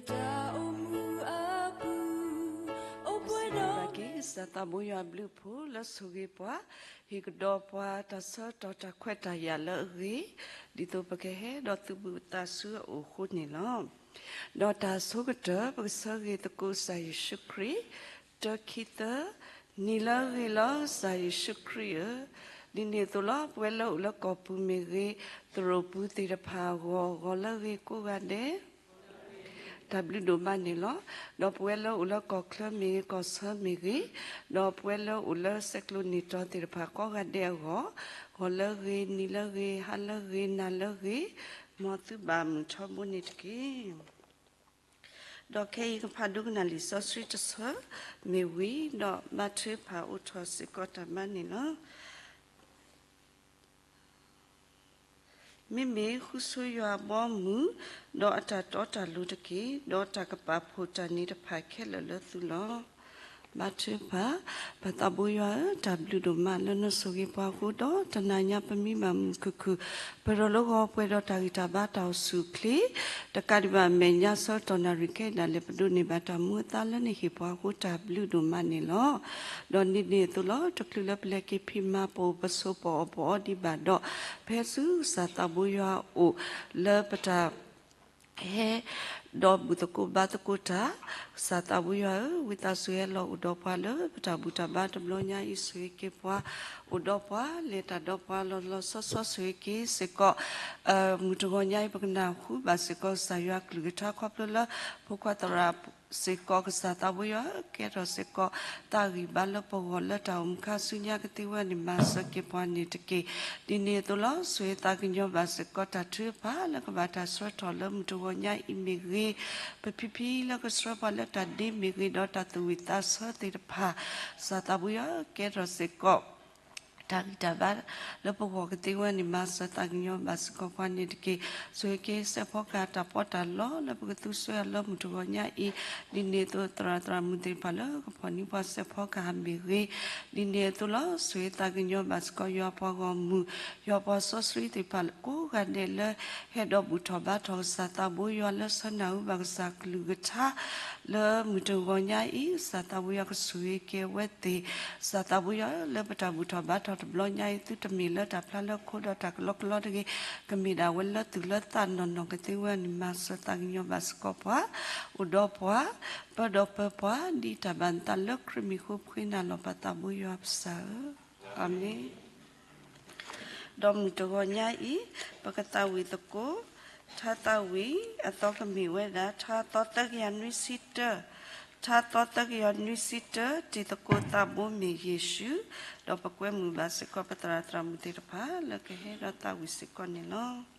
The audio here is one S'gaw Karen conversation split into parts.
တၢ်အိၣ်မူအပူၤ အိၣ်ပှဲၤဒီး က့ၤ စၢ်သးဘိယွၤအဘျုးအဖှိၣ်လၢဆိၣ်ဂ့ၤပှၤ, ဟ့ၣ်ကဒီးပှၤတၢ်ဆၢကတီၢ်တၢ်ခွဲးတၢ်ယာ်လၢအဂ့ၤ, ဒ်သိးပကဟဲဒီးသူၣ်ဘုသးစူၤအအိၣ်အဃိန့ၣ်လီၤ. ဒီးတၢ်အဆိကတၢၢ် ပကဆၢဂ့ၤသကိးကစၢ်ယ့ၣ်ၡူးခရံာ်, တၢ ခံ သၢ, နံၤလၢအဂ့ၤလီၤ ကစၢ်ယ့ၣ်ၡူးခရံာ်ဧၢ, ဒ်န့ၣ်အသိးလီၤ. ပဝဲလၢအိၣ်လၢကီၢ်ပူၤမ့ၢ်ဂ့ၤ, သရိာ်ပူၤသ့ၣ်တဖၣ်အဂီၢ်, ဂီၤလၢအဂ့ၤကိးဂၤဒဲး တၢ်ဘျုးဒိၣ်မးန့ၣ်လီၤ. ဒီးပဝဲလၢအိၣ်လၢကီၢ်ချၢမ့ၢ်ဂ့ၤ, ကီၢ်ဆၢမ့ၢ်ဂ့ၤ, ဒီးပဝဲလၢအိၣ်လၢဆဲးကျိးနံၣ်တီၤသ့ၣ်တဖၣ်ကိးဂၤဒဲးအဂီၢ်, ဂီၤလၢအဂ့ၤ, နံၤလၢအဂ့ၤ, ဟါလၢအဂ့ၤ, နၤလၢအဂ့ၤ, မ်သုဘၣ်မုာ်ထီဘိန့ၣ်တက့ၢ်. ဒီးခဲအံၤကဖးဒိကနၣ်လံာ်စီဆှံတဆၢမ့ၢ်ဝံၤ, ဒီးဘါထုကဖၣ်အိးထီၣ်စ့ၢ်ကီးတၢ်မၤန့ၣ်လီၤ. မ့မ့ၢ်ဃုဆိယွၤအဘီအမုၢ်, ဒီးအတၢ်တီတၢ်လိၤတက့ၢ်, ဒီးတၢ်ကပာ်ဖှိၣ်တၢ်န့ၣ်တဖၣ်ခဲလၢာ်လၢသုလီၤ. ဘါထုကဖၣ်, ပၢ်သးဘိယွၤဧၢ, တၢ်ဘျုးဒိၣ်မးလၢနဆိၣ်ဂ့ၤပှၤအဃိ, ဒီးတနၤညါပမံဘၣ်မုာ်ခုၣ်ခုၣ်, ပဒိၣ်လၢဂီၤပှဲၤဒီးတၢ်ဂံၢ်တၢ်ဘါတၢ်အိၣ်ဆူၣ်အိၣ်ချ့, တကးဒံးဘၣ်အမဲာ်ညါဆၢကတီၢ်နၣ်ရံၣ်ခဲအံၤဒၣ်လဲာ် ပဒိးန့ၢ်ဘၣ်တၢ်မူအသါလၢနဟ့ၣ်ပှၤအဃိ တၢ်ဘျုးဒိၣ်မးန့ၣ်လီၤ. ဒီးဒ်န့ၣ်အသိးလီၤ, တချုးလၢပလဲၤက့ၤဖံးမၤ ပအိၣ်ပဆိးပအီၣ်ပအီဒံးဘၣ်ဒီး, ပဟဲဆူကစၢ်သးဘိယွၤအအိၣ်လၢပတၢ် ဟဲဒီးဘူၣ်သကိးဘါသကိးတၢ်, ကစၢ်သးဘိယွၤဧၢ, ဝံသးစူၤဟဲလီၤအိၣ်ဒီးပှၤလၢပတၢ်ဘူၣ်တၢ်ဘါတဘျီညါအံၤ ဆိၣ်ဂ့ၤက့ၤပှၤ, အိၣ်ဒီးပှၤ, လဲၤတၢ်ဒီးပှၤလီၤလီၤဆီဆီ ဆိၣ်ဂ့ၤက့ၤစ့ၢ်ကီး မုၢ်တဂီၤညါအံၤ ပကနၢ်ဟူဘၣ်စ့ၢ်ကီး ကစၢ်ယွၤအကလုၢ်ကထါ ခီဖျိလၢဖိခွါသရၣ်စ့ၢ်ကီး ကစၢ်သးဘိယွၤဧၢ, ကဲထီၣ်စ့ၢ်ကီး သးဂံၢ်ဘါလၢပဂီၢ်လၢတၢ်အိၣ်မူခါဆူညါကသ့ဝဲန့ၣ် မၤစၢၤက့ၤပှၤန့ၣ်တက့ၢ်. ဒ်န့ၣ်အသိးလီၤ, ဆိၣ်ဂ့ၤသးကညီၤဘၣ်စ့ၢ်ကီးတၢ်ထုကဖၣ်လၢကဘၣ်တၢ်ဆှၢထီၣ်လၢမုၢ်တဂီၤညါအံၤမ့ၢ်ဂ့ၤ, ပဖံဖံလၢကဆှၢပှၤလၢတၢ်ဒ့မ့ၢ်ဂ့ၤ, ဒီးတၢ်သူၣ်ဝံၣ်သးဆၢသ့ၣ်တဖၣ်, ကစၢ်သးဘိယွၤဧၢ, ကဲထီၣ်စ့ၢ်ကီး တၢ်ဂံၢ်တၢ်ဘါလၢပဂီၢ်ကသ့ဝဲန့ၣ် မၤစၢၤသးကညီၤဘၣ်စ့ၢ်ကီးပှၤန့ၣ်တက့ၢ်. ဆိၣ်ဂ့ၤက့ၤစဲးဖီကဟၣ်တၢ်ပီးတၢ်လီလၢပကသူစွဲအီၤလၢမုၢ်တဂီၤညါအံၤ, ဒ်န့ၣ်အသိးသရၣ်သရၣ်မုၣ်သ့ၣ်တဖၣ်လၢကဖီၣ်န့ၢ်ပှၤ စဲးဖီကဟၣ်မ့ၢ်ဂ့ၤ, ဒ်န့ၣ်အသိးလီၤ, ဆိၣ်ဂ့ၤသးကညီၤဘၣ်စ့ၢ်ကီး ယွၤပှၤဂီၢ်မုၢ်, ယွၤပှၤစီဆှံသ့ၣ်တဖၣ်ကိးဂၤဒဲးလၢ ဟဲဒီးဘူၣ်ထီၣ်ဘါထီၣ်ကစၢ်သးဘိယွၤ လၢဆၢနၢ်ဟူဘၣ်ကစၢ်ကလုၢ်ကထါ လၢမုၢ်တဂီၤညါအံၤ, ကစၢ်သးဘိယွၤကဆိၣ်ဂ့ၤက့ၤအဝဲသ့ၣ်, ကစၢ်သးဘိယွၤလၢပတၢ်ဘူၣ်ထီၣ်ဘါထီၣ်တဘျီညါအံၤ သုတမ့ၢ်လၢတၢ်ဖျါလၢခိဒီးတၢ်ကလီကလီတဂ့ၤ, ကမ့ၢ်ဒၣ်ဝဲလၢသူၣ်လၢသးနီၢ်နီၢ်ကသ့ဝဲန့ၣ် မၤစၢၤသးကညီၤဘၣ်စ့ၢ်ကီးပှၤ, အိၣ်ဒီးပှၤ, ပၢဒီးပၢပှၤ, ဒ်တၢ်ဘၣ်နသးလၢခရံာ်မံၤဃိဖှ့နၤလီၤ ပၢ်သးဘိယွၤပကစၢ်ဧၢ, အၤမ့ၣ်. ဒီးမုၢ်တဂီၤညါအံၤ, ပကသးဝံၣ်သကိး, ထါသးဝံၣ်အသီကမ့ၢ်ဝဲဒၣ် ထါသီသၢကယၤနွံဆံတၢ, ထါသီသၢကယၤနွံဆံတၢ, တံၤသကိးသးဘိမ့ၢ်ယ့ၣ်ၡူး, ဒီးပကွဲမုာ်ဘၣ်စ့ၢ်ကီး ပသရၣ်သရၣ်မုၣ်သ့ၣ်တဖၣ် လၢကဟဲဒီးသးဝံၣ်စ့ၢ်ကီးန့ၣ်လီၤ.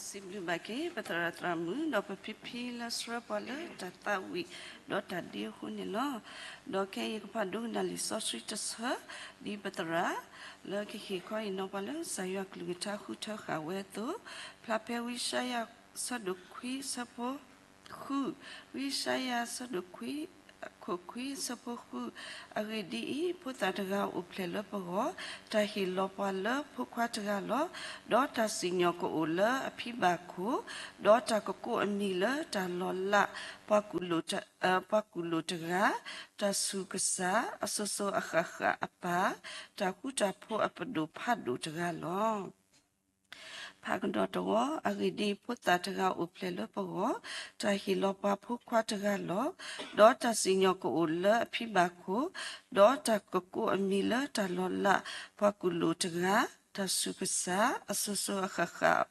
စံးဘျုးဘၣ်က့ၤ ပသရၣ်သရၣ်မုၣ် ဒီးပဖံဖံလၢဆှၢပှၤလၢတၢ်သးဝံၣ် ဒီးတၢ်ဒ့အဃိန့ၣ်လီၤ. ဒီးခဲအံၤယကဖးဒိကနၣ်လံာ်စီဆှံတဆၢ ဒ်ပသရၣ် လၢကဟ့ၣ်ခီဟ့ၣ်နီၤပှၤလၢကစၢ်ယွၤကလုၢ်ကထါဃုထၢဃာ်ဝဲအသိး, ဖျါဖဲဝံယၡါယၤဆၢဒိၣ်ခွံဆၢဖိ ဃု, ဝံယၡါယၤဆၢဒိၣ်ခွံ အခိၣ်ခွံဆၢဖိဃု, အဂ့ၢ်ဒ်အံၤ, ဖိသၣ်တဂၤအိၣ်ဖျဲၣ်လၢပဂီၢ်, တၢ်ဟ့ၣ်လီၤပှၤလၢဖိခွါတဂၤလီၤ. ဒီးတၢ်စံၣ်ညီၣ်ကအိၣ်လၢအဖံဘၣ်ခိၣ်, ဒီးတၢ်ကကိးအမံၤလၢတၢ်လီၤလး, ပှၤကူၣ်လိာ်တ, ပှၤကူၣ်လိာ်တဂၤ, တၢ်ဆူးကစၢ်, အစိၤစိၤအဃၣ်ဃၣ်အပၢ်, တၢ်ဃူတၢ်ဖိးအပဒိၣ်ဖးဒိၣ်တဂၤလီၤ. ဖးကဒီးတဝီ, အဂ့ၢ်ဒ်အံၤ, ဖိသၣ်တဂၤအိၣ်ဖျဲၣ်လၢပဂီၢ်, တၢ်ဟ့ၣ်လီၤပှၤဖိခွါတဂၤလီၤ. ဒီးတၢ်စံၣ်ညီၣ်ကအိၣ်လၢအဖံဘၣ်ခိၣ်, ဒီးတၢ်ကကိးအမံၤလၢတၢ်လီၤလး, ပှၤကူၣ်လိာ်တဂၤ, တၢ်ဆူးကစၢ်, အစိၤစိၤအဃၣ်ဃၣ်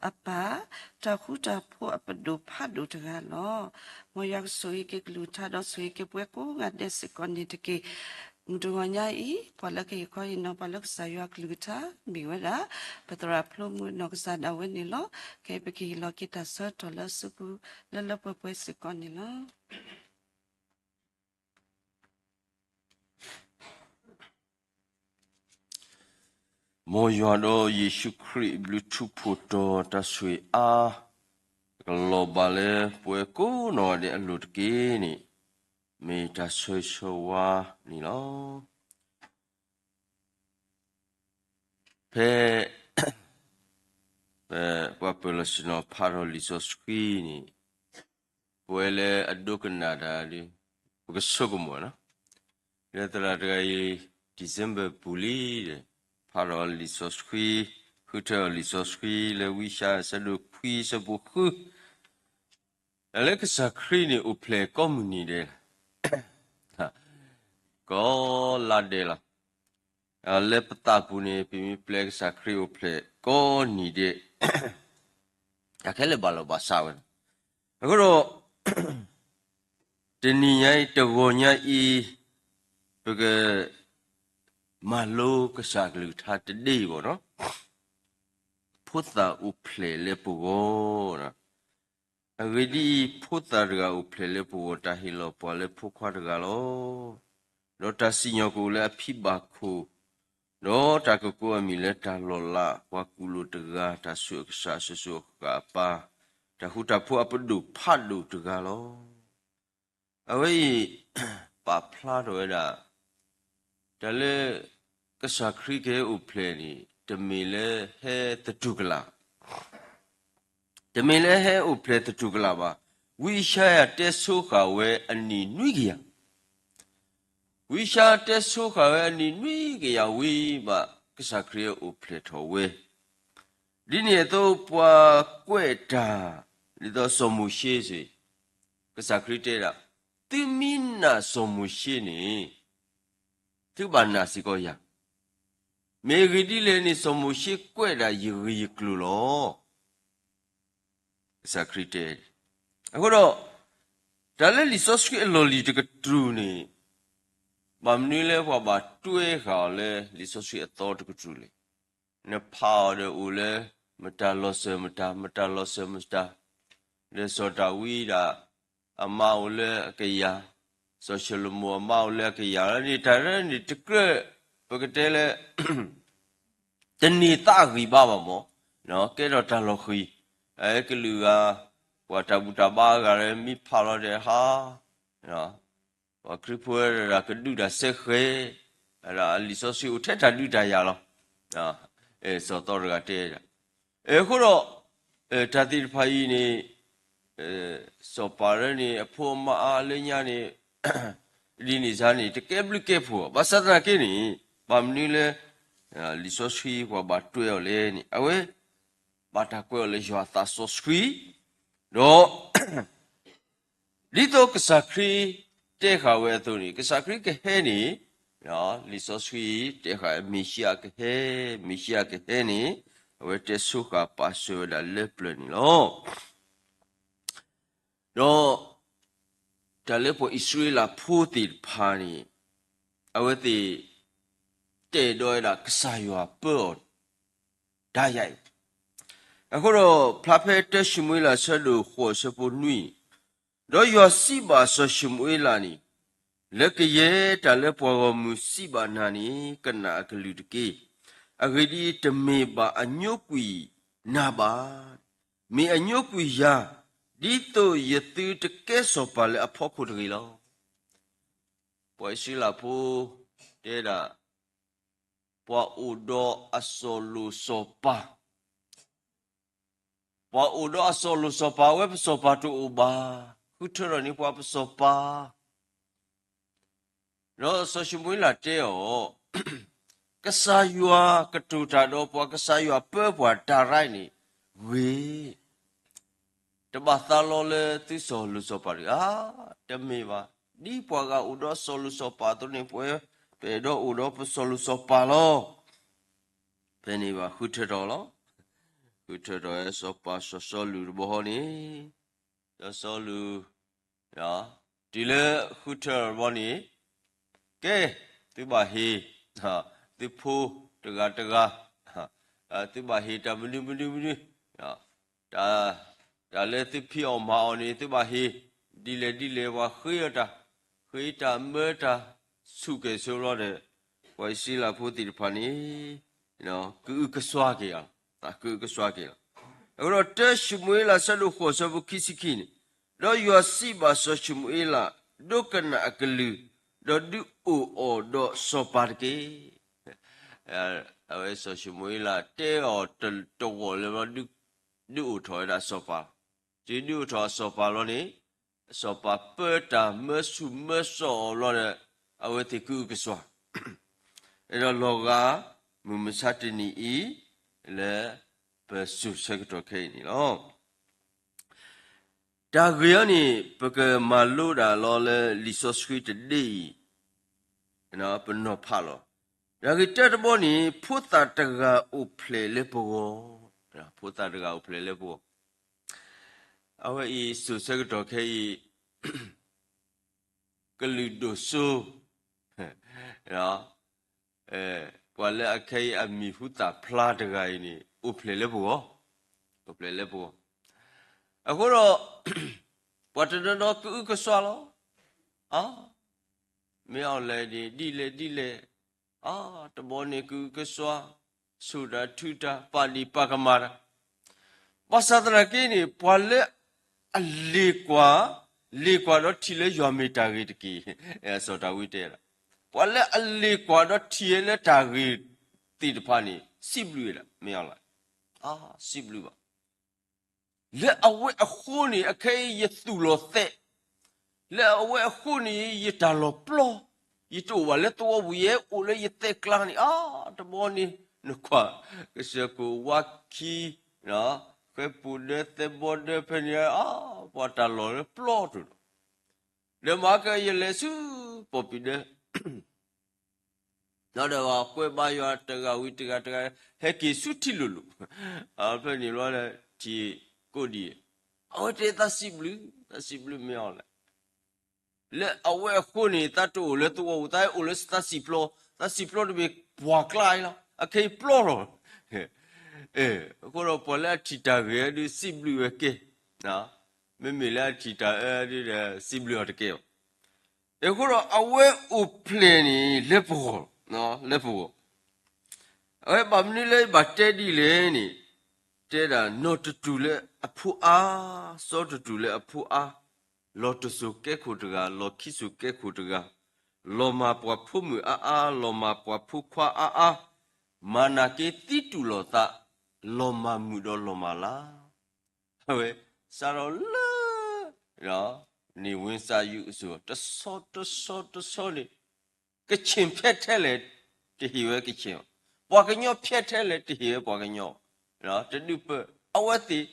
အပၢ်, တၢ်ဃူတၢ်ဖိးအပဒိၣ်ဖးဒိၣ်တဂၤလီၤ. မ်ယွၤကဆိၣ်ဂ့ၤက့ၤကလုၢ်ကထါ ဒီးဆိၣ်ဂ့ၤက့ၤပဝဲကိးဂၤဒဲးစ့ၢ်ကီးန့ၣ်တက့ၢ်. မုၢ်တဂီၤညါအံၤ ပှၤလၢကဟ့ၣ်ခီဟ့ၣ်နီၤပှၤလၢကစၢ်ယွၤကလုၢ်ကထါ မ့ၢ်ဝဲဒၣ် ပသရၣ်ဖျိမုၢ်နီၢ်ကစၢ်ဒၣ်ဝဲန့ၣ်လီၤ. ခဲအံၤပကဟ့ၣ်လီၤက့ၤတၢ်ဆၢကတီၢ်လၢအစုပူၤ လၢလၢပှဲၤပှဲၤစ့ၢ်ကီးန့ၣ်လီၤ. မ်ယွၤဒီးယ့ၣ်ၡူးခရံာ်အဘျုးထူဖှိၣ်တီၤ တၢ်ဆိၣ်ဂ့ၤအါ ကလီၤဘၣ်လၢပဝဲကိးနီၢ်ဂၤဒဲးအလိၤတက့ၢ်န့ၣ် မ့ၢ်တၢ်ဆၢဂ့ၤဆၢဝါန့ၣ်လီၤ. ဖဲ ပှၤပၢၤလီၢ်ဆ့ၣ်နီၤဖးထီၣ်လံာ်စီဆှံန့ၣ် ပဝဲလၢအဒိကနၣ်တၢ်ဒီး ပကဆိကမိၣ်နီၤ, လၢသရၣ်တဂၤအံၤ December ပူၤလံဒီး ဖးထီၣ်လံာ်စီဆှံ, ဃုထၢလံာ်စီဆှံလၢဝံယၡါယၤဆၢဒိၣ်ခွံဆၢဖိဃု, တၢ်လၢကစၢ်ခရံာ်န့ၣ်အိၣ်ဖျဲၣ်ကိးမုၢ်နံၤဒဲး ကိးလါဒဲးလီၤ. လၢပသးပူၤန့ၣ် ပမ့ၢ်ပျဲကစၢ်ခရံာ်အိၣ်ဖျဲၣ်ကိးနံၤဒဲး တၢ်ခဲလၢာ်ဘၣ်လီၤဘၣ်စးဝဲလီၤ. အဃိဒီး တနံၤညါအံၤ တဂီၤညါအံၤ ပက မၤလိကစၢ်ကလုၢ်ကထါတဒ့အံၤဘၣ်နီၤ, ဖိသၣ်အိၣ်ဖျဲၣ်လၢပဂီၢ်, အဂ့ၢ်ဒ်အံၤ, ဖိသၣ်တဂၤအိၣ်ဖျဲၣ်လၢပဂီၢ်, တၢ်ဟ့ၣ်လီၤပှၤလၢဖိခွါတဂၤလီၤ. ဒီးတၢ်စံၣ်ညီၣ်ကအိၣ်လၢအဖံဘၣ်ခိၣ်, ဒီးတၢ်ကကိးအမံၤလၢတၢ်လီၤလး, ပှၤကူၣ်လိာ်တဂၤ, တၢ်ဆူးကစၢ်, အစိၤစိၤအဃၣ်ဃၣ်အပၢ်, တၢ်ဃူတၢ်ဖိးအပဒိၣ်ဖးဒိၣ်တဂၤလီၤ. အဝဲအံၤ ပာ်ဖျါထီၣ်ဝဲဒၣ် တၢ်လၢ ကစၢ်ခရံာ်ကဟဲအိၣ်ဖျဲၣ်န့ၣ် တမ့ၢ်လၢဟဲသတူၢ်ကလာ်, တမ့ၢ်လၢဟဲအိၣ်ဖျဲၣ်သတူၢ်ကလာ်ဘၣ်. ဝံယၡါယၤတဲဆိဃာ်ဝဲအနံၣ်နွံကယၤ, ဝံယၡါယၤတဲဆိဃာ်ဝဲအနံၣ်နွံကယၤဝံၤဘၣ် ကစၢ်ခရံာ်ဟဲအိၣ်ဖျဲၣ်ထီၣ်ဝဲ ဒ်န့ၣ်အသိးပှၤကွဲးတၢ် ဒ်သိးစီၤမိၤၡ့စ့ၢ်, ကစၢ်ခရံာ်တဲဒၣ်, သုမ့ၢ်နာ်စီၤမိၤၡ့န့ၣ် သုဘၣ်နာ်စ့ၢ်ကီးယၤ, မ့ၢ်အဂ့ၢ်ဒ်လဲၣ်န့ၣ် စီၤမိၤၡ့ကွဲးဒၣ်ယဂ့ၢ်ယကျိၤလီၤ. ကစၢ်ခရံာ်တဲ, အဃိဒီး တၢ်လၢလံာ်စီဆှံအလီၢ်လံၤတကတြူၢ်န့ၣ် ဘၣ်မနုၤလၢပှၤဘၣ်တွဲဃာ်အီၤလၢလံာ်စီဆှံအသီတကတြူၢ်လဲၣ်. နဖးအီၤဒီးအိၣ်လၢ မတၤလီၤစၢၤမတၤ, မတၤလီၤစၢၤမတၤ, ဒီးစီၤဒၤဝံးဒၣ် အမါအိၣ်လၢအကယၤ, စီၤၡလိၤမိၣ်အမါအိၣ်လၢအကယၤလီၤန့ၣ် တၢ်ရဲန့ၣ်တကြၢး ပကတဲလၢ တန့ၢ်သးအဂံၢ်ဘါဘၣ်မး, ကဲထီၣ်တၢ်လီၤဃံၤ, ကလုာ်ဂၤ, ပှၤတၢ်ဘူၣ်တၢ်ဘါအဂၤလၢမ့ၢ်ဖးလီၤဒီးဟါ, ပှၤခရံာ်ဖိဝဲဒၣ်ကဒုးတၢ်စဲဃဲၤ, လံာ်စီဆှံအိၣ်ထဲတၢ်ဒုးတၢ်ယၤလီၤ. စီၤသီတဂၤတဲဒၣ်, အဃိဒီး တၢ်သ့ၣ်တဖၣ်အံၤန့ၣ် စီၤပၤလၢန့ၣ် အဖိအမါအါလၢညါန့ၣ် ဒ်န့ၣ်စ့ၢ်န့ၣ် တကဲဘျုးကဲဖှိၣ်, ဘၣ်ဆၣ်သနာ်က့န့ၣ် ဘၣ်မနုၤလၢ လံာ်စီဆှံပှၤဘၣ်တွဲအီၤလဲၣ်န့ၣ် အဝဲ ဘၣ်တၢ်ကွဲးအီၤလၢယွၤအသးစီဆှံ, ဒီး ဒ်သိးကစၢ်ခရံာ်တဲဃာ်ဝဲအသိးန့ၣ် ကစၢ်ခရံာ်ကဟဲန့ၣ် လံာ်စီဆှံတဲဃာ် မ့ၣ်ၡံအၤကဟဲ, မ့ၣ်ၡံအၤကဟဲန့ၣ် အဝဲတဲဆိဃာ်ပာ်စၢၤဝဲဒၣ်လၢပျၢၤန့ၣ်လီၤ. ဒီး တၢ်လၢပှၤအံၣ်စရ့လးဖိသ့ၣ်တဖၣ်န့ၣ် အဝဲသ့ၣ် တအဲၣ်ဒိးဝဲဒၣ်ကစၢ်ယွၤပၢအီၤ ဒၣ်ယၤအံၤ, အဃိဒီးဖျါဖဲတၢၡမူၤအ့လးအဆၢဒိၣ်ဃိးအဆၢဖိနွံ, ဒီးယွၤစံးဘၣ်စီၤၡမူၤအ့လးန့ၣ်, လၢကယဲၢ်တၢ်လၢပှၤဂီၢ်မုၢ်စံးဘၣ်နၤန့ၣ် ကနၣ်အကလုၢ်တက့ၢ်. အဂ့ၢ်ဒ်အံၤ, တမ့ၢ်ဘၣ်အညိကွံာ်နၤဘၣ်, မ့ၢ်အညိကွံာ်ယၤ, ဒ်သိးယသုတကဲစီၤပၤလၢအဖီခိၣ်တဂ့ၤလီၤ. ပှၤအံၣ်စရ့လးဖိတဲဒၣ်, ပှၤအိၣ်ဒီးအစီၤလိၣ်စီၤပၤ, ပှၤအိၣ်ဒီးအစီၤလိၣ်စီၤပၤ, အဝဲပစီၤပၤတအိၣ်ဘၣ်, ဃုထၢထီၣ်န့ၢ်ပှၤပစီၤပၤ. ဒီးစီၤၡမူၤအ့လးတဲအီၤ, ကစၢ်ယွၤကတိၤတၢ်ဒီးပှၤ, ကစၢ်ယွၤပၢပှၤတၢ်ရၢန့ၣ်ဂ့ၤ, တဘၣ်သးလီလၢသုစီၤလိၣ်စီၤပၤတဂ့ၤ. အါ, တမ့ၢ်ဘၣ်, ဒ်ပှၤဂၤအိၣ်ဒီးစီၤလိၣ်စီၤပၤအသိးန့ၣ် ပဝဲပအဲၣ်ဒိးအိၣ်ဒီးပစီၤလိၣ်စီၤပၤလီၤ. ဖဲန့ၣ်ဘၣ်ဃုထၢထီၣ်လီၤ. ဃုထၢထီၣ်ဝဲစီၤပၤစီၤစီလူးတဘျီဃီန့ၣ်, စီၤစီလူး, တုၤလၢဃုထၢထီၣ်တဘျီန့ၣ်, ကဲ, သုဘၣ်ဟ့ၣ်, သုဖိတဂၤတဂၤ, သုဘၣ်ဟ့ၣ်တၢ်မနုၤမနုၤမနုၤ, တၢ်လၢသုဖံးအီၣ်မၤအီၣ်န့ၣ် သုဘၣ်ဟ့ၣ်, ဒ်လဲၣ်ဒ်လဲၣ်ပှၤဃ့အီၣ်တၢ်, ဃ့တၢ်မၢတၢ်, ဆူၣ်ကဲၣ်ဆိးဘျီဒီး, ပှၤအံၣ်စရ့လးဖိသ့ၣ်တဖၣ်န့ၣ် ကအုကစွါက့ၤအီၤ, ကအုကစွါက့ၤလီၤ. အဃိဒီးတၢၡမူၤအ့လးအဆၢဒိၣ်ဃိးအဆၢဖိခံဆံခံန့ၣ်, ဒီးယွၤစံးဘၣ်စီၤၡမူၤအ့လး, ဒိကနၣ်အကလုၢ်, ဒီးဒုးအိၣ်အီၤဒီးစီၤပၤတက့ၢ်. အဝဲစီၤၡမူၤအ့လးတဲအီၤတဂီၢ်လၢ ဒုးအိၣ်ထီၣ်ဝဲဒၣ်စီၤပၤ, တုၤဒုးအိၣ်ထီၣ်အစီၤပၤလီၤန့ၣ်, စီၤပၤပၢတၢ်မၢဆူၣ်မၢစီအီၤဘျီဒီး, အဝဲသ့ၣ်ကအုကစွါ အဲၣ်ဒိးလီၤဂာ်မုၢ်မဆါတနံၤအံၤ လၢပစိၤဆၢကတီၢ်ခဲအံၤန့ၣ်လီၤ. တၢ်ဂ့ၢ်အံၤန့ၣ် ပကမၤလိဒၣ်လီၤလၢလံာ်စီဆှံတဒ့အံၤ, ပနီၤဖးလီၤ. တၢ်ဂ့ၢ်တၢတဘီန့ၣ် ဖိသၣ်တဂၤအိၣ်ဖျဲၣ်လၢပဂီၢ်, ဖိသၣ်တဂၤအိၣ်ဖျဲၣ်လၢပဂီၢ်. အဝဲအံၤစိၤဆၢကတီၢ်ခဲအံၤ ကလုာ်ဒိၣ်စိ, ပှၤလၢအခဲအံၤအမံၤဟူသၣ်ဖျါတဂၤအံၤန့ၣ် အိၣ်ဖျဲၣ်လၢပဂီၢ်, အိၣ်ဖျဲၣ်လၢပဂီၢ်. အဃိဒီး ပှၤတနီၤနီၤကအုကစွါလီၤ. အါ, မ့ၢ်အီၤလဲၣ်န့ၣ် ဒ်လဲၣ်ဒ်လဲၣ်, အါ, တဘီန့ၣ်ကအုကစွါ, ဆူၣ်တၢ်ထုတၢ် ပာ်ဒံၣ်ပာ်ကမၣ်တၢ်. ဘၣ်ဆၣ်သနာ်က့န့ၣ် ပှၤလၢအလ့ၣ်ကွၢ်, လ့ၣ်ကွၢ်ဒီးထံၣ်လၢယွၤမ့ၢ်တၢ်ဂ့ၤတက့ၢ်, စီၤဒၤဝံးတဲဒၣ်, ပှၤလၢအလ့ၣ်ကွၢ်ဒီးထံၣ်ဝဲလၢတၢ်ဂ့ၤသ့ၣ်တဖၣ်န့ၣ် စံးဘျုးဝဲဒၣ်, မ့ၢ်အီၤလဲၣ်, အါ, စံးဘျုးဘၣ် လၢအဝဲအဃိန့ၣ် အခဲအံၤယသူၣ်လီၤသဲး, လၢအဝဲအဃိန့ၣ် ယတၢ်လီၤပျီ, ယတအိၣ်ဘၣ်လၢသဝီပူၤ ယဟဲအိၣ်လၢယသဲကျါန့ၣ်, အါ, တဘီန့ၣ် နကွၢ်, ကစၢၢ်ခိၣ်ဝါခံ, ဃဲပူၤဒၢသဲဘီဒၢဖဲန့ၣ်, အါ, ပှၤတၢ်လီၢ်လၢပျီတအိၣ်လီၤ. ဒီးမၤကယလဲၤဆူပီၣ်ပံၤဒၢ ဒီးပှၤကွဲးဘါယွၤတဂၤဝံၤတဂၤတဂၤ, ဟဲက့ၤဆူထံလိၤလိၤ, ဖဲန့ၣ်ဘျီဒီး ထံၣ်ကိးဒံး, အဝဲတဲသးစံးဘျုး, သးစံးဘျုးမ့ၢ်အီၤလဲၣ်, လၢအဝဲအဃိန့ၣ် သးတအိၣ်လၢသဝီပူၤ, သးအိၣ်လၢသးစံာ်ပျီ, သးစံာ်ပျီတမ့ၢ်ပှၢ်ကျါအံၤလီၤ, အခဲအံၤပျီလီၤ. အဃိဒီးပှၤလၢအထံၣ်တၢ်ဂ့ၤဒုးစံးဘျုးဝဲကဲ, မ့မ့ၢ်လၢအထံၣ်တၢ်အၢဒုးဒီး စံးဘျုးအီၤတကဲဘၣ်. အဃိဒီးအဝဲအိၣ်ဖျဲၣ်န့ၣ် လၢပဂီၢ်, လၢပဂီၢ်, အဝဲဘၣ်မနုၤလၢဘၣ်တဲဒ်လဲၣ်န့ၣ်, တဲဒၣ်နီၢ်တတူၢ်လၢအဖိအါ, စီတတူၢ်လၢအဖိအါ, လီၤတစိၤကဲခိၣ်တဂၤ, လီၤခံစိၤကဲခိၣ်တဂၤ, လီၤမၢ်ပှၤဖိမုၣ်အါအါ, လီၤမၢ်ပှၤဖိခွါအါအါ, မၤနာ်က့သံတူၢ်လိာ်သး, လီၤမၢ်မုာ်ဒီးလီၤမၢ်လၢ် အဝဲ စးထီၣ်လၢ န့ၣ်ဝ့စၢ်ယုးအစိၤ တဆီတဆီတဆီန့ၣ် ကခ့ၣ်ဖဲထဲလဲၣ် တဟ့ၣ်ဝဲကခ့ၣ်, ပှၤကညီဖဲထဲလဲၣ် တဟ့ၣ်ဝဲပှၤကညီ, တဒုးပၢ အဝဲသ့ၣ်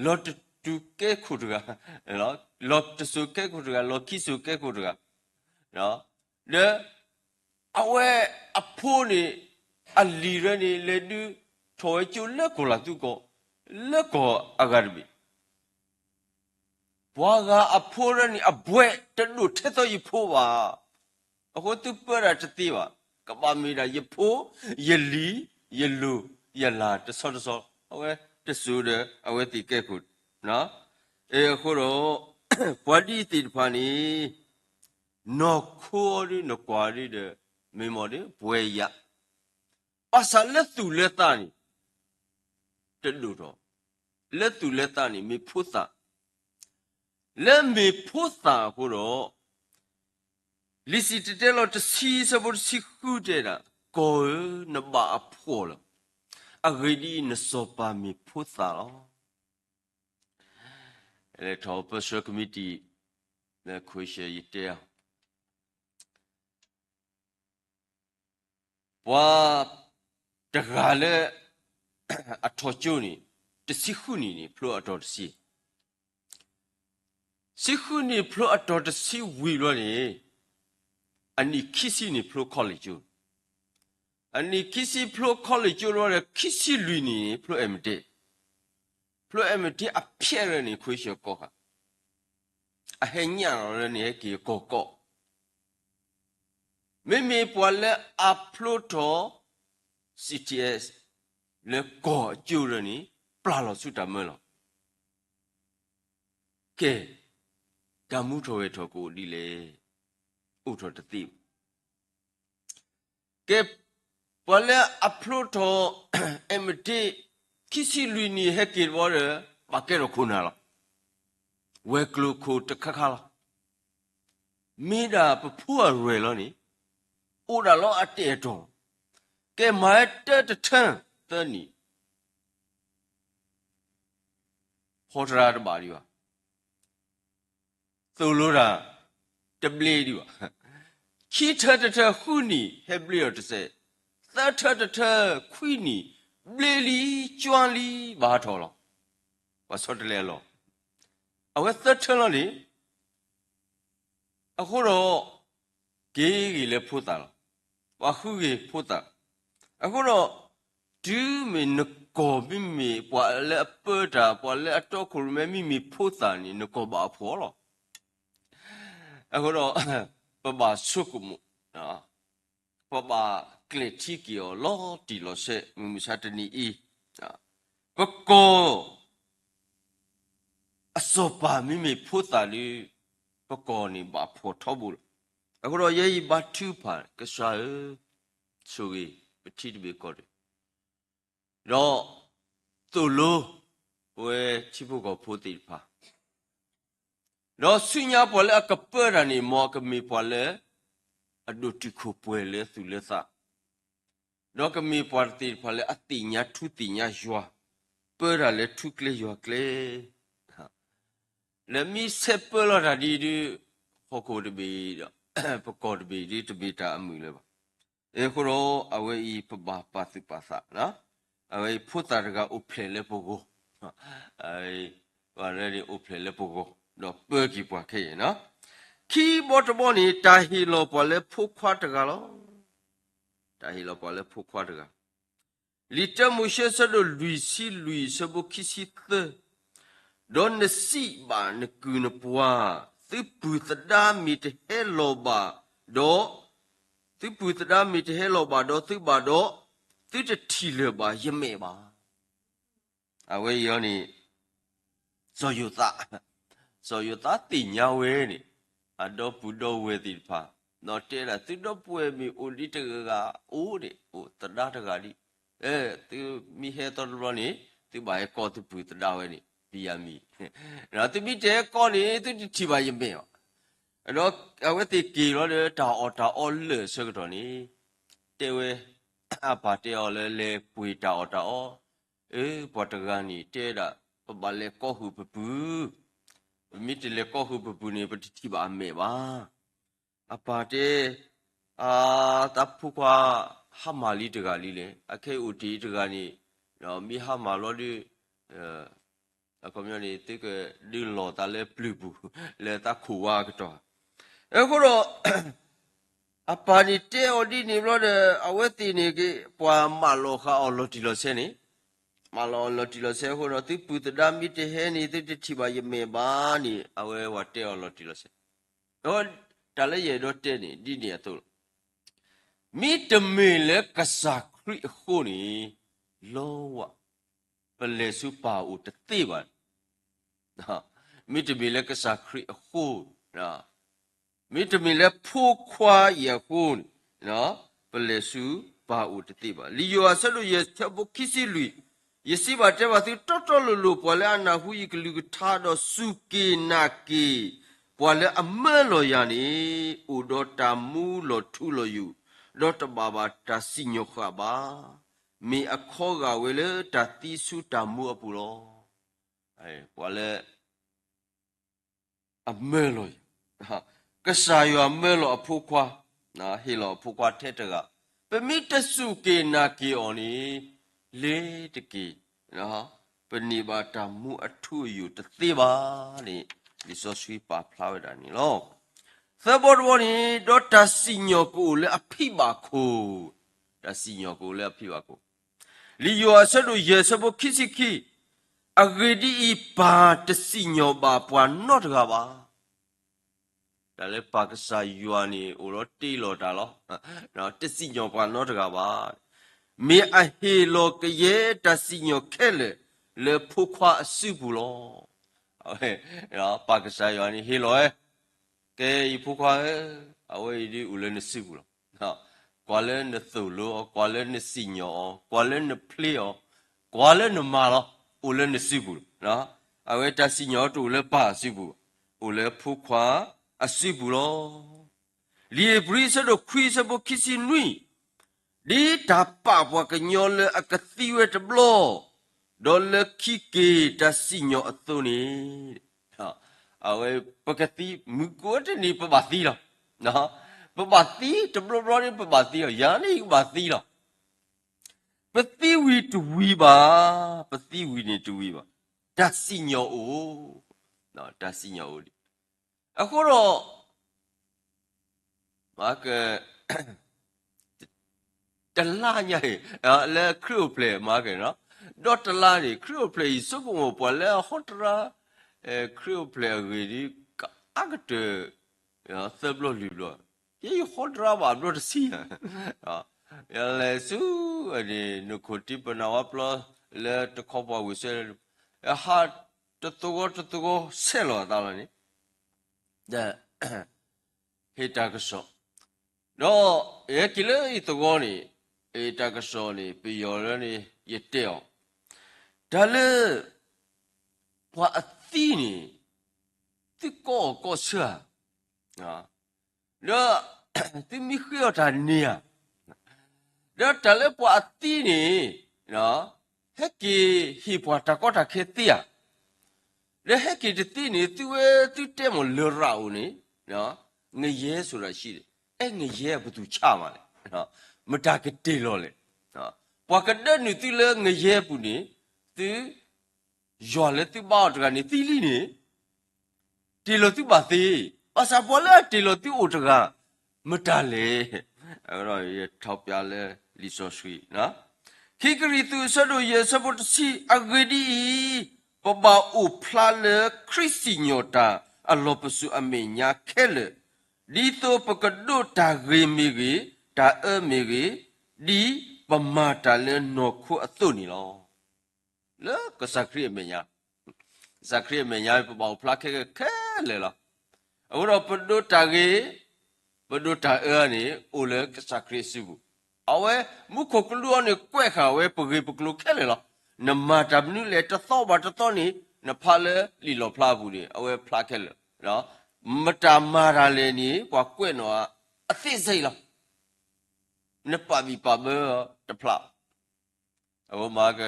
လီၤတတူၢ်ကဲခိၣ်တဂၤ, လီၤတစိၤကဲခိၣ်တဂၤ, လီၤခံစိၤကဲခိၣ်တဂၤ, ဒီး အဝဲအဖိန့ၣ် အလံၤရၢန့ၣ် လဲၤဒုးထီၣ်ဝဲကၠိလၢကီၢ်လၤသူကီၢ်, လၢကီၢ်အဂၤတဘ့ၣ်, ပှၤဂၤအဖိရၢန့ၣ် အဘှဲးတဒိၣ်ထဲသိးယဖိဘၣ်. အဃိသုပၢတၢ်တသ့ဘၣ်, ကဘၣ်မ့ၢ်ဒၣ်ယဖိ, ယလံၤ, ယလိၤ, ယလၤတဆီတဆီ, အဝဲ အဝဲသ့ၣ်ကဲခိၣ်, အဃိဒီး ပှၤဒ်အံၤသ့ၣ်တဖၣ်န့ၣ် နီၢ်ခိအီၤဒ်နကွၢ်ဒ်ဒီး မ့ၢ်မ့ၢ်ဒီး ပှဲၤယၤ, ဘၣ်ဆၣ်လၢသူၣ်လၢသးန့ၣ် တဒိၣ်ထီၣ်, လၢသူၣ်လၢသးန့ၣ် မ့ၢ်ဖိသၣ်, လၢမ့ၢ်ဖိသၣ်အဃိဒီး လံာ်စံၣ်တဲၤတဲလီၤတဆံဆၢဖိတဆံဃုတဲဒၣ်, ကီၢ်ဧၢ, နဘၣ်အဖှီၣ်လီၤ. အဂ့ၢ်ဒ်အံၤ, နစီၤပၤမ့ၢ်ဖိသၣ်လီၤ. လဲၤထီၣ်ပၢဆှၢကမံးတံာ် လၢ question ယတဲအီၤ ပှၤတဂၤလၢ အထီၣ်ကၠိန့ၣ် တဆံဃုနံၣ်န့ၣ် ဖျိအတီၤတဆံ, ဆံဃုနံၣ်ဖျိအတီၤတဆံဝံၤဘျီန့ၣ် အနံၣ်ခံဆံန့ၣ်ဖျိ college ကၠိ, အနံၣ်ခံဆံဖျိ college ကၠိဘျီဒီး ခံဆံလွံၢ်နံၣ်န့ၣ် ဖျိ M.Div, ဖျိ M.Div အဖျဲၣ်လၢန့ၣ် question ကီၢ်ခါ အဟဲညၣ်လီၤလၢန့ၣ် ဟဲက့ၤကီၢ်ကီၢ်, မ့မ့ၢ်ပှၤလၢအဖျိထီၣ် C.T.S လၢကီၢ်အကၠိလၢန့ၣ် ပျၢ်လီၤဆူတၢ်မၢလီၤ. ကဲ, တၢ်မူထီၣ်ဝဲထီၣ်ကအိၣ်ဒ်လဲၣ်, အိၣ်ထီၣ်တသ့ဘၣ်. ကဲ, ပှၤလၢအဖျိထီၣ် M.Div ခံဆံလွံၢ်နံၣ်ဟဲက့ၤတဘျီဒီး ဘၣ်ကဲထီၣ်ခိၣ်နၢ်လီၤ. ဝဲၤကျိၤခိၣ်တခါခါလီၤ. မ့ၢ်ဒၣ်ပဖိအရဲၣ်လီၤန့ၣ် အိၣ်ဒၣ်လီၤအတၢ်အဲၣ်တီလီၤ. ကဲမၤဟဲတၢတထၢ သၢနံၣ် ဖီတရၤတဘၣ်ဒံးဘၣ်, သိၣ်လိတၢ် တဘျ့ဒံးဘၣ်, ခံထၢတထၢဃုနံၣ် ဟဲဘျ့အီၤတစဲး, သၢထၢတထၢခွံနံၣ် ဘျ့လံ ကၠွါလံ ဘၣ်ဟးထီၣ်လီၤ. ပှၤဆီတလဲအလီၢ်, အဝဲသၢထၢလီၤန့ၣ် အဃိဒီး က့ၤဂ့ၤလၢဖိသၣ်လီၤ. ပှၤဃုဂ့ၤဖိသၣ်, အဃိဒီး တုၤမ့ၢ်နကီၢ်မ့မ့ၢ်ပှၤလၢအပၢတၢ် ပှၤလၢအတီခိၣ်ရိၣ်မဲ မ့မ့ၢ်ဖိသၣ်န့ၣ် နကီၢ်ဘၣ်အဖှီၣ်လီၤ. အဃိဒီး ပဘၣ်ဆိကမိၣ် ပဘၣ်ကျဲၣ်ထံက့ၤအီၤလီၤတံၢ်လီၤဆဲး မုၢ်မဆါတနံၤအံၤ, ပကီၢ် အစီၤပၤမ့မ့ၢ်ဖိသၣ်ဒီး ပကီၢ်န့ၣ်ဘၣ်ဖှီၣ်ထီဘိလီၤ. အဃိဒီးယဲယဘါထုကဖၣ် ကစၢ်ဧၢ, ဆိၣ်ဂ့ၤ ပထံတဘ့ၣ်ကီၢ်တဘ့ၣ်, ဒီးသိၣ်လိ ပဝဲထံဖိကီၢ်ဖိသ့ၣ်တဖၣ် ဒီးဆူညါပှၤလၢအကပၢတၢ်န့ၣ် မ်အကမ့ၢ်ပှၤလၢ အဒိၣ်တုာ်ခိၣ်ပှဲၤလၢသူၣ်လၢသး, ဒီးကမ့ၢ်ပှၤသ့ၣ်တဖၣ်လၢအသ့ၣ်ညါထူသ့ၣ်ညါယွၤ, ပၢတၢ်လၢထူကျဲယွၤကျဲ လၢမ့ၢ်ဆဲးပၢလီၤတၢ်ဒ်အံၤဒီး ဟီၣ်ခိၣ်တဘ့ၣ်ဒီး ပကီၢ်တဘ့ၣ်ဒီး တမ့ၢ်တၢ်အမုာ်လၢၤဘၣ်. အဃိဒီး အဝဲအံၤပဘၣ်ပာ်သူၣ်ပာ်သး, အဝဲအံၤဖိသၣ်တဂၤအိၣ်ဖျဲၣ်လၢပဂီၢ်, ပှၤလၢန့ၣ်အိၣ်ဖျဲၣ်လၢပဂီၢ်, ဒီးပၢက့ၤပှၤခဲအံၤ, ခံဘီတဘီန့ၣ် တၢ်ဟ့ၣ်လီၤပှၤလၢဖိခွါတဂၤလီၤ. တၢ်ဟ့ၣ်လီၤပှၤလၢဖိခွါတဂၤ လံာ်တၢမိၤၡ့ဆၢဒိၣ်လွံၢ်ဆံလွံၢ်ဆၢဖိခံဆံသၢ, ဒီးနစံးဘၣ်နကုၢ်နပှၤ, သုပုၢ်သဒါမ့ၢ်တဟဲလီၤဘၣ်ဒီး, သုပုၢ်သဒါမ့ၢ်တဟဲလီၤဘၣ်ဒီးသုဘၣ်ဒီး, သုတထံၣ်လၢၤဘၣ်ယမဲာ်ဘၣ်. အဝဲအံၤန့ၣ် စီၤယိၤသး, စီၤယိၤသးသ့ၣ်ညါဝဲန့ၣ် အဒီပုၢ်ဒီဝဲၢ်သ့ၣ်တဖၣ်, ဒီးတဲဒၣ်သုဒီပုၢ်ဝဲၢ်မ့ၢ်အိၣ်ဒံးတဂၤဂၤအိၣ်န့ၣ် အိၣ်သဒါတဂၤဒံး, သုမ့ၢ်ဟဲသီတဘျီန့ၣ် သုဘၣ်ဟဲကီသုပုၢ်သဒါဝဲန့ၣ် ဘံယၤမံၤ, ဒီးသုမ့ၢ်တဟဲကီန့ၣ် သုတထံၣ်ဘၣ်ယမဲာ်ဘၣ်. ဒီးအဝဲသ့ၣ်က့ၤလီၤဒီးတၢ်အီၣ်တၢ်အီလၢာ်အဆၢကတီၢ်န့ၣ် တဲဝဲ အပၢ်တဲအီၤလၢလဲၤပှ့ၤတၢ်အီၣ်တၢ်အီ, အၢ ပှၤတဂၤန့ၣ်တဲဒၣ် ပဘၣ်လဲၤကီဃုာ်ပပုၢ်, ပမ့ၢ်တလဲၤကီဃုာ်ပပုၢ်န့ၣ် ပတထံၣ်ဘၣ်အမဲာ်ဘၣ်. အပၢ်တဲ အတၢ်ဖိခွါ ဟါမၢ်လံတဂၤလံလဲၣ်, အခဲအံၤအိၣ်တ့ၢ်တဂၤန့ၣ် မ့ၢ်ဟါမၢ်လီၤဒီး အခီပညီန့ၣ် သုကဒုးလီၢ်သးလၢပျုၤပူၤ လၢတၢ်ခိၣ်ဝါအကတီၢ်. အဃိဒီး အပၢ်န့ၣ်တဲအီၤဒ်န့ၣ်ဘျီဒီး အဝဲသ့ၣ်န့ၣ်က့ၤ ပှၤမၢလီၤဃာ်အီၤလီၤတံၢ်လီၤဆဲးန့ၣ်, မၢလီၤအီၤလီၤတံၢ်လီၤဆဲးအဃိဒီး သုပုၢ်သဒါမ့ၢ်တဟဲန့ၣ် သုတထံၣ်ဘၣ်ယမဲာ်ဘၣ်န့ၣ် အဝဲဝဲတဲအီၤလီၤတံၢ်လီၤဆဲး. ဒီးတၢ်လၢယအဲၣ်ဒိးတဲန့ၣ် ဒ်န့ၣ်အသိးလီၤ. မ့တမ့ၢ်လၢကစၢ်ခရံာ်အဃိန့ၣ် လီၤဝဲ ပလဲၤဆူပၢ်အိၣ်တသ့ဘၣ်. မ့တမ့ၢ်လၢကစၢ်ခရံာ်အဃိ, မ့တမ့ၢ်လၢဖိခွါအံၤအဃိန့ၣ်, ပလဲၤဆူပၢ်အိၣ်တသ့ဘၣ်. လံာ်ယိၤဟၣ်အဆၢဒိၣ်ယဲၢ်ဆၢဖိခံဆံလွံၢ်, ယစံးဘၣ်တဲဘၣ်သုတီတီလိၤလိၤ, ပှၤလၢအနၢ်ဟူယကလုၢ်ကထါဒီးစူၢ်က့ၤနာ်က့ၤ ပှၤလၢအမၢလီၤယၤန့ၣ်, အိၣ်ဒီးတၢ်မူလီၤထူလီၤယိာ်, ဒီးတဘၣ်ဘၣ်တၢ်စံၣ်ညီၣ်ဃၣ်ဘၣ်. မ့ၢ်အခီဂာ်ဝဲလၢတၢ်သံဆူတၢ်မူအပူၤလီၤ. ပှၤလၢ အမၢလီၤယၤ, ကစၢ်ယွၤမၢလီၤအဖိခွါ, ဟ့ၣ်လီၤအဖိခွါထဲတဂၤ, ပမ့ၢ်တစူၢ်က့ၤနာ်က့ၤအီၤန့ၣ်, လ့ၤတက့ၢ်, ပန့ၢ်ဘၣ်တၢ်မူအထူအယိာ်တသ့ဘၣ်န့ၣ်, လံာ်စီဆှံပာ်ဖျါဝဲဒၣ်န့ၣ်လီၤ. သၢဘီတဘီန့ၣ်, ဒီးတၢ်စံၣ်ညီၣ်ကအိၣ်လၢအဖံးဘၣ်ခိၣ်, တၢ်စံၣ်ညီၣ်ကအိၣ်လၢအဖံးဘၣ်ခိၣ် လံာ်ယိၤဟၣ်အဆၢဒိၣ်ယဲၢ်ဆၢဖိခံဆံခံ, အဂ့ၢ်ဒ်အံၤ, ပၢ်တစံၣ်ညီၣ်ဘၣ်ပှၤနီတဂၤဘၣ်. တၢ်လၢပၢ်ကစၢ်ယွၤန့ၣ် အိၣ်ဒီးတ့လီၤတၢ်လီၤ. တစံၣ်ညီၣ်ပှၤနီတဂၤဘၣ်. မ့ၢ်အဟ့ၣ်လီၤကယဲၢ်တၢ်စံၣ်ညီၣ်ခဲလၢာ်လၢဖိခွါအစုပူၤလီၤ. ပၢ်ကစၢ်ယွၤန့ၣ်ဟ့ၣ်လီၤဝဲ, ကဲယဖိခွါဧၢ, အဝဲအံၤဒ်အိၣ်လၢနစုပူၤလီၤ. ကွၢ်လၢနသိၣ်လိအီၤ, ကွၢ်လၢနစံၣ်ညီၣ်အီၤ, ကွၢ်လၢနဖျ့အီၤ, ကွၢ်လၢနမၤလီၤ, အိၣ်လၢနစုပူၤလီၤ. အဝဲတၢ်စံၣ်ညီၣ်တအိၣ်လၢပၢ်အစုပူၤ, အိၣ်လၢဖိခွါအစုပူၤလီၤ. လံာ်ဧ့ၤဘြံၤအဆၢဒိၣ်ခွံအဆၢဖိခံဆံနွံ, ဒ်တၢ်ပာ်ပှၤကညီလၢအကသံဝဲတဘျီ, ဒီးလၢခံက့ၤတၢ်စံၣ်ညီၣ်အသိးန့ၣ်, အဝဲပကသံ မုၢ်ကိးတနံၤပဘၣ်သံလီၤ. ပဘၣ်သံတဘျီဘျီန့ၣ် ပဘၣ်သံလီၤ. ယၤန့ၣ်ကဘၣ်သံလီၤ. ပသံဝံၤတဝံၤဘၣ်, ပသံဝံၤန့ၣ်တဝံၤဘၣ်. တၢ်စံၣ်ညီၣ်အိၣ်, တၢ်စံၣ်ညီၣ်အိၣ်ဒံး. အဃိဒီး မၤက တလါညါအံၤ လၢခရံာ်အိၣ်ဖျဲၣ်မၤက့ၤနီၤ, ဒီးတလါန့ၣ် ခရံာ်အိၣ်ဖျဲၣ်အံၤ ဆိကမိၣ်ပှၤလၢအဟီတရါ ခရံာ်အိၣ်ဖျဲၣ်အဂ့ၢ်ဒ် ကအါကတၢၢ် သၢဘျီလွံၢ်ဘျီ, ယဲယဟီတရါဘၣ်ဘျီတဆံဧါ. ယလဲၤဆူ န့ၣ် နခိၣ်တံပနၢ်ဝါပျီ လၢတခီပှၤဝံၤဆဲ ဟးတသဝီတသဝီဆဲးလီၤအသးလီၤန့ၣ် ဒီး ဟ့ၣ်တၢ်ကစီၣ်, ဒီးယဟဲက့ၤလၢယသဝီန့ၣ် တၢ်ကစီၣ်န့ၣ် ပယီၤလၢန့ၣ် ယတဲအီၤ, တၢ်လၢ ပှၤအသံန့ၣ် သုကိးအီၤကိးဆၢဧါ, ဒီး သုမ့ၢ်ဃ့အီၤတၢ်န့ၣ်ဧါ, ဒီးတၢ်လၢပှၤအသံန့ၣ် ဟဲက့ၤဟ့ၣ်ပှၤတၢ်ကီတၢ်ခဲသ့ဧါ, ဒီးဟဲက့ၤတသ့န့ၣ် သုဝဲသုတဲမ့ၢ်လရာ်အိၣ်န့ၣ် ငရဲဆိုတာရှိတယ်, အဲ ငရဲက ဘယ်သူချမှာလဲ, မတၤကတ့ၢ်လီၤလဲၣ်. ပှၤကဒၢနုာ်သုလၢငရဲပူၤန့ၣ် သု ယွၤလၢသုဘါအီၤတဂၤန့ၣ်သံလံန့ၣ် တ့ၢ်လီၤသုဘၣ်သ့, ဘၣ်ဆၣ်ပှၤလၢအတ့ၢ်လီၤသုအိၣ်တဂၤ မတၤလဲၣ်. အဝဲဒီးယထီၣ်ပျးလၢလံာ်စီဆှံ ခံကရံၣ်သူးအဆၢဒိၣ်ယဲၢ်အဆၢဖိတဆံ, အဂ့ၢ်ဒ်အံၤ, ပဘၣ်အိၣ်ဖျါလၢခရံာ်စံၣ်ညီၣ်တၢ်အလီၢ်ပစိာ်အမဲာ်ညါခဲလၢာ်, ဒ်သိးပကဒိးတၢ်ဂ့ၤမ့ၢ်ဂ့ၤ, တၢ်အၢမ့ၢ်ဂ့ၤ, ဒ်ပမၤတၢ်လၢနီၢ်ခိအသိးန့ၣ်လီၤ. လၢကစၢ်ခရံာ်အမဲာ်ညါ, ကစၢ်ခရံာ်အမဲာ်ညါ ပဘၣ်အိၣ်ဖျါခဲခဲလၢာ်လီၤ. အဃိဒီးပဒိးတၢ်ဂ့ၤ, ပဒိးတၢ်အၢန့ၣ် အိၣ်လၢကစၢ်ခရံာ်အစုပူၤ, အဝဲမူခိၣ်ကလူးအီၤန့ၣ် ကွဲးဃာ်ဝဲပဂ့ၢ်ပကျိၤခဲလၢာ်လီၤ. နမၤတၢ်မနုၤလဲၣ် တသီဘၣ်တသီန့ၣ် နဖးလၢလံာ်လီၣ်ဖျါအပူၤန့ၣ် အဝဲဖျါခဲလၢာ်, မတၤမၤတၢ်လဲၣ်န့ၣ် ပှၤကွဲးနီၣ်အသ့စ့ၢ်လီၤ. နပာ်ဘံၣ်ပာ်ဘၢတဖျါ အဃိမးက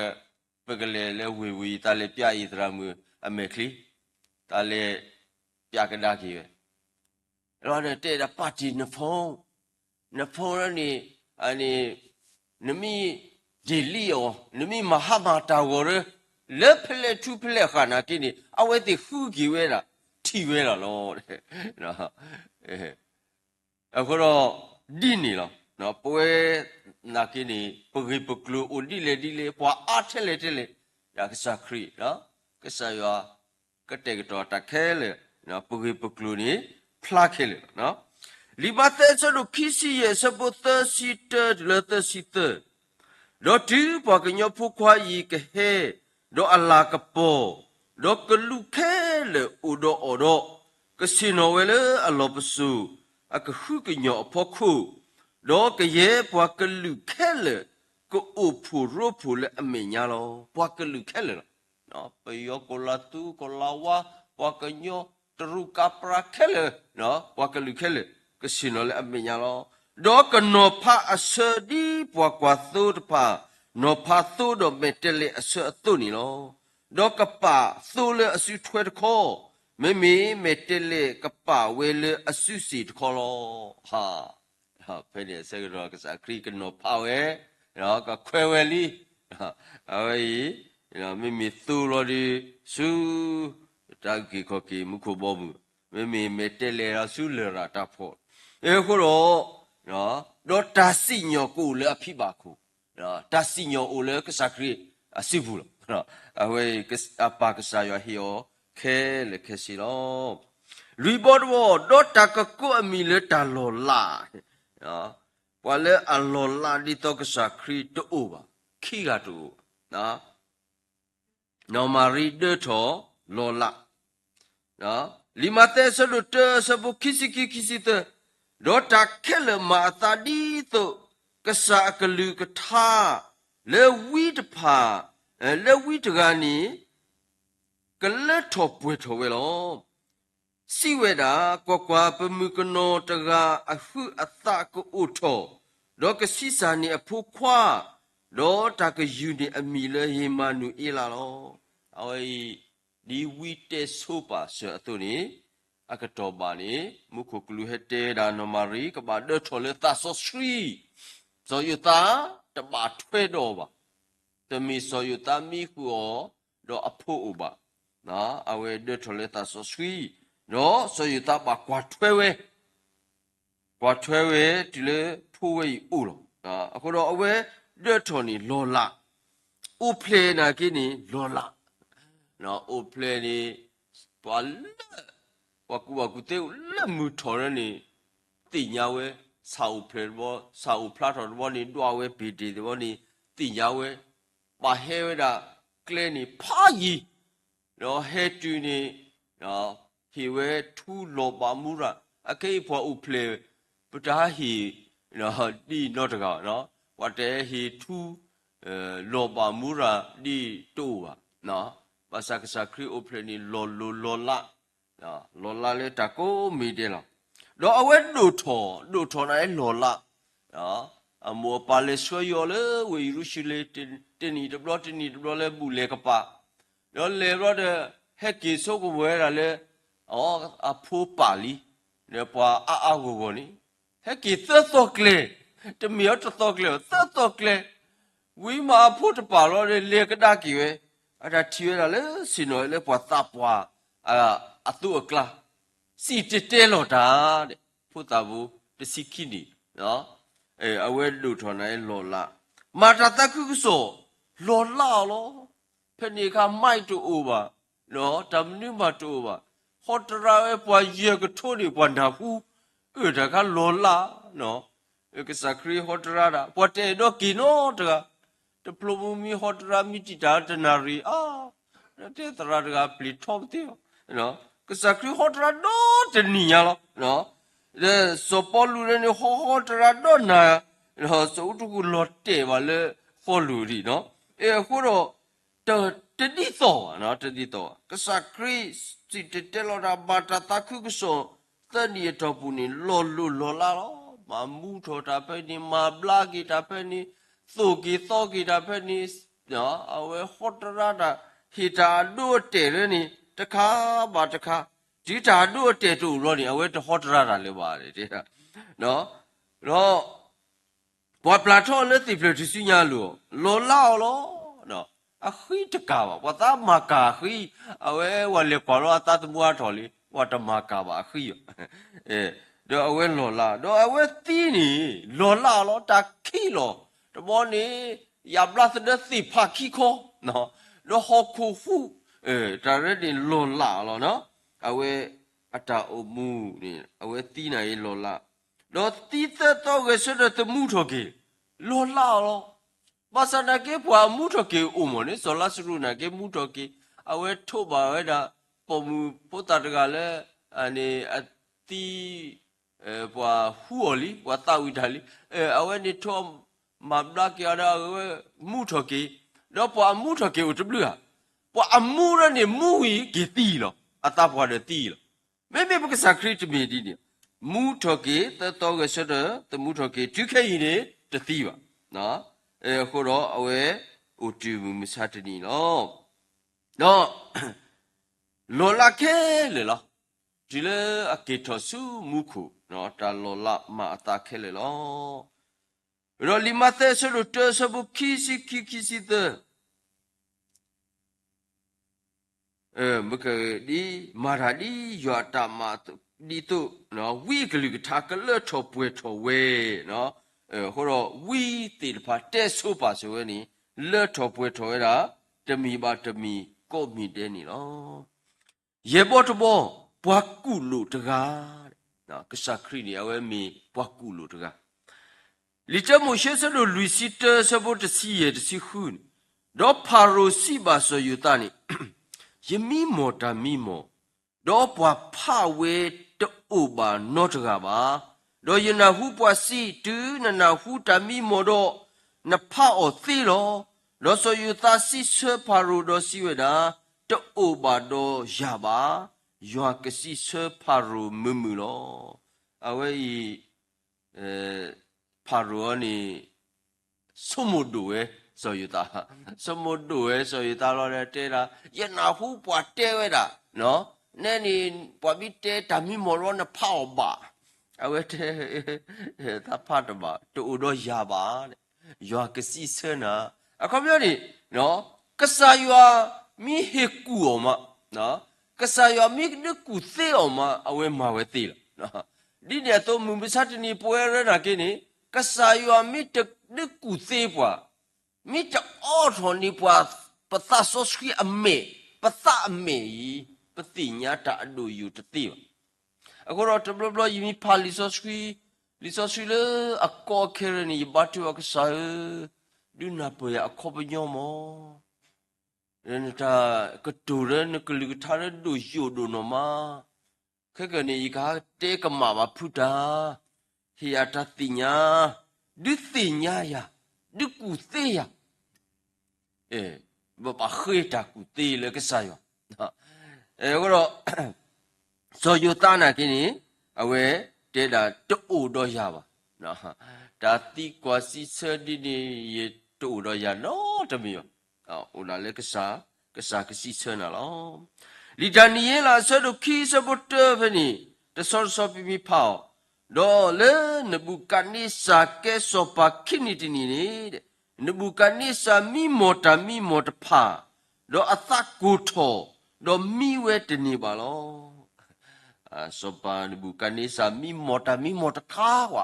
ပကလဲၤလၢဝ့ၢ်ဝံၤ သးလဲၤပျးအံၤသရၣ်မုၣ်အမဲာ်ချံ, သးလဲၤပျးကဒါက့ၤဝဲ, ဒီးတဲဒၣ်ပာ်တ့ၢ်န phone, န phone န့ၣ်, နမ့ၢ် delete အီၤ, နမ့ၢ်မၤဟးမၤတၢ်ဂီၤလၢ လၢဖဲလဲၣ်ထူဖဲလဲၣ်ဃာ်နာ်က့န့ၣ် အဝဲသ့ၣ်ဃုက့ၤဝဲဒၣ် ထံၣ်ဝဲဒၣ်လီၤ. အဃိဒီး ဒ်န့ၣ်လီၤ. ပဝဲနာ်က့န့ၣ် ပဂ့ၢ်ပကျိၤအိၣ်ဒ်လဲၣ်ဒ်လဲၣ် ပှၤအါထဲလဲၣ်ထဲလဲၣ် ဒ်ကစၢ်ခရံာ်, ကစၢ်ယွၤ ကတဲာ်ကတီၤတၢ်ခဲလၢာ်, ပဂ့ၢ်ပကျိၤန့ၣ် ဖျါခဲလၢာ်လီၤ. လံာ်မးသဲအဆၢဒိၣ်ခံဆံယဲၢ်အဆၢဖိသၢဆံတၢတုၤလၢသၢဆံသၢ, ဒီးတုၤပှၤကညီဖိခွါအံၤကဟဲ ဒီးအလၤကပီၤ, ဒီးကလူးခဲလၢာ်အိၣ်ဒီးအီၤဒီး, ကဆ့ၣ်နီၤဝဲလၢအလီၢ်ပစိာ်အကဟုကညီၢ်အဖီခိၣ်, ဒီးကယဲၢ်ပှၤကလုာ်ခဲလၢာ် ကအိၣ်ဖှိၣ်ရိဖှိၣ်လၢအမဲာ်ညါလီၤ. ပှၤကလုာ်ခဲလၢာ်လီၤ. ပယီၤကီၢ်လၤသူကီၢ်လၤဝါ, ပှၤကညီ, တရူးကၤပြၤခဲလၢာ်, ပှၤကလုာ်ခဲလၢာ် ကဆ့ၣ်နီၤလၢအမဲာ်ညါလီၤ. ဒီးကနီၤဖးအဆၢဒ်ပှၤကွၢ်သိတဖၣ် နီၤဖးသိဒီးမဲာ်တဲးလဲးအဆၢအသိးန့ၣ်လီၤ. ဒီးကပာ်သိလၢအစုထွဲတခီ, မ့မ့ၢ်မဲာ်တဲးလဲးကပာ်ဝဲလၢအစုစ့ၣ်တခီလီၤ. ဖဲန့ၣ်အဆၢကတီၢ်ကစၢ်ခရံာ်ကနီၤဖးဝဲ, ကခွဲးဝဲလံ. အဝဲအံၤ, မ့မ့ၢ်သိလီၤဒီး ဆူ တၢ်အုၣ်က့ၤခီၣ်က့ၤမူခိၣ်ဘီမုၢ်, မ့မ့ၢ်မဲာ်တဲးလဲးဒီးဆူလရာ်တၢ်ဖီၣ်, အဃိဒီး, ဒီးတၢ်စံၣ်ညီၣ်ကအိၣ်လၢအဖံဘၣ်ခိၣ်, တၢ်စံၣ်ညီၣ်အိၣ်လၢကစၢ်ခရံာ်အစုပူၤလီၤ. အဝဲအံၤ အပၢ်ကစၢ်ယွၤဟ့ၣ်အီၤခဲလၢာ်ခဲဆ့လီၤ. လွံၢ်ဘီတဘီ, ဒီးတၢ်ကကိးအမံၤလၢတၢ်လီၤလး, ပှၤလၢအလီၤလးဒ်သိးကစၢ်ခရံာ်တအိၣ်ဘၣ်, ခံဂၤတအိၣ်ဘၣ်. နီၢ်မၤရံဒၢထီၣ်လီၤလး, လံာ်မးသဲအဆၢဒိၣ်တၢအဆၢဖိခံဆံခံ ခံဆံသၢ, ဒီးတၢ်ခဲလၢာ်မၤအသးဒ်သိး ကစၢ်အကလုၢ်ကထါ လၢဝံတဖၣ်, လၢဝံတဂၤန့ၣ် ကလၢထီၣ်ပှဲၤထီၣ်ဝဲလီၤ. စံးဝဲဒၣ်, ကွၢ်ကွၢ်, ပမုၣ်ကနီၤတဂၤအဟုးအသးကအိၣ်ထီၣ်, ဒီးကဆံးစၢ်န့ၢ်အဖိခွါ, ဒီးတၢ်ကယုၢ်န့ၢ်အမံၤလၢဧ့မၤနူၤအ့လးလီၤ. အဝဲအံၤ ဒ်ဝံတဲဆိပာ်စၢၤအသိးန့ၣ်, အကတီၢ်ဘၣ်န့ၣ် မူခိၣ်ကလူးဟဲတဲဝဲဒၣ်နီၢ်မၤရံ ကဘၣ်ဒၢထီၣ်လၢသးစီဆှံ, စီၤယိၤသးတဘၣ်ထွဲဒီးအီၤဘၣ်. တမ့ၢ်စီၤယိၤသးမံဃုာ်အီၤဒီးအဖိအိၣ်ဘၣ်. အဝဲဒၢထီၣ်လၢသးစီဆှံ, ဒီးစီၤယိၤသးဘၣ်ကွၢ်ထွဲဝဲ, ကွၢ်ထွဲဝဲတုၤလၢဖိဝဲအံၤအိၣ်လီၤ. အဃိဒီးအဝဲဒၢထီၣ်န့ၣ်လီၤလး, အိၣ်ဖျဲၣ်နာ်က့န့ၣ်လီၤလး, အိၣ်ဖျဲၣ်န့ၣ် ပှၤလၢ ပှၤကူၣ်ဘၣ်ကူၣ်သ့လၢမုၢ်ထီၣ်လၢန့ၣ် သ့ၣ်ညါဝဲ, ဆၣ်အိၣ်ဖျဲၣ်တဘီ, ဆၣ်အိၣ်ဖျါထီၣ်တဘီန့ၣ် ဒွးဝဲပ့ၤတ့ၢ်တဘီန့ၣ် သ့ၣ်ညါဝဲ, ပာ်ဟဲဝဲဒၣ်ကျဲန့ၣ်ဖးယံၤ, ဒီးဟဲတုၤန့ၣ် ဟ့ၣ်ဝဲထူလီၤဘၣ်မူရၤ, အခဲအံၤပှၤအိၣ်ဖျဲၣ် ပတဟးဟ့ၣ် ဒ်နီတဂၤဘၣ်, ပှၤတဟဲဟ့ၣ်ထူ လီၤဘၣ်မူရၤဒ်တအိၣ်ဘၣ်. ဘၣ်ဆၣ်ကစၢ်ခရံာ်အိၣ်ဖျဲၣ်န့ၣ်လီၤလိၤလီၤလး, လီၤလးလၢတၢ်ကိးမံၤဒဲးလီၤ. ဒီးအဝဲဒိၣ်ထီၣ်, ဒိၣ်ထီၣ်န့ၣ်လီၤလး, အမိၢ်အပၢ်လဲၤဆှၢယီၤလၢဝ့ၢ်ယရူၤၡလ့ၣ် တနံၣ်တဘျီတနံၣ်တဘျီလၢဘူၣ်လဲၤကပၤ, ဒီးလဲၤဘျီဒီး ဟဲက့ၤဆိကမိၣ်ဝဲဒၣ်လၢ အဖိပၢ်လံ, ဒီးပှၤအါအါဂီၢ်ဂီၢ်န့ၣ် ဟဲက့ၤသၢသီကျဲ, တမ့ၢ်အီၤတသီကျဲဘၣ် သၢသီကျဲ, ဝံၤမးအဖိတပၢ်လီၤဒီး လဲၤကဒါက့ၤဝဲ, အတၢ်ထံၣ်ဝဲဒၣ်လၢဆ့ၣ်နီၤလၢပှၤသးပှၢ် အသိးအကျါ, စံၣ်တဲၤတဲလီၤတၢ်, ဖိသၣ်ဖိတဆံခံနံၣ်, အဝဲဒိၣ်ထီၣ်န့ၣ်လီၤလး, မၤတၢ်သးခုကစီၣ် လီၤလးအီၤလီၤ. ဖဲန့ၣ်အခါ mic တအိၣ်ဘၣ်, တၢ်မနုၤမးတအိၣ်ဘၣ်, ဟီတရါဝဲပှၤယဲၢ်ကထိန့ၣ် ပှၤနၢ်ဟူ, အၢ တၢ်ခါလီၤလး, ကစၢ်ခရံာ်ဟီတရါတၢ် ပှၤတအဲၣ်ဒိးက့ၤနီတဂၤ, တဖျိမ့ၢ်ဟီတရါမ့ၢ်တံာ်တာ်တနၣ်ရံၣ် အါ, တဲသရၣ်တဂၤပျံၤထီမသ့ၣ်, ကစၢ်ခရံာ်ဟီတရါဒီတနံၣ်ညါလီၤ. ဒီးစီၤပီလူးန့ၣ် ဟီဟီတရါဒီနၤ, စီၤအူတကူၣ်လီၤတဲာ်ဘၣ်လၢပီလူးဒံး, အဃိဒီး တဒ်သိးဘၣ်, တဒ်သိးဘၣ်. ကစၢ်ခရံာ်စံၣ်တဲၤတဲလီၤတၢ် မၤတၢ်သးခုကစီၣ် သၢနံၣ်အတီၢ်ပူၤန့ၣ် လီၤလိၤလီၤလးလီၤ. မၤမူထီၣ်တၢ်ဖဲန့ၣ်, မၤဘျါက့ၤတၢ်ဖဲန့ၣ်, သိၣ်က့ၤသီက့ၤတၢ်ဖဲန့ၣ်, အဝဲဟီတရါတၢ် ဟ့ၣ်တၢ်အဒိအတဲာ်လၢန့ၣ် တခါဘၣ်တခါ, တုၤတၢ်အဒိအတဲာ်တအိၣ်ဘျီန့ၣ် အဝဲတဟီတရါတၢ်လၢၤဘၣ်, ဒီး ပှၤပျၢ်ထီၣ်လၢသ့ၣ်ဖျၢၣ်ထူၣ်စုညါအလိၤ, လီၤလးအီၤလီၤ. အဃံတကၢ်ဘၣ်, ပှၤသးမၤကၢ်အဃံ, အဝဲပှၤလဲၤကွၢ်လီၤအသးသမူအါထီၣ်လံ, ပှၤတမၤကၢ်ဘၣ်အဃံ, ဒီးအဝဲလီၤလး, ဒီးအဝဲသံန့ၣ် လီၤလးအီၤလီၤ. တၢ်ခံးလီၤ, တဘျီန့ၣ် ယၣ်ဘျါသဒၢသ့ၣ်ဖးခံခီ, ဒီးဟီၣ်ခိၣ်ဟူး, တၢ်ရဲန့ၣ်လီၤလးအီၤလီၤ. အဝဲအတၢ်အိၣ်မူန့ၣ် အဝဲသံန့ၣ်လီၤလး, ဒီးသံသၢသီဂဲၤဆၢထၢၣ်သမူထီၣ်က့ၤ, လီၤလးအီၤလီၤ. ဘၣ်ဆၣ်နာ်က့ ပှၤအမူထီၣ်က့ၤအိၣ်မးန့ၣ် စီၤလါစရူးနာ်က့ မူထီၣ်က့ၤ, အဝဲထိးဘၣ်ဝဲဒၣ် ပိာ်မုၣ်ဖိသၣ်တဂၤလၢ အန့ၣ်အသံ ပှၤဟူအီၤလံ, ပှၤသးဝံၣ်တၢ်လံ, အဝဲန့ၣ်ထိး မၤဘျါက့ၤအီၤဒီး အဝဲမူထီၣ်က့ၤ, ဒီးပှၤအမူထီၣ်က့ၤအိၣ်တဘျုးဧါ, ပှၤအမူဒီးန့ၣ်မူဝံၤက့ၤသံလီၤ, အသးပှၢ်ဒီးသံလီၤ. မ့မ့ၢ်ပကစၢ်ခရံာ်တမ့ၢ်ဒ်န့ၣ်, မူထီၣ်က့ၤ သၢသီဂဲၤဆၢထၢၣ် သမူထီၣ်က့ၤ တုၤခဲအံၤန့ၣ် တသံဘၣ်. အဃိဒီးအဝဲအိၣ်တုၤမုၢ်မဆါတနံၤလီၤ. ဒီး လီၤလးခဲလၢာ်လီၤ. တုၤလၢအက့ၤထီၣ်ဆူမူခိၣ်, တၢ်လီၤလးမၤအသးခဲလၢာ်လီၤ. ဒီးလံာ်မးသဲအဆၢဒိၣ်တၢ အဆၢဖိခံဆံခံ ခံဆံသၢ, မ့ၢ်ကဒ် မၤတၢ်ဒ်ယွၤအတၢ်မၤဒ်သိး ဝံအကလုၢ်ကထါကလၢထီၣ်ပှဲၤထီၣ်ဝဲ, အဃိဒီးဝံသ့ၣ်တဖၣ် တဲဆိပာ်စၢၤဝဲန့ၣ် လၢထီၣ်ပှဲၤထီၣ်ဝဲဒၣ် တမံၤဘၣ်တမံၤ ကိးမံၤဒဲးန့ၣ်လီၤ. ယဲၢ်ဘီတဘီ ပှၤကူၣ်လိာ်တဂၤ, ကစၢ်ခရံာ်န့ၣ် အဝဲမ့ၢ်ပှၤကူၣ်လိာ်တဂၤ. လံာ်တၢမိၤၡ့ အဆၢဒိၣ်လွံၢ်ဆံတၢ အဆၢဖိတဆံယဲၢ် တဆံဃုန့ၣ်, ဒီးဖၤရိၤစံးဘၣ်စီၤယိၤသးန့ၣ်, ယမံမီၢ်တၢ်မံမီၢ်, ဒီးပှၤဖးဝဲတအိၣ်ဘၣ်နီတဂၤဘၣ်. ဒီးယနၢ်ဟူပှၤစံး, တုၤနနၢ်ဟူတၢ်မံမီၢ်ဒီး နဖးအီၤသ့လီၤ. ဒီးစီၤယိၤသးစံးဆၢဖၤရိၤဒီးစံးဝဲဒၣ်, တအိၣ်ဘၣ်ဒီးယၤဘၣ်, ယွၤကစံးဆၢဖၤရိၤမုာ်မုာ်လီၤ. အဝဲအံၤ ဖၤရိၤအံၤန့ၣ် ဆိကမိၣ်ဒိၣ်ဝဲစီၤယိၤသး, ဆိကမိၣ်ဒိၣ်ဝဲစီၤယိၤသးလီၤဒီးတဲဒၣ်, ယနၢ်ဟူပှၤတဲဝဲဒၣ်, နဲန့ၣ် ပှၤမ့ၢ်တဲတၢ်မံမီၢ်လီၤ နဖးအီၤဘၣ်. အဝဲတဲ, သးဖးတဘၣ်, တအိၣ်ဒီးယၤဘၣ်, ယွၤကစံးဆၢနၤ. အခီပညီန့ၣ် ကစၢ်ယွၤမ့ၢ်ဟ့ၣ်ကူၣ်အီၤမး, ကစၢ်ယွၤမ့ၢ်ဒုးကူၣ်သ့အီၤမး အဝဲမၤဝဲသ့လီၤ. ဒ်န့ၣ်အသိး မုၢ်မဆါတနံၤပဝဲရၢနာ်က့န့ၣ် ကစၢ်ယွၤမ့ၢ်တဒုးကူၣ်သ့ပှၤ, မ့ၢ်တအိးထီၣ်န့ၢ်ပှၤ ပသးစီဆှံအမဲာ်, ပသးအမဲာ်အံၤ ပသ့ၣ်ညါတၢ်အဒိၣ်ယိာ်တသ့ဘၣ်. အဃိဒီးတဘျီဘျီယမ့ၢ်ဖးလံာ်စီဆှံ, လံာ်စီဆှံလၢအကီအခဲရၢန့ၣ် ယဘါထုကဖၣ်ကစၢ်ဧၢ, ဒုးနၢ်ပၢၢ်ယၤအခီပညီမး. နတၢ်ကတိၤလၢနကလုၢ်ကထါလၢဒိၣ်ယိာ်ဒိၣ်နီၢ်မး, ခဲကနံၣ်အံၤ ယကဟးတဲကမၣ်ဘၣ်ဖုတၢ်, ဟ့ၣ်ယၤတၢ်သ့ၣ်ညါ, ဒုးသ့ၣ်ညါယၤ, ဒုးကူၣ်သ့ယၤ, ဘၣ်ဘၣ်ဃ့တၢ်ကူၣ်သ့လၢကစၢ်ယွၤ. အဃိဒီး စီၤယိၤသးနာ်က့န့ၣ် အဝဲတဲဒၣ်တအိၣ်ဒီးယၤဘၣ်, တၢ်သံကွၢ်စံးဆၢဒ်န့ၣ် ယတအိၣ်ဒီးယၤနီတမံၤဘၣ်. အိၣ်ဒၣ်လၢကစၢ်, ကစၢ်ကစံးဆၢနၤလီၤ. လံာ်ဒၤနံးယ့လးအဆၢဒိၣ်ခံအဆၢဖိတၢဖဲန့ၣ် တဆီတဆီပမ့ၢ်ဖးအီၤ, ဒီးလၢနဘူၤခၣ်နံစၢ်ကဲစီၤပၤခံနံၤတနံၤန့ၣ်, နဘူၤခၣ်နံစၢ်မံမီၢ်တၢ်မံမီၢ်တဖၣ်, ဒီးအသးကိၢ်ထီၣ်, ဒီးမံဝဲတန့ၢ်ဘၣ်လီၤ. စီၤပၤနဘူၤခၣ်နံစၢ်မံမီၢ်တၢ်မံမီၢ်တခါဝဲ,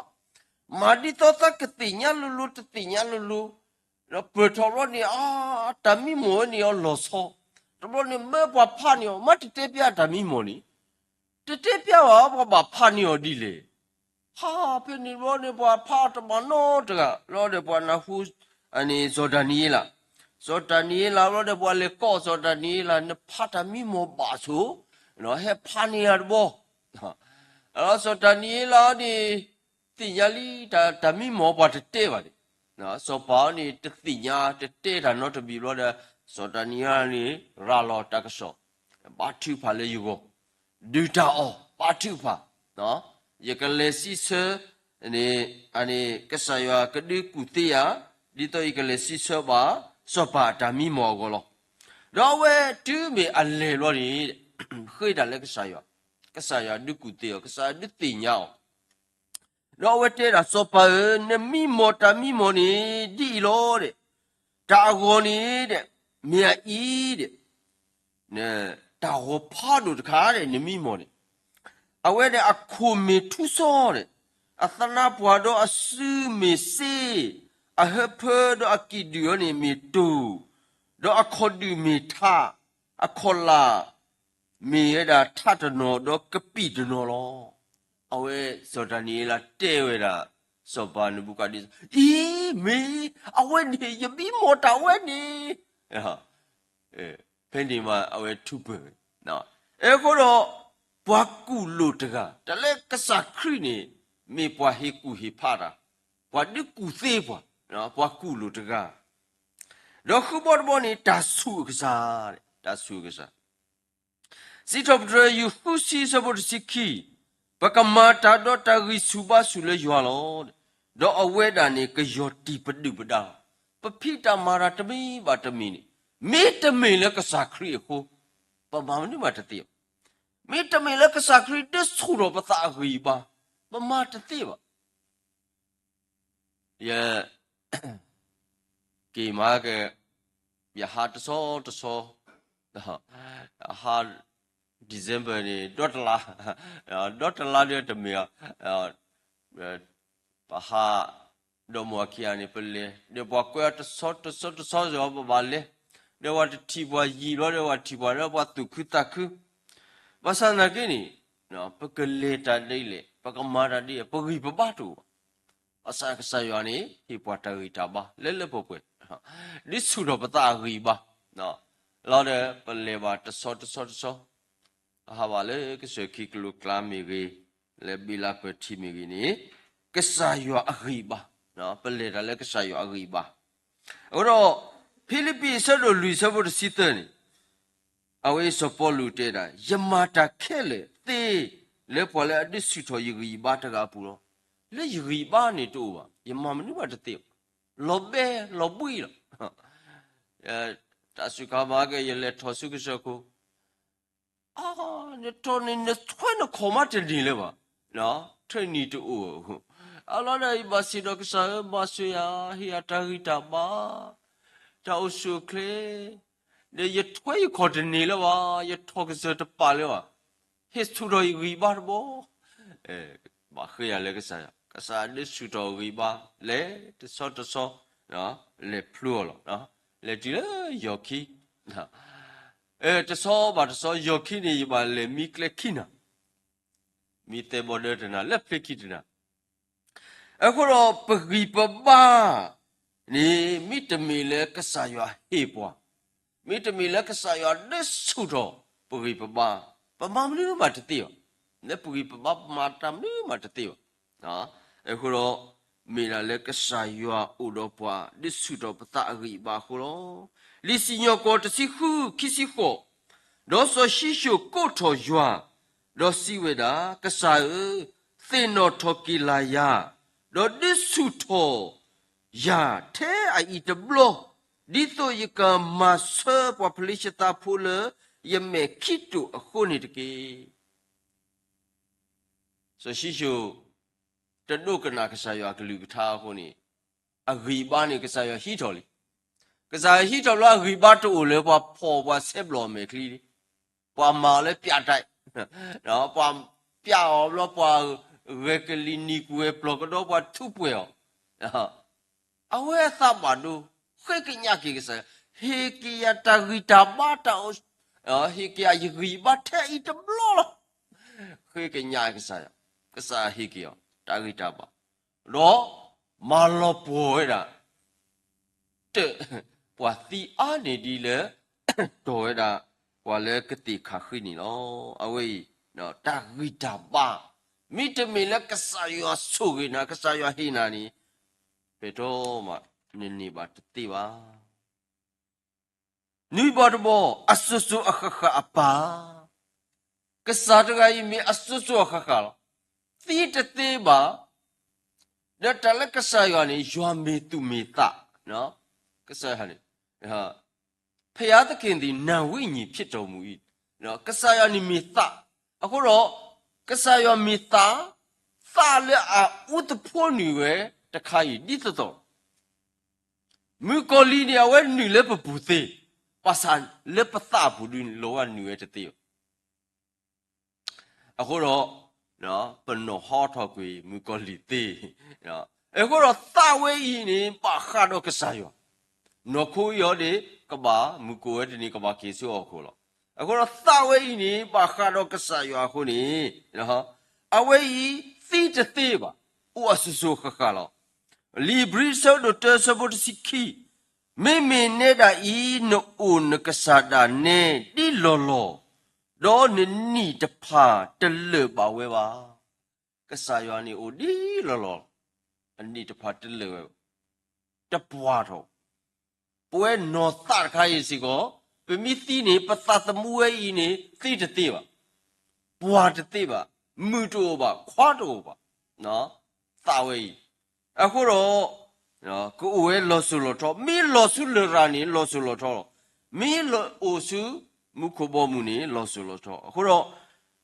မၤဒ်သိးသးကသ့ၣ်ညါလိၤလိၤ တသ့ၣ်ညါလိၤလိၤ, ဒီးပၢၢ်ထီၣ်ဘျီန့ၣ် အတၢ်မံမီၢ်ဝဲန့ၣ်အီၤလီၤဆီ, တဘျီန့ၣ်မၢပှၤဖးန့ၢ်အီၤ မ့ၢ်တတဲပျဲတၢ်မံမီၢ်န့ၣ်, တတဲပျဲဘၣ် ပှၤဘၣ်ဖးန့ၢ်အီၤဒ်လဲၣ်. ဟးဖဲန့ၣ်ဘျီန့ၣ် ပှၤဖးအီၤတဘၣ်နီတဂၤ, လီၤဒီးပှၤနၢ်ဟူ အန့ၣ်စီၤဒၤနံးယ့လး, စီၤဒၤနံးယ့လးလီၤဒီးပှၤလဲၤကိးစီၤဒၤနံးယ့လး နဖးတၢ်မံမီၢ်ဘၣ်ဆိ, ဟဲဖးန့ၢ်ယၤတဘျီ. အလီၤစီၤဒၤနံးယ့လးန့ၣ် သ့ၣ်ညါလံ တၢ်မံမီၢ်ပှၤတတဲဘၣ်န့ၣ်, စီၤပၤအီၤန့ၣ် တသ့ၣ်ညါတတဲတၢ်နီတမံၤဘျီဒီး စီၤဒၤနံးယ့လးန့ၣ် ရၤလီၤတၢ်ကစီၣ်, ဘါထုကဖၣ်လၢယဂီၢ်, ဒုၣ်တၢ်အီၣ် ဘါထုကဖၣ်, ယကလဲၤစံးဆၢ န့ၣ် အန့ၣ် ကစၢ်ယွၤကဒုးကူၣ်သ့ယၤ, ဒ်သိးယကလဲၤစံးဆၢဘၣ် စီၤပၤအတၢ်မံမီၢ်အဂီၢ်လီၤ. ဒီးအဝဲတုၤမ့ၢ်အလဲၤဘျီန့ၣ် ဃ့တၢ်လၢကစၢ်ယွၤ, ကစၢ်ယွၤဒုးကူၣ်သ့အီၤ, ကစၢ်ယွၤဒုးသ့ၣ်ညါအီၤ ဒီးအဝဲတဲဒၣ် စီၤပၤဧၢ, နမံမီၢ်တၢ်မံမီၢ်န့ၣ် ဒ်အံၤလီၤ. တၢ်အဂီၤန့ၣ် မ့ၢ်အအံၤ, တၢ်ဂီၤဖးဒိၣ်တခါ နမံမီၢ်န့ၣ်, အဝဲန့ၣ်အခိၣ်မ့ၢ်ထူစီဒီး အသနါပှၢ်ဒီးအစုမ့ၢ်စ့, အဟၢဖၢဒီးအကံၣ်ဒုၣ်အီၤန့ၣ်မ့ၢ်တိၢ်, ဒီးအခီၣ်ဒုၣ်မ့ၢ်ထး, အခီၣ်လာ် မ့ၢ်ဝဲဒၣ်ထးတနီၤဒီးကပံာ်တနီၤလီၤ. အဝဲစီၤဒၤနံးယ့လးတဲဝဲဒၣ် စီၤပၤနဘူကၤန့စၢ်, အံၤ မ့ၢ်အဝဲန့ၣ် ယဘံမိၢ်တၢ်ဝဲန့ၣ်, ဖဲန့ၣ်မး အဝဲထူးပှဲၤဝဲ, အဃိဒီး ပှၤကူၣ်လိာ်တဂၤ တၢ်လၢကစၢ်ခရံာ်န့ၣ် မ့ၢ်ပှၤဟ့ၣ်ကူၣ်ဟ့ၣ်ဖးတၢ်, ပှၤဒုးကူၣ်သ့ပှၤ, ပှၤကူၣ်လိာ်တဂၤ ဒီးဃုဘီတဘီန့ၣ် တၢ်ဆူၣ်အကစၢ်, တၢ်ဆူၣ်အကစၢ် စံးထီၣ်ပတြၢၤ ယူၢ်ဃုဆံ အဆၢဖိတဆံခံ, ပကမၤတၢ်ဒီးတၢ်ဂံၢ်ဆူၣ်ဘါဆူၣ်လၢယွၤလီၤ. ဒီးအဝဲဒၣ်န့ၣ် ကယီၢ်တံၢ်ပဒုၣ်ပဒါလီၤ. ပဖံးတၢ်မၤတၢ်တမံၤဘၣ်တမံၤန့ၣ် မ့တမ့ၢ်လၢကစၢ်ခရံာ်အဃိ ပမၤမနုၤမးတသ့ဘၣ်. မ့တမ့ၢ်လၢကစၢ်ခရံာ်ဒုးဆူၣ်ထီၣ်ပသးအဂံၢ်အဘါ ပမၤတသ့ဘၣ်. ယ က့ၤမၤက့ၤ ယဟးတဆီတဆီ, ဟး December န့ၣ် ဒီတလါ, ဒီတလါဒီးတမ့ၢ်အီၤ, ပဟး ဒီးမိၢ်အခံဂၤန့ၣ် ပလဲၤ ဒီးပှၤကွဲအီၤတဆီတဆီတဆီစ့ၢ်ကီး ပဘၣ်လဲၤ, ဒီးပှၤတထံၣ်ပှၤယံာ်ဘျီ ဒီးပှၤထံၣ်ပှၤဒီးပှၤသူၣ်ခုသးခု, ဘၣ်ဆၣ်သနာ်က့န့ၣ် ပကလဲၤတၢ်ဒ်လဲၣ် ပကမၤတၢ်ဒ်လဲၣ် ပဂံၢ်ပဘါတအိၣ်ဘၣ်. ဘၣ်ဆၣ်ကစၢ်ယွၤန့ၣ် ဟ့ၣ်ပှၤတၢ်ဂံၢ်တၢ်ဘါလၢလၢပှဲၤပှဲၤ, ဒုးဆူၣ်ထီၣ်ပသးအဂံၢ်အဘါ, လီၤဒီးပလဲၤဘၣ်တဆီတဆီတဆီ, ဟးဘၣ်လၢကစၢၢ်ခံကလိၤကျါမ့ၢ်ဂ့ၤ, လၢဘ့လးကွဲၤထံးမ့ၢ်ဂ့ၤန့ၣ် ကစၢ်ယွၤအဂံၢ်အဘါ, ပလဲၤတၢ်လၢကစၢ်ယွၤအဂံၢ်အဘါ. အဃိဒီး ဖံလံးပံးအဆၢဒိၣ်လွံၢ်အဆၢဖိတဆံသၢန့ၣ် အဝဲအံၤစီၤပီလူးတဲဒၣ် ယမၤတၢ်ခဲလၢာ်သ့ လၢပှၤလၢအဒုးဆူၣ်ထီၣ်ယဂံၢ်ယဘါတဂၤအပူၤလီၤ. လၢယဂံၢ်ယဘါန့ၣ်တအိၣ်ဘၣ် ယမၤမနုၤမးတသ့ဘၣ်. လီၤဘဲလီၤဘှံးလီၤ. တၢ်စူၢ်ကါမၤက့ၤ ယလဲၤထီၣ်ဆူကစၢၢ်ခိၣ် အ နထီၣ်န့ၣ် နထွဲနခီၣ်မးတန့ၢ်လၢၤဘၣ်, ထွဲနံၤတအိၣ်, အလီၤဒီးယဘၣ်စံးဒီးကစၢ်ဧၢ မၤစၢၤယၤ ဟ့ၣ်ယၤတၢ်ဂံၢ်တၢ်ဘါ, တၢ်အိၣ်ဆူၣ်အိၣ်ချ့, ဒီးယထွဲယခီၣ်တန့ၢ်လၢၤဘၣ်, ယထီၣ်ကစၢၢ်တပာ်လၢၤဘၣ်, ဟ့ၣ်ဆူၣ်ထီၣ်ယဂံၢ်ဘါတဘျီ, ဘၣ်ဃ့ယၤလၢကစၢ်ယွၤ, ကစၢ်ဒုးဆူၣ်ထီၣ်ဂံၢ်ဘါ လဲၤတဆီတဆီ, လဲၤဖျိအီၤလီၤ, လဲၤတုၤလၢယီၢ်ခံ တဆီဘၣ်တဆီ ယီၢ်ခံန့ၣ် ယဘၣ်လဲၤမံကျဲခံနၤ, မံသဲဘီဒၢတနၤ လၢဖျ့ခံတနၤ, အဃိဒီးပဂံၢ်ပဘါန့ၣ် မ့တမ့ၢ်လၢကစၢ်ယွၤဟ့ၣ်ပှၤ, မ့တမ့ၢ်လၢကစၢ်ယွၤဒုးဆူၣ်ထီၣ်ပဂံၢ်ပဘါ, ပမၤမနုၤမးတသ့ဘၣ်, လၢပဂံၢ်ပဘါပမၤတၢ်မနုၤမးတသ့ဘၣ်. အဃိဒီး မ့ၢ်ဒၣ်လၢကစၢ်ယွၤအိၣ်ဒီးပှၤ ဒုးဆူၣ်ထီၣ်ပသးအဂံၢ်အဘါအဃိလီၤ. လံာ်စံၣ်ညီၣ်ကွီၢ်တဆံဃု ခံဆံဃိး, ဒီးစီၤၡံၣ်စိၣ်ကိးထီၣ်ယွၤ, ဒီးစံးဝဲဒၣ်, ကစၢ်ဧၢ, သ့ၣ်နီၣ်ထီၣ်က့ၤလၢ်ယၤ, ဒီးဒုးဆူၣ်ထီၣ်ယၤထဲအအံၤတဘျီ, ဒ်သိးယကမၤဆၢပှၤဖလ့ၡသးဖိလၢယမဲာ်ခံတိာ်အဃိန့ၣ်တက့ၢ်. စီၤၡံၣ်စိၣ် တဒိကနၣ်ကစၢ်ယွၤအကလုၢ်ကထါအဃိန့ၣ်, အဂံၢ်အဘါန့ၣ် ကစၢ်ယွၤဟံးထီၣ်လံ. ကစၢ်ယွၤဟံးထီၣ်ဘျီ အဂံၢ်အဘါတအိၣ်လၢၤ ပှၤဖီၣ်ပှၤဆဲးဘျီၣ်အမဲာ်ချံ, ပှၤမၤအီၤလၢပၠးတၢ်, ပှၤပၠးအီၤဘျီ ပှၤဂဲၤကလံၤနံၤကွံာ်ဝဲ ပျီၢ်ကဒီပှၤထူးပှဲၤအီၤ အဝဲအသးဘၣ်ဒိ ဃ့ကညးက့ၤကစၢ်ယွၤ, ဟ့ၣ်က့ၤယၤတၢ်ဂံၢ်တၢ်ဘါတၢ်, ဟ့ၣ်က့ၤယဂံၢ်ဘါထဲအံၤတဘျီလီၤ. ဃ့ကညးကစၢ်ယွၤ, ကစၢ်ဟ့ၣ်က့ၤအီၤ တၢ်ဂံၢ်တၢ်ဘါ, ဒီးမၤလီၤပှီၢ်ဝဲဒၣ် တ ပှၤသံအါန့ၢ်ဒ်လၢ တီၢ်ဝဲဒၣ် ပှၤလၢကသ့ၣ်ခးဃံန့ၣ်လီၤ. အဝဲအံၤ တၢ်ဂံၢ်တၢ်ဘါ, မ့တမ့ၢ်လၢကစၢ်ယွၤဆိၣ်ဂ့ၤနၤ ကစၢ်ယွၤဟ့ၣ်နၤန့ၣ် ဖဲတီမး နန့ၢ်ဘၣ်တသ့ဘၣ်. နွံဘီတဘီ အစိၤစိၤအဃၣ်ဃၣ်အပၢ်, ကစၢ်တဂၤအံၤမ့ၢ်အစိၤစိၤအဃၣ်ဃၣ်လီၤ. သံတသ့ဘၣ်, ဒီးတၢ်လၢကစၢ်ယွၤန့ၣ် ယွၤမ့ၢ်သူၣ်မ့ၢ်သး, ကစၢ်ယွၤန့ၣ် ဘုရားသခင်သည် နာ်ဝိညာဉ်ဖြစ်တော်မူ၏, ကစၢ်ယွၤန့ၣ်မ့ၢ်သး, အဃိဒီး ကစၢ်ယွၤမ့ၢ်သး, သးလၢအအူသဖှိနုာ်ဝဲတခါအံၤ ဒ်သိးသိး မုၣ်ကီၤလံၢ်န့ၣ် အဝဲနုာ်လၢပပူၤသ့, ဘၣ်ဆၣ်လၢပသးအပူၤဒုး လီၤဂာ်နုာ်ဝဲတသ့ဘၣ်. အဃိဒီး ပနီၢ်ဟီထီၣ်ကွံာ်မုၣ်ကီၤလံၢ်သ့, အဃိဒီးသးဝဲအံၤန့ၣ် ဘၣ်ဃးဒီးကစၢ်ယွၤ, နီၢ်ခိအံၤအီၤဒၣ် ကဘၣ်မုၢ်ကိၣ်ဝဲတနံၤ ကဘၣ်က့ၤဆူဟီၣ်ခိၣ်လီၤ. အဃိဒီးသးဝဲအံၤန့ၣ် ဘၣ်ဃးဒီးကစၢ်ယွၤအဃိန့ၣ် အဝဲအံၤသံတသ့ဘၣ်. အိၣ်အစိၤစိၤအဃၣ်ဃၣ်လီၤ. လံာ်ဧ့ၤဘြံၤ အဆၢဒိၣ်တၢ အဆၢဖိတဆံခံ, မ့မ့ၢ်နဲဒၣ်အံၤ နအိၣ်နကစၢ်ဒၣ်နဲဒ်လီၢ်လီၢ်, ဒီးနနံၣ်တဖၣ်တလၢာ်ဘၣ်ဝဲဘၣ်. ကစၢ်ယွၤန့ၣ်အိၣ်ဒ်လီၢ်လီၢ်, အနံၣ်တဖၣ်တလၢာ်ဝဲဘၣ်, တပှၢ်ထီၣ် ပဝဲနီၢ်သးတခါအံၤစ့ၢ်ကီး, ပမ့ၢ်သံန့ၣ် ပသးသမူဝဲအံၤန့ၣ် သံတသ့ဘၣ်, ပှၢ်တသ့ဘၣ်, မုၢ်တအိၣ်ဘၣ်, ခွါတအိၣ်ဘၣ်, သးဝဲအံၤ. အဃိဒီး ကအိၣ်ဝဲလီၤစိၤလီၤထီ, မ့ၢ်လီၤဆူလရာ်န့ၣ် လီၤစိၤလီၤထီလီၤ. မ့ၢ်အိၣ်ဆူမူခိၣ်ဘီမုၢ်န့ၣ် လီၤစိၤလီၤထီ. အဃိဒီး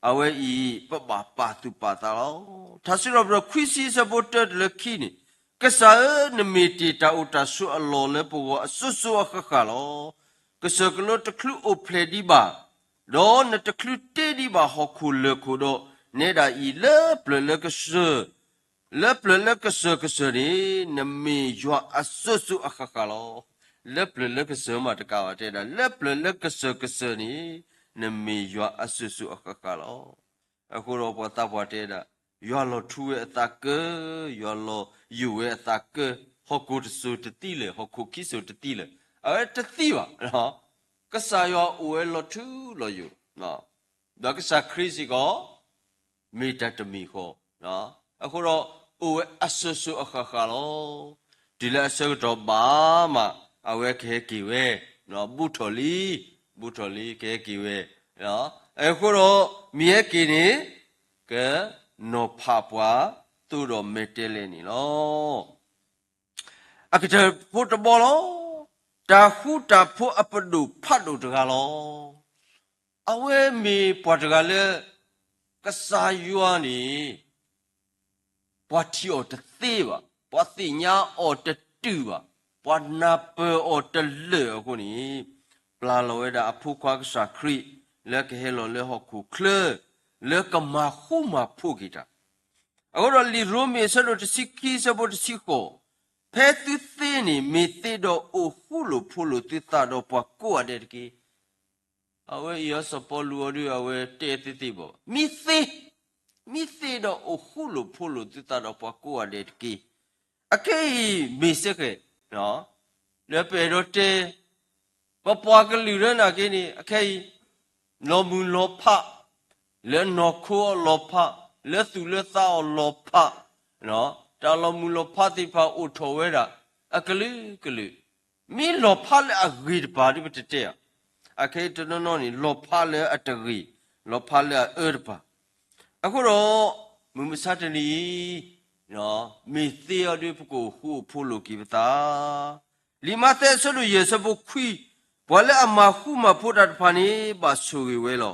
အဝဲအံၤ ပဘၣ်ပာ်သူၣ်ပာ်သးလီၤ. ထါစံးထီၣ်ပတြၢၤ ခွံဆံ အဆၢဖိတၢတုၤလၢခံန့ၣ်, ကစၢ်ဧၢ, နမ့ၢ်တ့ၢ်တၢ်အိၣ်တၢ်ဆိးအလီၢ်လၢပဂီၢ်အစိၤစိၤအဃၣ်ဃၣ်လီၤ. ကစၢၢ်ကလိတချုးအိၣ်ဖျဲၣ်ဒံးဘၣ်, ဒီးနတချုးတ့ဒံးဘၣ်ဟီၣ်ခိၣ်လၢၢ်ခိၣ်ဒီး, နဲဒၣ်အံၤလၢပျၢၤလၢကစၢၢ်, လၢပျၢၤလၢကစၢၢ်ကစၢၢ်န့ၣ် နမ့ၢ်ယွၤအစိၤစိၤအဃၣ်ဃၣ်လီၤ. လၢပျၢၤလၢကစၢၢ်မးတကးဘၣ်တဲဒၣ်, လၢပျၢၤလၢကစၢၢ်ကစၢၢ်န့ၣ် နမ့ၢ်ယွၤအစိၤစိၤအဃၣ်ဃၣ်လီၤ. အဃိဒီးပှၤသးပှၢ်တဲဒၣ်, ယွၤလီၤထူဝဲအသးကၢ, ယွၤလီၤယိာ်ဝဲအသးကၢ, ဟီၣ်ခိၣ်တစိၤတသံလၢာ်, ဟီၣ်ခိၣ်ခံစိၤတသံလၢာ်, အဝဲတသံဘၣ်. ကစၢ်ယွၤအိၣ်ဝဲလီၤထူလီၤယိာ်, ဒီးကစၢ်ခရံာ်စ့ၢ်ကီး မ့ၢ်တၢ်တမံၤဃီ, အဃိဒီးအိၣ်ဝဲအစိၤစိၤအဃၣ်ဃၣ်လီၤ. တုၤလၢအဆၢကတီၢ်ဘၣ်မး အဝဲကဟဲက့ၤဝဲ, ဘူးထီၣ်လံ, ဘူးထီၣ်လံကဟဲက့ၤဝဲ, အဃိဒီးမ့ၢ်ဟဲက့ၤန့ၣ် ကနီၤဖးပှၤသိဒီးမဲာ်တဲးလဲးန့ၣ်လီၤ. အကတၢၢ်ဖိတဘီလီၤ. တၢ်ဃူတၢ်ဖိးအပဒိၣ်ဖးဒိၣ်တဂၤလီၤ. အဝဲမ့ၢ်ပှၤတဂၤလၢ ကစၢ်ယွၤန့ၣ် ပှၤထံၣ်အီၤတသ့ဘၣ်, ပှၤသ့ၣ်ညါအီၤတတုာ်ဘၣ်, ပှၤနၢ်ပၢၢ်အီၤတလၢာ်အဃိန့ၣ်, ပျၢ်လီၤဝဲဒၣ်အဖိခွါကစၢ်ခရံာ် လၢကဟဲလီၤလၢဟီၣ်ခိၣ်ချၢ လၢကမၤဃူမၤဖိးက့ၤတၢ်. အဃိဒီးလံာ်ရိမ့ၤအဆၢဒိၣ်တဆံခံအဆၢဖိတဆံဃိး, ဖဲသုသ့န့ၣ် မ့ၢ်သ့ဒီးအိၣ်ဃူလိာ်ဖိးလိာ်သုသးဒီးပှၤကိးဂၤဒဲးတက့ၢ်. အဝဲအံၤစီၤပီလူးအီၤဒုး အဝဲတဲသ့သ့ဘၣ်, မ့ၢ်သ့, မ့ၢ်သ့ဒီးအိၣ်ဃူလိာ်ဖိးလိာ်သုသးဒီးပှၤကိးဂၤဒဲးတက့ၢ်. အခဲအံၤမ့ၢ်စ့ၢ်ကီး, လၢပအဲၣ်ဒိးတဲ ပပှၤကလုာ်လၢနာ်က့န့ၣ် အခဲအံၤ လီၤမုၢ်လီၤဖး, လၢနီၢ်ခိအီၤလီၤဖး, လၢသူၣ်လၢသးအီၤလီၤဖး, တၢ်လီၤမုၢ်လီၤဖးသ့ၣ်တဖၣ်အိၣ်ထီၣ်ဝဲဒၣ် အကလုာ်ကလုာ်, မ့ၢ်လီၤဖးလၢအဂ့ၤတပၤဒ်ပတတဲဧါ, အခဲအံၤတနီၤနီၤန့ၣ် လီၤဖးလၢအတဂ့ၤ, လီၤဖးလၢအအၢတပၤ. အဃိဒီး မုၢ်မဆါတနံၤအံၤ မ့ၢ်သ့အီၤဒုး ပကအိၣ်ဃူအိၣ်ဖိးလိာ်က့ၤပသး လံာ်မးသဲအဆၢဒိၣ်ယဲၢ်အဆၢဖိခွံ, ပှၤလၢအမၤဃူမၤဖိးတၢ်တဖၣ်န့ၣ် ဘၣ်ဆိၣ်ဂ့ၤဝဲလီၤ.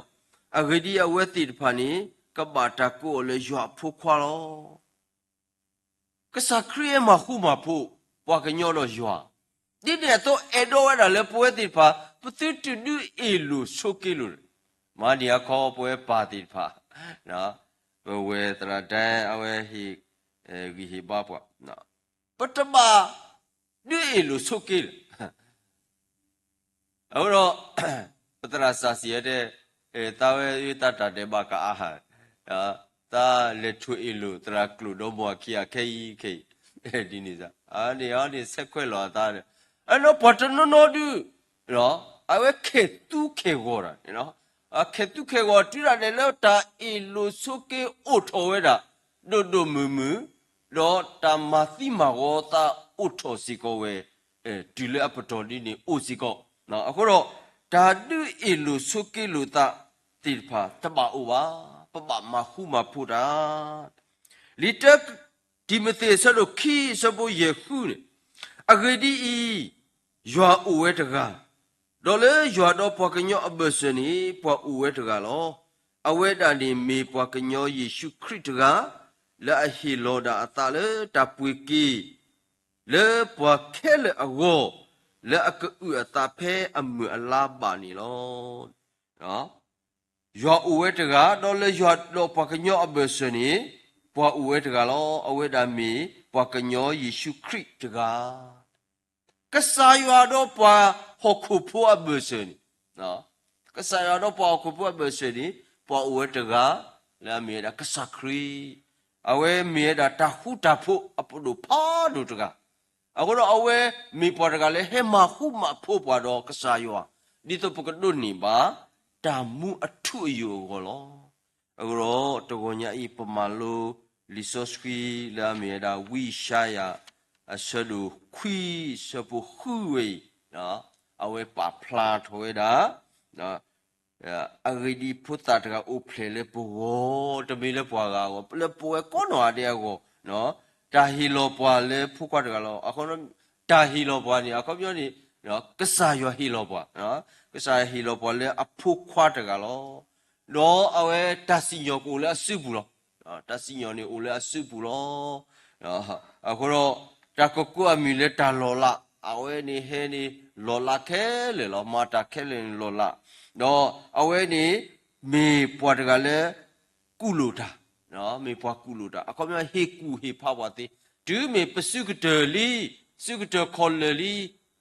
အဂ့ၢ်ဒ်အံၤ, အဝဲသ့ၣ်တဖၣ်န့ၣ် ကဘၣ်တၢ်ကိးအီၤလၢယွၤအဖိခွါလီၤ. ကစၢ်ခရံာ်ဟဲမၤဃူမၤဖိး ပှၤကညီဒီးယွၤ, ဒ်န့ၣ်အသိးအဲၣ်ဒိးဝဲဒၣ်လၢပဝဲသ့ၣ်တဖၣ် ပသုတဒုးအ့ၣ်လိာ်ဆိးက့လိာ်, မၤန့ၢ်အခီပဝဲပၢ်သ့ၣ်တဖၣ်, ပဝဲသရၣ်ဒဲ အဝဲဟ့ၣ် ဂံၢ်ဟ့ၣ်ဘါပှၤ, ပတဘၣ်ဒုးအ့ၣ်လိာ်ဆိးက့လၢၤ. အဃိဒီး ပသရၣ်စၢ်စံးဝဲတဲ, သးဝဲသးတၢ်ဒဲးဘးကအါဟး, သးလဲၤထိၣ်အ့ၣ်လိာ်သရၣ်ကျိာ်ဒီမါဝၤခံဂၤခဲအံၤခဲအံၤ, ဒ်န့ၣ်စ့ၢ်, အန့ၣ်အန့ၣ်ဆဲးခွဲးလီၤအသးန့ၣ်, အနီၢ်ပှၤတနီၤနီၤဒုး အဝဲခဲၣ်သူခဲၣ်ဂီၤတၢ်န့ၣ်, အခဲၣ်သူခဲၣ်ဂီၤတုၤဒၣ်လဲာ်လၢတၢ်အ့ၣ်လိာ်ဆိးက့အိၣ်ထီၣ်ဝဲဒၣ် ဒိၣ်ဒိၣ်မုၢ်မုၢ်, ဒီးတၢ်မၤသံမၤဂီၤသးအိၣ်ထီၣ်စ့ၢ်ကီးဝဲ, တုၤလၢအပတီၢ်ဒ်န့ၣ်အိၣ်စ့ၢ်ကီး. အဃိဒီး တၢ်ဒုးအ့ၣ်လိာ်ဆိးက့လိာ်သးသ့ၣ်တဖၣ်တဘၣ်အိၣ်ဘၣ်, ပဘၣ်မၤဃူမၤဖိးတၢ် လံာ်တၢ တံၤမသ့းအဆၢဒိၣ်ခံအဆၢဖိယဲၢ်ဃုန့ၣ်, အဂ့ၢ်ဒ်အံၤ, ယွၤအိၣ်ဝဲတဂၤ, ဒီးလၢယွၤဒီးပှၤကညီအဘၢၣ်စၢၤန့ၣ် ပှၤအိၣ်ဝဲတဂၤလီၤ. အဝဲဒၣ်န့ၣ်မ့ၢ်ပှၤကညီယ့ၣ်ၡူးခရံာ်တဂၤ, လၢအဟ့ၣ်လီၤဒၣ်အသးလၢတၢ်ပှ့ၤက့ၤ လၢပှၤခဲလၢာ်အဂီၢ်, လၢအကအုၣ်အသးဖဲအမုၢ်အလါဘၣ်န့ၣ်လီၤ. ယွၤအိၣ်ဝဲတဂၤ, ဒီးလၢယွၤဒီးပှၤကညီအဘၢၣ်စၢၤန့ၣ် ပှၤအိၣ်ဝဲတဂၤလီၤ. အဝဲဒၣ်မ့ၢ်ပှၤကညီယ့ၣ်ၡူးခရံာ်တဂၤ. ကစၢ်ယွၤဒီးပှၤဟီၣ်ခိၣ်ဖိအဘၢၣ်စၢၤန့ၣ်, ကစၢ်ယွၤဒီးပှၤဟီၣ်ခိၣ်ဖိအဘၢၣ်စၢၤန့ၣ် ပှၤအိၣ်ဝဲတဂၤ, လၢအမ့ၢ်ဝဲဒၣ်ကစၢ်ခရံာ်. အဝဲမ့ၢ်ဝဲဒၣ်တၢ်ဃူတၢ်ဖိးအပဒိၣ်ဖးဒိၣ်တဂၤ, အဃိဒီးအဝဲမ့ၢ်ပှၤတဂၤလၢဟဲမၤဃူမၤဖိးပှၤဒီးကစၢ်ယွၤ, ဒ်သိးပကဒိးန့ၢ်ဘၣ် တၢ်မူအထူအယိာ်အဂီၢ်လီၤ. အဃိဒီးတဂီၤညါအံၤ ပမၤလိလံာ်စီဆှံလၢအမ့ၢ်ဝဲဒၣ် ဝံယၡါယၤ အဆၢဒိၣ်ခွံ ဆၢဖိဃုဝဲအံၤ, အဝဲပာ်ဖျါထီၣ်ဝဲဒၣ် အဂ့ၢ်ဒ်အံၤ, ဖိသၣ်တဂၤအိၣ်ဖျဲၣ်လၢပဂီၢ်, တမ့ၢ်လၢပှၤဂၤအဂီၢ်, လၢပဝဲကိးနီၢ်ဂၤဒဲးအဂီၢ်, တၢ်ဟ့ၣ်လီၤပှၤလၢဖိခွါတဂၤလီၤ. အခီ တၢ်ဟ့ၣ်လီၤပှၤန့ၣ် အခီပညီန့ၣ် ကစၢ်ယွၤဟ့ၣ်လီၤပှၤ, ကစၢ်ယွၤဟ့ၣ်လီၤပှၤလၢအဖိခွါတဂၤလီၤ. ဒီးအဝဲတၢ်စံၣ်ညီၣ်ကအိၣ်လၢအစုပူၤလီၤ. တၢ်စံၣ်ညီၣ်န့ၣ်အိၣ်လၢအစုပူၤလီၤ. အဃိဒီး တၢ်ကကိးအမံၤလၢတၢ်လီၤလး, အဝဲန့ၣ်ဟဲန့ၣ် လီၤလးခဲလၢာ်လီၤ. မၤတၢ်ခဲလၢာ်န့ၣ်လီၤလး, ဒီးအဝဲန့ၣ် မ့ၢ်ပှၤတဂၤလၢ ကူၣ်လိာ်တၢ်, မ့ၢ်ပှၤကူၣ်လိာ်တၢ်, အခီပညီဟ့ၣ်ကူၣ်ဟ့ၣ်ဖးပှၤသ့, တုၤမ့ၢ်ပစုကတၢၢ်လံ, စုကတၢၢ်ခီၣ်လၢာ်လံ,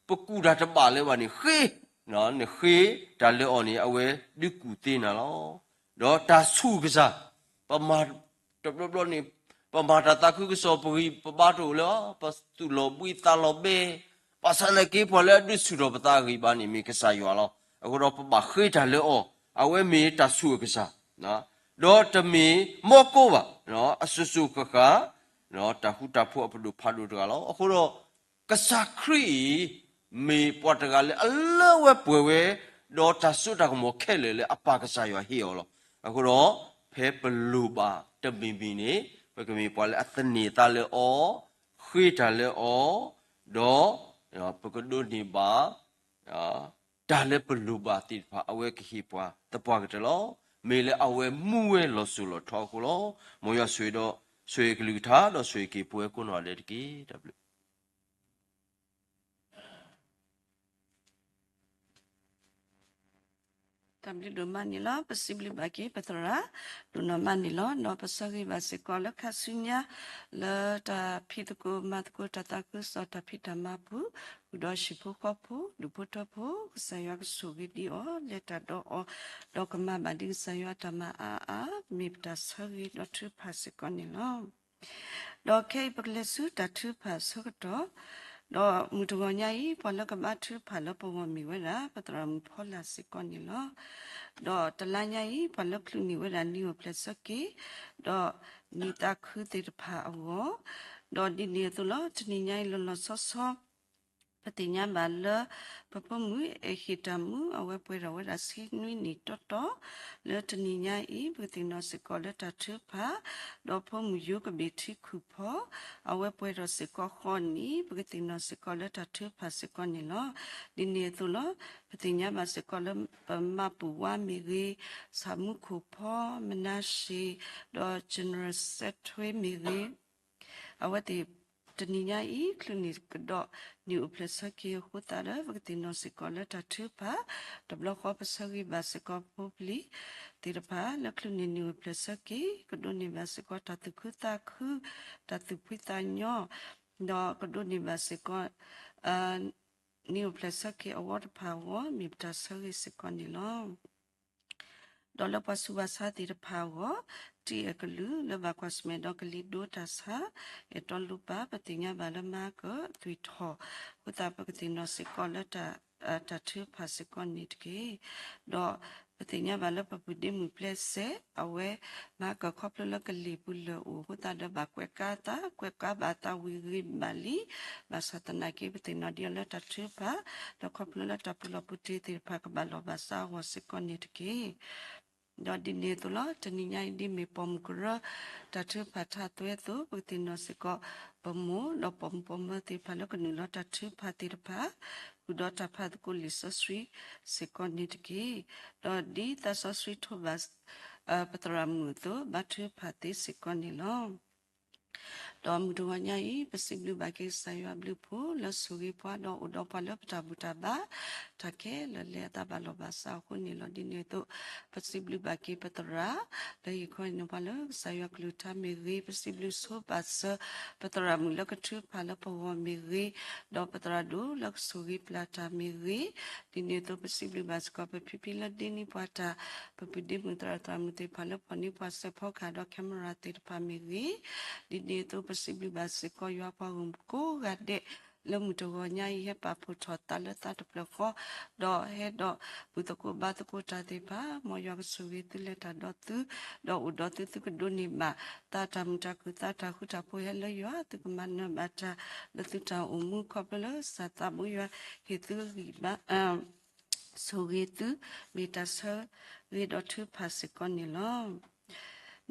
ပကူၣ်တၢ်တဘၣ်လၢၤဘၣ်န့ၣ် ဃ့, နဃ့တၢ်လၢအီၤန့ၣ် အဝဲဒုးကူၣ်သ့နၤလီၤ. ဒီးတၢ်ဆူၣ်ကစၢ်, ပမၤ တဘျီဘျီန့ၣ် ပမၤတၢ်သးခုကစီၣ် ပဂံၢ်ပဘါတအိၣ်လၢၤ, ပသူၣ်လီၤဘှံးသးလီၤဘဲ, ဘၣ်ဆၣ်သနာ်က့ ပှၤလၢအဒုးဆူၣ်ထီၣ်ပသးအဂံၢ်ဘါန့ၣ် မ့ၢ်ကစၢ်ယွၤလီၤ. အဃိဒီးပဘၣ်ဃ့တၢ်လၢအီၤ, အဝဲမ့ၢ်တၢ်ဆူၣ်အကစၢ်, ဒီးတမ့ၢ်မီကိဘၣ်, အစိၤစိၤဃၣ်ဃၣ်, တၢ်ဃူတၢ်ဖိးအပဒိၣ်ဖးဒိၣ်တဂၤလီၤ. အဃိဒီး ကစၢ်ခရံာ်အံၤ မ့ၢ်ပှၤတဂၤလၢအလၢဝဲပှဲၤဝဲ, ဒီးတၢ်စိတၢ်ကမီၤခဲလၢာ်လၢအပၢ်ကစၢ်ယွၤဟ့ၣ်အီၤလီၤ. အဃိဒီး ဖဲပလိၣ်ဘၣ်တမံၤမံၤန့ၣ် ပကမ့ၢ်ပှၤလၢအသန့ၤသးလၢအီၤ, ဃ့တၢ်လၢအီၤ, ဒီး ပကဒိးန့ၢ်ဘၣ် တၢ်လၢပလိၣ်ဘၣ်သ့ၣ်တဖၣ် အဝဲကဟ့ၣ်ပှၤသပှၢ်ကတၢၢ်လီၤ. မ့ၢ်လၢအဝဲမူဝဲလီၤစိၤလီၤထီအဃိလီၤ. မ်ယွၤဆိၣ်ဂ့ၤဒီး ဆိၣ်ဂ့ၤကလုၢ်ကထါ ဒီးဆိၣ်ဂ့ၤက့ၤပဝဲကိးနီၢ်ဂၤဒဲးတက့ၢ်. တၢ်ဘျုး တၢ်ဘျုးဒိၣ်မးန့ၣ်လီၤ. ပစံးဘျုးဘၣ်က့ၤပသရၣ် ဒိၣ်နီၢ်မးန့ၣ်လီၤ. ဒီးပဆၢဂ့ၤဘၣ်စ့ၢ်ကီးလၢခါဆူညါ လၢတၢ်ဖံးသကိးမၤသကိးတၢ်သးခုကစီၣ် တၢ်ဖံးတၢ်မၤပူၤ ဃုာ်ဒီးဟံၣ်ဖိဃီဖိ ဒူၣ်ဖိထၢဖိ ကစၢ်ယွၤကဆိၣ်ဂ့ၤဒံးအီၤ လဲၤတၢ်ဒီးအီၤ ဒီးကမၤဘၣ်ဒံးကစၢ်ယွၤတၢ်မၤအါအါ မ့ၢ်ပတၢ်ဆၢဂ့ၤဒီးထုကဖၣ်စ့ၢ်ကီးန့ၣ်လီၤ. ဒီးခဲအံၤပကလဲၤဆူတၢ်ထုကဖၣ်အဆၢကတီၢ်, ဒီးမုၢ်တဂီၤညါအံၤ ပှၤလၢကဘါထုကဖၣ်လၢပဂီၢ်မ့ၢ်ဝဲဒၣ် ပသရၣ်မုၣ်ဖီလာ်စ့ၢ်ကီးန့ၣ်လီၤ. ဒီးတလါညါအံၤ ပှၤလၢချုးန့ၢ်ဝဲဒၣ်နံၤအိၣ်ဖျဲၣ်ဆၢက့ၤ ဒီးနံၤသးခုသ့ၣ်တဖၣ်အဂီၢ်, ဒီးဒ်န့ၣ်အသိးလီၤ တနံၤညါအံၤလီၤလီၤဆီဆီ ပသ့ၣ်ညါဘၣ်လၢ ပဖိမုၣ်အဲၣ်ဟ့ၣ်တၢ်မူ အဝဲပှဲၤထီၣ်ဝဲဒၣ်ဆံနွံနံၣ်တီတီ, လၢတနံၤညါအံၤ ပကသ့ၣ်နီၣ်စ့ၢ်ကီးလၢတၢ်ထုကဖၣ်, ဒီးဖိမုၣ်ယိၤကဘ့ၣ်ထံခုၣ်ဖီ, အဝဲပှဲၤထီၣ်စ့ၢ်ကီးဃိးနံၣ် ပကသ့ၣ်နီၣ်စ့ၢ်ကီးလၢတၢ်ထုကဖၣ်စ့ၢ်ကီးန့ၣ်လီၤ. ဒ်န့ၣ်အသိးလီၤ ပသ့ၣ်ညါဘၣ်စ့ၢ်ကီးလၢ ပမၤပူၤဝါမ့ၢ်ဂ့ၤ, ဆၣ်မူခိၣ်ဖီ, မနၤၡ့ၣ်, ဒီး General စဲးထွ့မ့ၢ်ဂ့ၤ အဝဲသ့ၣ်တနံၤညါအံၤ ချုးန့ၢ်ကဒီးနံၣ်အိၣ်ဖျဲၣ်ဆၢက့ၤအဃိသတးဒီး ပကသ့ၣ်နီၣ်စ့ၢ်ကီးလၢတၢ်ထုကဖၣ်, တဘျီဃီပဆၢဂ့ၤဘၣ်စ့ၢ်ကီးဖိပလံၤသ့ၣ်တဖၣ် လၢချုးန့ၢ်နံၣ်အိၣ်ဖျဲၣ်ဆၢက့ၤ ကဒိးန့ၢ်ဘၣ်စ့ၢ်ကီးတၢ်သူၣ်ခုသးခု, တၢ်သူၣ်ဖှံသးညီ, ဒီးကဒိးန့ၢ်ဘၣ်စ့ၢ်ကီး နံၣ်အိၣ်ဖျဲၣ်ဆၢက့ၤအဝီတဖၣ်အဂီၢ် မ့ၢ်ပတၢ်ဆၢဂ့ၤစ့ၢ်ကီးန့ၣ်လီၤ. ဒီးလၢပှၤဆူးပှၤဆါသ့ၣ်တဖၣ်အဂီၢ်, တံၢ်အဲၣ်ကလုာ်လၢဘၣ်ကွၢ်ဆၢၣ်မဲာ်ဒီးကလံၤဒိတၢ်ဆါ, အဲၣ်တီလိပၤ ပသ့ၣ်ညါဘၣ်လၢမၤကၢၣ်သွံၣ်ထီၣ်, အဃိသတးပကသ့ၣ်နီၣ်စ့ၢ်ကီးလၢ တၢ်ထုကဖၣ်စ့ၢ်ကီးန့ၣ်တက့ၢ်. ဒီးပသ့ၣ်ညါဘၣ်လၢပပုၢ်ဒ့မုၣ်ပျဲစဲး အဝဲမၤကၢၣ်ခီဖျိလၢကလံၤပူၤလၢာ်အိၣ်အဃိသတးဒီးဘၣ်ကွဲးကါသး, ကွဲးကါဘၣ်သးဝံၤဂ့ၤဘၣ်လံ, ဘၣ်ဆၣ်သနာ်က့ ပသ့ၣ်နီၣ်ဒံးအီၤလၢတၢ်ထုကဖၣ်, ဒီးခီဖျိလၢတၢ်ပူၤလီၢ်ပူၤတ့သ့ၣ်တဖၣ်ကဘၣ်လီၤဘၣ်စးအဂီၢ်စ့ၢ်ကီးန့ၣ်တက့ၢ်. ဒီးဒ်န့ၣ်အသိးလီၤ တနံၤညါအံၤဒ်မ့ၢ်ပိာ်မုၣ်ကရၢ တၢ်ထုကဖၣ်ထးသွဲအသိး ပကသ့ၣ်နီၣ်စ့ၢ်ကီး ပမိၢ် ဒီးပိာ်မုၣ်ပိာ်မၢၤသ့ၣ်တဖၣ်လၢကနုာ်လီၤတၢ်ထုကဖၣ်သ့ၣ်တဖၣ် ဃုာ်ဒီးတၢ်ဖးသကိးလံာ်စီဆှံစ့ၢ်ကီးန့ၣ်တက့ၢ်. ဒီးဒ်သးစီဆှံထိးဘၣ် ပသရၣ်မုၣ်အသိး ဘါထုကဖၣ်သ့စ့ၢ်ကီးန့ၣ်လီၤ. ဒီးမုၢ်တဂီၤညါအံၤ ပစံးဘျုးဘၣ်က့ၤကစၢ်ယွၤအဘျုးအဖှိၣ်လၢဆိၣ်ဂ့ၤပှၤ ဒီးအိၣ်ဒီးပှၤလၢပတၢ်ဘူၣ်တၢ်ဘါ တၢ်ခဲလၢာ်လၢအတၢ်ဘၣ်လီၢ်ဘၣ်စးအဃိန့ၣ်လီၤ. ဒ်န့ၣ်အသိး ပစံးဘျုးဘၣ်က့ၤပသရၣ် လၢဟ့ၣ်ခီဟ့ၣ်နီၤပှၤလၢကစၢ်ယွၤကလုၢ်ကထါမ့ၢ်ဂ့ၤ, ပစံးဘျုးဆိဘၣ်စၢၤ ပသရၣ်မုၣ်လၢကထုကဖၣ်လၢပဂီၢ်မ့ၢ်ဂ့ၤ, ဒီးပသရၣ်ဒိၣ်လၢကဆိၣ်ဂ့ၤပျၢ်တၢ်မ့ၢ်ဂ့ၤ, ဒ်န့ၣ်အသိး ပစံးဘျုးဘၣ်စ့ၢ်ကီး ပဖံဖံလၢဒ့န့ၢ်ပှၤတၢ်, ပပုၢ်ဒ့မုၣ်သရၣ်သရၣ်မုၣ်သ့ၣ်တဖၣ်လၢဖီၣ်န့ၢ်ပှၤစဲးဖီကဟၣ်ဒီး camera သ့ၣ်တဖၣ်မ့ၢ်ဂ့ၤ, ဒ်န့ၣ်အသိး ပစံးဘျုးဘၣ်စ့ၢ်ကီး ယွၤပှၤဂီၢ်မုၢ်ကိးဂၤဒဲး လၢမုၢ်တဂီၤညါအံၤ ဟဲပာ်ဖှိၣ်ထီၣ်သးလၢသးတဖျၢၣ်ဃီ, ဒီးဟဲဒီးဘူၣ်သကိးဘါသကိးတၢ်သ့ၣ်တဖၣ်, မ်ယွၤကဆိၣ်ဂ့ၤသုလဲၤတၢ်ဒီးသု, ဒီးအိၣ်ဒီးသု သုကဒိးန့ၢ်ဘၣ် သးတၢ်မုာ်တၢ်ခုၣ် သးတၢ်ဃူတၢ်ဖိးဟဲလၢယွၤ, သုကမၤနၢၤဘၣ်တၢ်လၢသုတၢ်အိၣ်မူ ခီဖျိလၢကစၢ်သးဘိယွၤ ဟ့ၣ်သုဂံၢ်ဘါ ဆိၣ်ဂ့ၤသု, မ့ၢ်တၢ်ဆၢဂ့ၤဒီးထုကဖၣ်စ့ၢ်ကီးန့ၣ်လီၤ.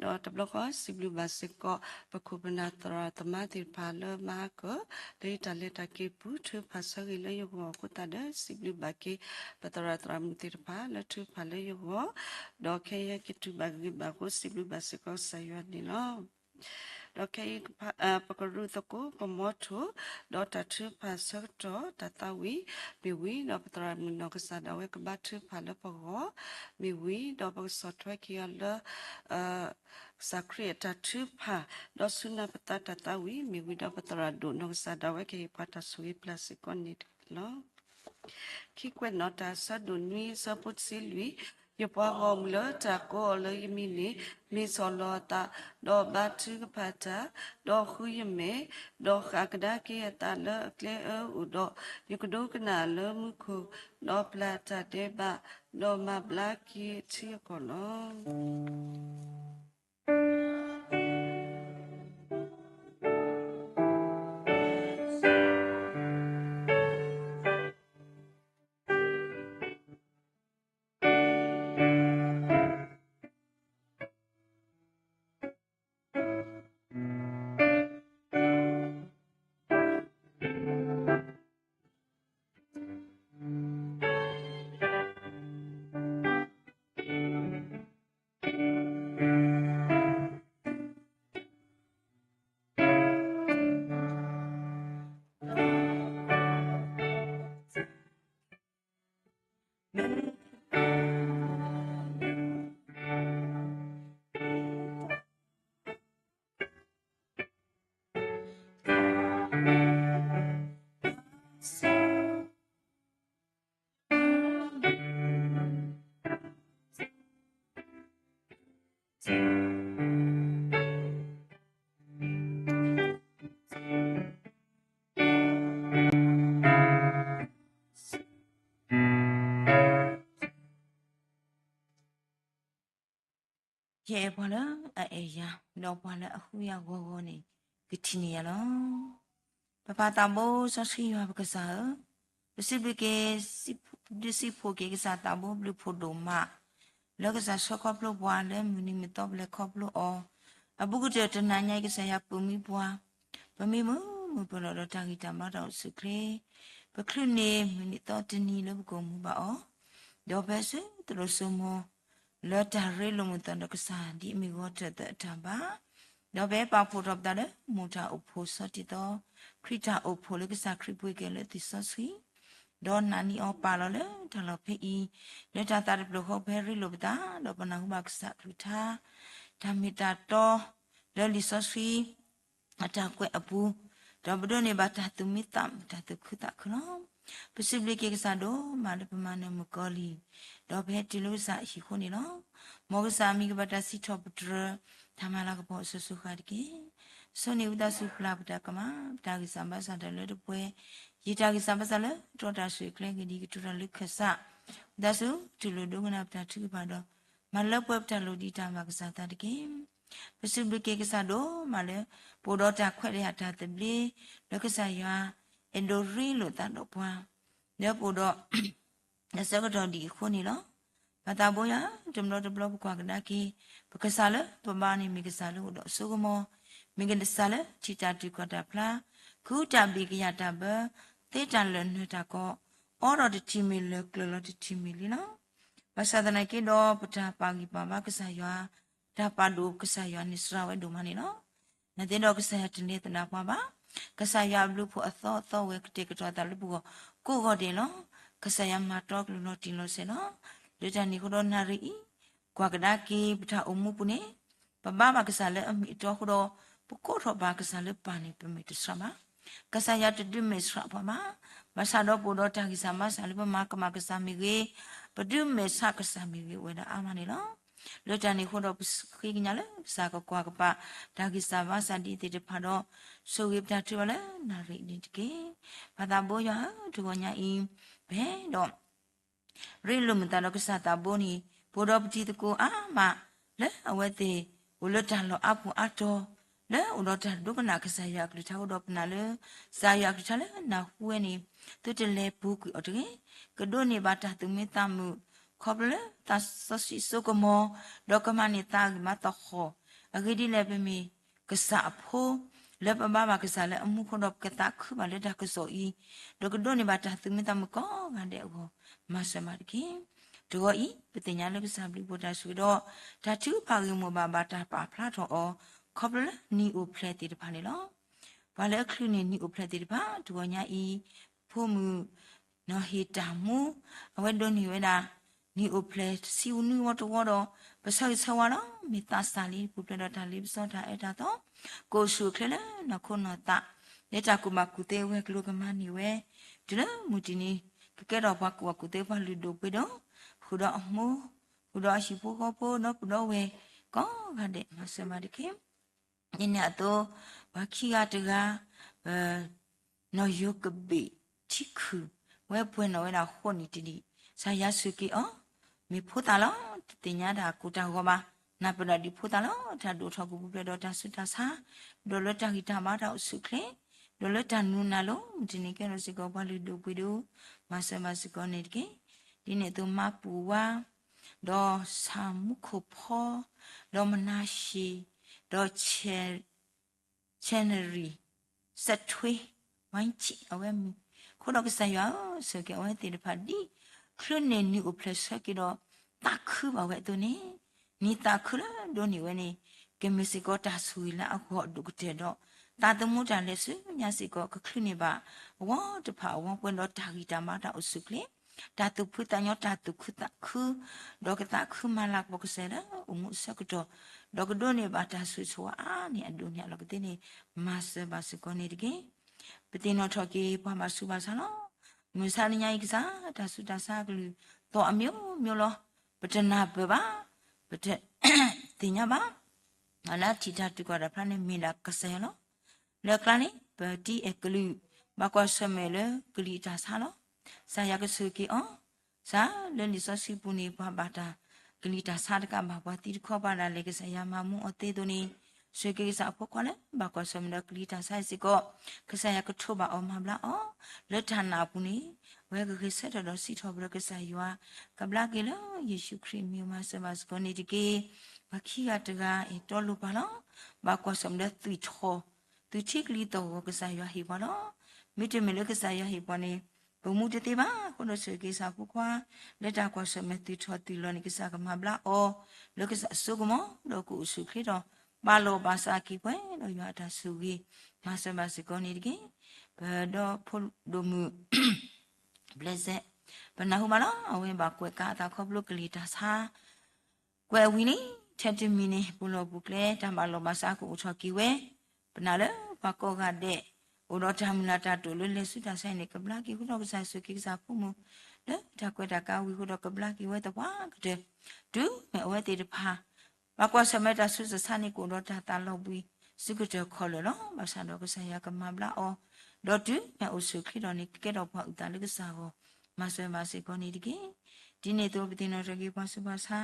ဒီးတဘျီဃီ စံးဘျုးဘၣ်စ့ၢ်ကီး ပခိၣ်ပနၢ်သရၣ်သမါသ့ၣ်တဖၣ်လၢမၤဟါကၢၣ် လၢယတၢ်လဲၤတၢ်က့ၤပူၤ ထုကဖၣ်ဆၢဂ့ၤလၢယဂီၢ်အဃိသတးဒီး စံးဘျုးဘၣ်က့ၤ ပသရၣ်သရၣ်မုၣ်သ့ၣ်တဖၣ်လၢထုကဖၣ်လၢယဂီၢ်, ဒီးခဲအံၤဟဲက့ၤတုၤဘၣ်ဂ့ၤဘၣ်အဃိ စံးဘျုးဘၣ်စ့ၢ်ကီးကစၢ်ယွၤန့ၣ်လီၤ. ဒီးခဲအံၤ ပကရူၢ်သကိးပမီထိၣ် ဒီးတၢ်ထုကဖၣ်ဆၢကတီၢ် တၢ်သးဝံၣ်မ့ၢ်ဝံၤ ဒီးပသရၣ်မုၣ်နီၢ်ကစၢ်ဒၣ်ဝဲကဘါထုကဖၣ်လၢပဂီၢ်မ့ၢ်ဝံၤ ဒီးပကဆီၣ်ထွဲက့ၤအီၤလၢ ကစၢ်ခရံာ်အတၢ်ထုကဖၣ် ဒီးဆူနၢ်ပသးတၢ်သးဝံၣ်မ့ၢ်ဝံၤ ဒီးပသရၣ်ဒိၣ်နီၢ်ကစၢ်ဒၣ်ဝဲကဟ့ၣ်ပှၤတၢ်ဆိၣ်ဂ့ၤပျၢ်စ့ၢ်ကီးန့ၣ်လီၤ. ခံကွဲးနီၣ်တၢ် ဆၢဒိၣ်နွံ ဆၢဖိတဆံလွံၢ်, ယပှၤဂီၢ်မုၢ်လၢတၢ်ကိးအီၤလၢယမံၤန့ၣ် မ့ၢ်ဆီၣ်လီၤအသး, ဒီးဘါထုကဖၣ်တၢ်, ဒီးဃုယမဲာ်, ဒီးဃၣ်ကဒါက့ၤအသးလၢအကျဲအၢအိၣ်ဒီး ယကဒိကနၣ်လၢမူခိၣ်, ဒီးပျၢ်တၢ်ဒဲးဘး, ဒီးမၤဘျါက့ၤအထံအကီၢ်လီၤ. ယအဲၣ်ပှၤလၢအအဲၣ်ယၤ, ဒီးပှၤလၢအဃုယၤဂီၤဂီၤန့ၣ် ကထံၣ်န့ၢ်ယၤလီၤ. ပပၢ်သးဘိစီဆှံယွၤပကစၢ်ဧၢ, ပစံးဘျုးက့ၤ ဒုးစံးဖှိၣ်က့ၤကစၢ်သးဘိဘျုးဖှိၣ်ဒိၣ်မး, လၢကစၢ်ဆှၢခီဖျိပှၤလၢမုၢ်နံၤမုၢ်သီပလဲၤခီဖျိအီၤ, အဘူးကတၢၢ်တနၤညါအံၤ ကစၢ်ယွၤပၢၤမံပှၤ, ပမ့ၢ်မုာ်မုာ်ပၢၤလီၤဒီးတၢ်ဂံၢ်တၢ်ဘါတၢ်အိၣ်ဆူၣ်အိၣ်ချ့, ပချုးန့ၢ်မုၢ်နံၤသီတနံၤလၢပကအိၣ်မူဘၣ်အီၤ, ဒီးပဟဲဆူသရိာ်စိမိၤ လၢတၢ်ရ့လိာ်မုာ်သးဒီးကစၢ် ဒ်အမ့ၢ်ဂီၤထၢၣ်သၢအတၢ်ဘါ, ဒီးပဟဲပာ်ဖှိၣ်ထီၣ်ပသးလၢမိၢ်တၢ်အိၣ်ဖှိၣ်ဆီတံၢ်သီ ခရံာ်တၢ်အိၣ်ဖှိၣ်လၢကစၢ်ခရံာ်ပှ့ၤက့ၤလၢသ့ၣ်စီဆှံ, ဒီးနာ်န့ၢ်အီၤပာ်လီၤလၢတၢ်လီၢ်ဖဲအံၤ, လၢတၢ်သးတဖျၢၣ်ဃီပဟဲရ့လိာ်ပသး ဒီးပနၢ်ဟူဘၣ်ကစၢ်ကလုၢ်ကထါ တၢ်မ့ၢ်တၢ်တီ လၢလံာ်စီဆှံ အတၢ်ကွဲးအပူၤ, ဒီးပဒိးန့ၢ်ဘၣ်တၢ်သူၣ်မံသးမုာ် တၢ်သူၣ်ခုသးခုလီၤ. ပစံးဘျုးက့ၤကစၢ်ဒိၣ်မးလၢပမၤနၢၤမုၣ်ကီၤလံၢ်, ဒီးပဟဲတုၤလၢကစၢ်အဟံၣ်အဃိန့ၣ်လီၤ. မ်ကစၢ်အမံၤကဘၣ်တၢ်စံးထီၣ်ပတြၢၤ တၢ်မၤလၤကပီၤအစိၤစိၤဃၣ်ဃၣ်တက့ၢ်. ဆိၣ်ဂ့ၤဝံသးစူၤပျၢ်ပတၢ်ကမၣ် ပတၢ်ဂံၢ်စၢ်ဘါစၢ်တၢ်လၢတပှဲၤ, ယတၢ်ဂံၢ်စၢ်ဘါစၢ်လၢတြီတၢ်ဆိၣ်ဂ့ၤကျဲဂ့ၤဒ်ကတိၤတၢ်လၢခၢၣ်စး, ဝံသးစူၤတူၢ်လိာ်ဒိကနၣ်ပတၢ်ထုကဖၣ်ဒီး မၤလၢပှဲၤပတၢ်လိၣ်ဒ်တၢ်ဘၣ်ကစၢ်သးတက့ၢ်. ပစံးဘျုးက့ၤကစၢ်ဒိၣ်မးလၢ ပအိၣ်ဒီးတၢ်ခွဲးတၢ်ယာ်တၢ်သဘျ့ လၢကစၢ်ယွၤ အဲၣ်ဒိးရ့လိာ်သးဒီးပှၤ လၢပအိၣ်ဒီး တၢ်ဆၢကတီၢ်ဒ်အံၤအဃိန့ၣ်လီၤ. ပၢ်သးဘိယွၤ တဘျီတဘျီပကွၢ်ကဒါက့ၤ ပကစၢ်လၢပဘါန့ၣ် မ့ၢ်ကစၢ်လၢအိၣ်ဒီးအစိကမီၤ, မ့ၢ်ကစၢ်လၢထံၣ်တၢ်တုၤကီၢ်တၢ်ဖျါ, ကူတၢ်ဘ့ၣ်ကယၢ်တၢ်ဘၢ, သ့တၢ်လၢာ်နၢၤတၢ်ကီ, အိးထီၣ်တထံၣ်မ့ၢ်လၢာ် ကျၢၤလီၤတထံၣ်မ့ၢ်လံလီၤ. ဘၣ်ဆၣ်သနာ်က့ဒီး ပတၢ်ပာ်ဂံၢ်ပာ်ဘါကစၢ်ယွၤ, တၢ်ပာ်ဒိၣ်ကစၢ်ယွၤန့ၣ် စှၤဝဲဒိၣ်မးန့ၣ်လီၤ. နာ်သက့ဒီးကစၢ်ယွၤတလဲၤသဒၣ်ပှၤဘၣ်. ကစၢ်ယွၤအဘျုးအဖှိၣ်အသီအသီဝဲကတဲာ်ကတီၤအသးလၢပဂီၢ်ကိးဂီၤဒဲးလီၤ. ကစၢ်ယွၤမၤတီကလုၢ်လီၤတံၢ်လီၤဆဲးလီၤ. လၢတၢ်န့ၣ်အဃိဒီးနၣ်ရံၣ်အံၤ ကွၢ်ကဒါက့ၤပတၢ်အိၣ်မူပူၤန့ၣ် ပဘါဘၣ်ကစၢ်လၢအမ့ၢ်အတီအဃိဒီး ပကိးထီၣ်ဘၣ်ကစၢ်လၢပၢ်န့ၣ် ပမဲာ်တဆှးဘၣ်. ကစၢ်ယွၤတဒုးမဲာ်ဆှးပှၤဘၣ်. ဘၣ်ဆၣ်ဒီးပအိၣ်ဒီးတၢ်ဂံၢ်စၢ်ဘါစၢ်လၢပမၤကမၣ်ကစၢ်မ့ၢ်ဂ့ၤ, ပဒုးမဲာ်ဆှးကစၢ်မ့ၢ်ဂ့ၤ အိၣ်ဝဲဒၣ်အါမးန့ၣ်လီၤ. လၢတၢ်န့ၣ်အဃိဒီးပဃ့ကညးလၢကစၢ်ကကွၢ်ကပာ် တၢ်ဂံၢ်စၢ်ဘါစၢ်ဒ်အံၤသ့ၣ်တဖၣ်ဒီး ဆိၣ်ဂ့ၤပတၢ်ထုကဖၣ်လၢနၣ်ရံၣ်န့ၣ်တက့ၢ်. ပၢ်သးဘိယွၤဧၢ, တဂီၤညါအံၤ ပအဲၣ်ဒိး ရ့လိာ်မုာ်သးဒီးကစၢ်သးဘိန့ၣ် ပအိၣ်ဒီးပတံၤသကိးအါမး လၢအဝဲသ့ၣ်အိၣ်လၢတၢ်လီၢ်အါပူၤအါတီၤ လၢအိၣ်ဒီးတၢ်ဒိကနၣ်ကစၢ်ယွၤအကလုၢ်ကထါအဃိဒီး ပနာ်လၢ ကစၢ်ယွၤအကလုၢ်ကထါလၢနၢ်ဟူဝဲန့ၣ် သုတလဲၤပူၤကွံာ်အီၤတဂ့ၤ. ကဒိးန့ၢ်ဘၣ်တၢ်သူၣ်မံသးမုာ် ခီဖျိလၢသးစီဆှံစိကမီၤ ဒီးကမၤန့ၢ်သးအဂံၢ်မးသဟီၣ် အဂ့ၢ်ဒ်လဲၣ် ပမ့ၢ်ကစၢ်အဖိ လၢပဘါဘၣ်ကစၢ်လၢအမူအဃိဒီး ပကသးခုဘၣ်လၢတၢ်ကစီၣ်အံၤ ဒီးကဒိးန့ၢ်ဘၣ်တၢ်သူၣ်မံသးမုာ်ကိးဂၤဒဲးအဂီၢ် မၤစၢၤဘၣ်တက့ၢ်. တဂီၤအံၤ ပသ့ၣ်ညါလၢကစၢ်ဘျုးဖှိၣ်တၢ်ဆိၣ်ဂ့ၤဒီး တၢ်ထုကဖၣ်ဂ့ၢ်မိၢ်ဘၣ်ဘၣ်တၢ်ပာ်ဖျါထီၣ်အီၤ ခီဖျိလၢနံၣ်အိၣ်ဖျဲၣ်သ့ၣ်တဖၣ်န့ၣ်လီၤ. ပှၤလၢအချုးန့ၢ်နံၣ်အိၣ်ဖျဲၣ်သ့ၣ်တဖၣ် တဂီၤညါအံၤ ဖိမုၣ် နီၢ်ဟ့ၣ်တၢ်မူ အဝဲဒိးန့ၢ်ဝဲဒၣ် နံၣ်အိၣ်ဖျဲၣ်ဆံးနွံဝီတဝီဒီး ပဆၢဂ့ၤဆၢဝါလီၤ. မ့ၢ်သးစၢ်လံ ပူၤဖျဲးဒီးတၢ်လ့ပစီတၢ်အၢတၢ်သီ ကအိၣ်ဆူၣ်အိၣ်ချ့လၢနီၢ်ခိနီၢ်သး လၢတၢ်ကူၣ်ဘၣ်ကူၣ်သ့ဝဲၤကျိၤကမၤန့ၢ်ဝဲ တုၤလၢမုၢ်တနံၤ ကကဲထီၣ်ပှၤကူၣ်ဘၣ်ကူၣ်သ့ပှၤလုၢ်ဒိၣ်ပှ့ၤဒိၣ် ဃုာ်ဒီးအမိၢ် ဃုာ်ဒီးအဟံၣ်ဖိဃီဖိဒီပုၢ်ဒီဝဲၢ် ကိးဂၤဒဲး မၤစၢၤဘၣ်တက့ၢ်. ဒ်န့ၣ်အသိး ပှၤခံဂၤတဂၤ နီၢ်ယိၤကဘ့ၣ်ထံခုၣ် ဝဲပှဲၤနီၣ်ဝဲဒၣ်ဃိးနံၣ်တနံၣ် ကစၢ်ယွၤဆိၣ်ဂ့ၤအီၤ မ့ၢ်ဖိသၣ်လီၤ. တသ့ၣ်ညါတၢ်ကိၢ်တၢ်ဂီၤဘၣ်. နၢ်ပၢၢ်ဒီးဒ်ဖိသၣ်လီၤ. တၢ်ဒိၣ်ထီၣ်ကပူၤဖျဲးဒီးတၢ်ဆူးတၢ်ဆါ ဒီးလၢတၢ်ဂံၢ်တၢ်ဘါတၢ်အိၣ်ဆူၣ်အိၣ်ချ့ ဒီးလၢတၢ်နူၤနၢ်လီၤ မုၢ်တနံၤကဲထီၣ်စ့ၢ်ကီးပှၤလုၢ်ဒိၣ်ပှ့ၤဒိၣ် မၤစၢၤဘၣ်စ့ၢ်ကီးန့ၣ်တက့ၢ်. ဒ်န့ၣ်အသိးမါပူၤဝါ ဒီးဆၣ်မူခိၣ်ဖီ ဒီးမနၤၡ့ၣ် ဒီး ဆဲနရံၣ် စက်ထွေး ဝိုင်းကြီး အဝဲမုၢ် အဃိဒီးကစၢ်ယွၤဧၢ ဆိၣ်ဂ့ၤအဝဲသ့ၣ်တဖၣ်ဒ် ချုးန့ၢ်နံၣ်အိၣ်ဖျဲၣ်ဆၢက့ၤဒီး သးခုဘၣ်ဝဲအသိးန့ၣ် နံၣ်သးခုလၢဒိးန့ၢ်ဝဲန့ၣ် ကမ့ၢ်စ့ၢ်ကီးတၢ်ဆိၣ်ဂ့ၤလၢအဂီၢ်အဒိၣ်ကတၢၢ်ဒီး သးသမူတၢ်လဲၤဆူညါစ့ၢ်ကီး ကချုးန့ၢ်ဘၣ် အဝီတဖၣ်အဝီပှဲၤဒီးတၢ်ဂံၢ်တၢ်ဘါတၢ်အိၣ်ဆူၣ်အိၣ်ချ့ တၢ်သူၣ်ဖှံသးညီ တၢ်သူၣ်ခုသးခု ဒီးကသးခုမၤလၤကပီၤကစၢ်လၢအိၣ်မူအဆၢကတီၢ် ဒီးကဒိးန့ၢ်ဘၣ်တၢ်ဆိၣ်ဂ့ၤဆိၣ်ဝါအါန့ၢ်အဒိၣ်န့ၢ်အလီၢ်ကသ့န့ၣ် မၤစၢၤဘၣ်စ့ၢ်ကီးန့ၣ်တက့ၢ်. ပသ့ၣ်နီၣ်ထီၣ်က့ၤပှၤဘၣ်ဆူးဘၣ်ဆါလီၤ. မုၢ်ဆါတနံၤညါအံၤကစၢ် တၢ်ဆူးတၢ်ဆါအကလုၢ်သီၣ်အမျိုးမျိုးလီၤ. ပတနၢ်ပၢၢ်ဘၣ်, ပတသ့ၣ်ညါဘၣ် လၢထံၣ်တၢ်တုၤကွၢ်တၢ်ဖျါန့ၣ်မ့ၢ်ဒၣ်ကစၢ်ယွၤလီၤ. လၢအကျါန့ၣ် ပတံၤအဲၣ်ကလုာ် ဘၣ်ကွၢ်ဆၢၣ်မဲာ်လၢကလံၤတၢ်ဆါလီၤ. ကစၢ်ယွၤကဆိၣ်ဂ့ၤက့ၤအီၤ, ကစၢ်လၢလံာ်စီဆှံပူၤန့ၣ် ပှၤဘၣ်တၢ်ကလံၤတၢ်ဆါတကးဘၣ် ပှၤသံတခီပၤဒၣ်လဲာ် ကစၢ်ယွၤမၤမူအီၤသ့အသိးန့ၣ်, ဆိၣ်ဂ့ၤက့ၤကစၢ်အဖိခွါလၢ ဘၣ်ကွၢ်ဆၢၣ်မဲာ်ဒီးကလံၤတၢ်ဆါအံၤစ့ၢ်ကီး, ကစၢ်ယွၤကထိးဘၣ်အီၤမၤဘျါအီၤ, လၢတၢ်နာ်အပူၤန့ၣ် အဝဲကဂဲၤဆၢထၢၣ်ဒီးစံးထီၣ်ပတြၢၤကစၢ်ယွၤ, ကဘျါက့ၤလၢယ့ၣ်ၡူးခရံာ်အမံၤမၤစၢၤဘၣ်စ့ၢ်ကီးန့ၣ်တက့ၢ်. ပှၤခံဂၤတဂၤအံၤတီလိၤပၤလီၤ. ဘၣ်ကွၢ်ဆၢၣ်မဲာ်ဒီးသွံၣ်ထီၣ်, သွံၣ်ထံကလံၤသီၣ်ဂီၤ ကစၢ်ယွၤဟ့ၣ်ပှၤလီၤ. မ့တမ့ၢ်လၢကစၢ်ယွၤဟ့ၣ်ပှၤန့ၣ် ပမူတသ့ဘၣ်. အဃိဒီးဆိၣ်ဂ့ၤက့ၤကစၢ်အဖိခွါ လၢတၢ်ကွၢ်ဆၢၣ်မဲာ်သွံၣ်ထီၣ်သွံၣ်လီၤန့ၣ် ကစၢ်ကမၤဘျါအီၤ လၢကစၢ်အစိကမီၤ ဒီးကအိၣ်ဆူၣ်အိၣ်ချ့ဒီး ဘၣ်လီၢ်ဘၣ်စးက့ၤပှဲၤဒီးယွၤအတၢ်ဆိၣ်ဂ့ၤ မၤစၢၤဘၣ်စ့ၢ်ကီးန့ၣ်တက့ၢ်. ပဒီဖိဒိၣ်မုၣ် ဘျဲၣ်စဲး ပနၢ်ဟူဘၣ်လီၤ. အဝဲဘၣ်ကွဲးကါအသးခီဖျိကလံၤတၢ်ဆါ ကွဲးအဝံၤန့ၣ် ထဲတမံၤန့ၣ် ပူၤလီၢ်ပူၤကျဲ တၢ်ဘၣ်လီၢ်ဘၣ်စးကအိၣ်ထီၣ်က့ၤဝဲ, ပနာ်လၢပှၤကိးဂၤဒဲး အိၣ်ဒီးတၢ်မုၢ်လၢ်တၢ်တိာ်လၢလဲၤဆူတၢ်ဆါအံၤန့ၣ် ကဘျါက့ၤအဃိဒီး ကစၢ်ဆိၣ်ဂ့ၤက့ၤကစၢ်ဖိမုၣ် လၢတၢ်ကွဲးတၢ်ကါဝံၤအဃိဒီး ကဘျါက့ၤဝဲသပှၢ်ကတၢၢ် တုၤမ့ၢ်အဝဲသ့ၣ်တဖၣ် ဘၣ်ကွၢ်ဆၢၣ်မဲာ်တၢ်ဆူးတၢ်ဆါန့ၣ် ကအိၣ်ဒီးတၢ်သးလီၤဘှံး စုကတၢၢ်ခီၣ်လၢာ်လီၤ. ဘၣ်ဆၣ်ဒီးကစၢ်ယွၤကမၤဘျါအီၤ, ဒီးတုၤမ့ၢ်အိၣ်ဆူၣ်အိၣ်ချ့ဒီးန့ၣ် ကကဲထီၣ်ပှၤအုၣ်သးလၢကစၢ်အဂီၢ် မၤစၢၤဘၣ်စ့ၢ်ကီးန့ၣ်တက့ၢ်. ဒ်န့ၣ်အသိး ပသ့ၣ်နီၣ်ထီၣ်က့ၤပှၤဆူးပှၤဆါ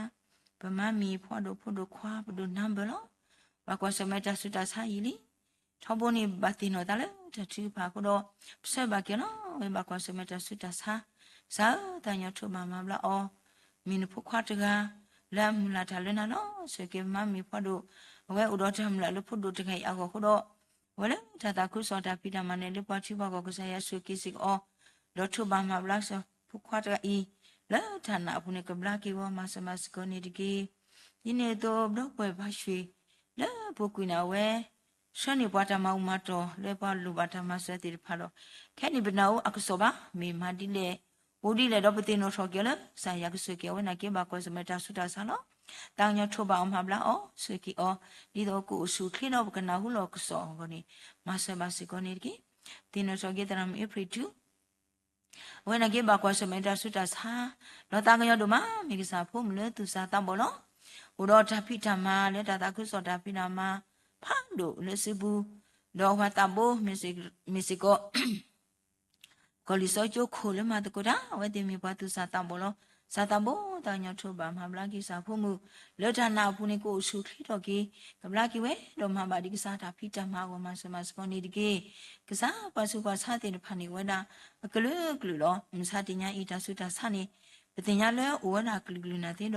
ပမါမံၤ ဖိဒိၣ်ဖိဒိၣ်ခွါ ပဒိၣ်နါဘၢလီၤ. ဘၣ်ကွၢ်ဆၢၣ်မဲာ်တၢ်ဆူးတၢ်ဆါအံၤလံ. ထီဘိန့ၣ် ဘၣ်သ့ၣ်နီၣ်သးလၢတၢ်ထုကဖၣ်အဃိဒီး ပဆၢဘၣ်က့ၤလီၤ. အဝဲဘၣ်ကွၢ်ဆၢၣ်မဲာ်တၢ်ဆူးတၢ်ဆါ, ကစၢ်ဧၢ သးကညီၤထိးဘၣ်မၤဘျါအီၤ, မ့ၢ်နဖိခွါတဂၤ လၢအမုၢ်လၢ်တၢ်လၢနၤလီၤ. ဆိၣ်ဂ့ၤက့ၤမါမံၤဖိဒိၣ်, အဝဲအိၣ်ဒီးတၢ်မုၢ်လၢ်လၢဖိဒိၣ်တဂၤအံၤအဂီၢ်အဃိဒီး အဝဲလၢတၢ်သးခုကစီၣ်တၢ်ဖံးတၢ်မၤန့ၣ် လၢပှၤထံပှၤကီၢ် ကစၢ်ယွၤဆိၣ်ဂ့ၤက့ၤစ့ၢ်ကီးအီၤ, ဒီးထိးဘၣ်မၤဘျါကစၢ်ဖိခွါတဂၤအံၤ, လၢတၢ်နာ်အပူၤန့ၣ် ကဘျါက့ၤဝဲ မၤစၢၤမၤစ့ၢ်ကီးန့ၣ်တက့ၢ်. ဒ်န့ၣ်အသိး ဒီပုၢ်ဝဲၢ်ဘါယွၤ လၢပူၤကွံာ်န့ၣ် အဝဲ ဆှၢန့ၢ်ပှၤတၢ်မၤအူမၤတီၢ်လၢပှၤလိၣ်ဘၣ်တၢ်မၤစၢၤသ့ၣ်တဖၣ်ဒီး ခဲအံၤန့ၣ်ပနၢ်ဟူအကစီၣ်ဘၣ် မ့ၢ်မၤဒ်လဲၣ် အိၣ်ဒ်လဲၣ်ဒီးပသ့ၣ်နီၣ်ထီၣ်က့ၤအီၤလၢ ကစၢ်ယွၤကဆိၣ်ဂ့ၤက့ၤ အဝဲန့ၣ်က့ၤဘၣ်ကွၢ်ဆၢၣ်မဲာ်တၢ်ဆူးတၢ်ဆါလီၤ. သးကညီၤထိးဘၣ်အီၤမၤဘျါအီၤ ဆိၣ်ဂ့ၤက့ၤအီၤ ဒ်သိးကအိၣ်ဆူၣ်အိၣ်ချ့ဒီးပကနၢ်ဟူလီၤကစီၣ်အဂီၢ်န့ၣ် မၤစၢၤဘၣ်စ့ၢ်ကီးန့ၣ်တက့ၢ်. သ့ၣ်နီၣ်ထီၣ်က့ၤသရၣ်မုၣ်အ့ဖြ့ၣ်ထူ အဝဲန့ၣ်က့ၤဘၣ်ကွၢ်ဆၢၣ်မဲာ်တၢ်ဆူးတၢ်ဆါ ဒီးသးကညီၤဒိၣ်မး မ့ၢ်ကစၢ်ဖိမုၣ်လၢသူၣ်စၢ်သးဘီၣ်လီၤ. အိၣ်ဒီးတၢ်ဖံးတၢ်မၤလၢတၢ်သးခုကစီၣ်တၢ်ဖံးတၢ်မၤ ဖးဒိၣ်လၢစုပူၤ ဒီးအဝဲသးဘိ မ့ၢ်စ့ၢ်ကီး ကီၢ်လံာ်စီကၠိခိၣ်လၢမၤသကိးတၢ် အဝဲသ့ၣ်မ့ၢ်ပှၤသူၣ်စၢ်သးဘီၣ်လီၤ. စၢ်သးဘီၣ်သးကညီၤထိးဘၣ်မၤဘျါက့ၤကစၢ်ဖိမုၣ် လၢတၢ်နာ်အပူၤန့ၣ် ကအိၣ်ဆူၣ်အိၣ်ချ့ထီၣ်က့ၤ ကဘျါက့ၤဝဲ ဒီးမၤဘၣ်ဒ်ကစၢ်တၢ်ဖံးတၢ်မၤအဂီၢ် မၤစၢၤမၤစ့ၢ်ကီးန့ၣ်တက့ၢ်. ကစၢ်ပှၤဆူးပှၤဆါသ့ၣ်တဖၣ်န့ၣ် အိၣ်ဝဲဒၣ်အကလုာ်ကလုာ်လီၤ. မုၢ်ဆါတနံၤအံၤ တၢ်ဆူးတၢ်ဆါန့ၣ် ပသ့ၣ်ညါလၢအိၣ်ဝဲဒၣ်ကလုာ်ကလုာ်နာ်သ့ဒီး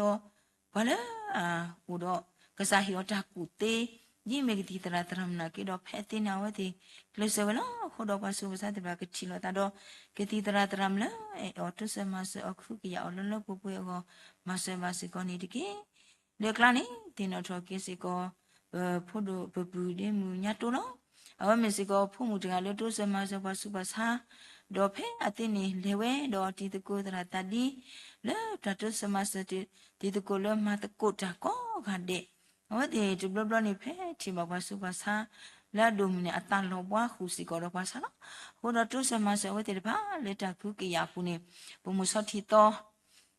ပှၤလၢ အိၣ်ဒီး ကစၢ်ဟ့ၣ်အီၤတၢ်ကူၣ်သ့ ဒ်မ့ၢ်ကသံၣ်သရၣ်သရၣ်မုၣ်နာ်က့ဒီး ဖဲအသ့န့ၣ် အဝဲသ့ၣ်ကျဲးစၢးဝဲလီၤ. အဃိဒီးပှၤဆူးပှၤဆါသ့ၣ်တဖၣ်ကထံၣ်လိာ်သးဒီး ကသံၣ်သရၣ်သရၣ်မုၣ်လၢအဲၣ်အီၤတိစၢၤမၤစၢၤအီၤ ကဟုကယာ်အီၤလၢလၢပှဲၤပှဲၤအဂီၢ် မၤစၢၤဘၣ်စ့ၢ်ကီးန့ၣ်တက့ၢ်. လၢကျါန့ၣ် သ့ၣ်နီၣ်ထီၣ်က့ၤစ့ၢ်ကီး ပဖိဒိၣ်ပပုၢ်ဒ့မုၣ်ညါတိလီၤ. အဝဲမ့ၢ်စ့ၢ်ကီးဖိမုၣ်တဂၤလၢတိစၢၤမၤစၢၤပှၤဆူးပှၤဆါ ဒီးဖဲအသ့န့ၣ်လဲၤဝဲဒီးတံၤသကိးသရၣ်သးဒံ လၢတၢ်တိစၢၤမၤစၢၤတံၤသကိးလၢမၤသကိးတၢ်ကိးဂၤဒဲး အဝဲသ့ၣ်တဘျီဘျီန့ၣ် ဖဲထံၣ်ဘၣ်ပှၤဆူးပှၤဆါ လၢအဒိၣ်မုၢ်န့ၣ် အသးလီၤဘှါဃုာ်စ့ၢ်ကီးဒီးပှၤဆါလီၤ. အဃိဒီးတိစၢၤမၤစၢၤအဝဲသ့ၣ်တဖၣ် လၢတၢ်ကဟုကယာ်အပူၤန့ၣ် ပမိၢ်ဆီထံသီ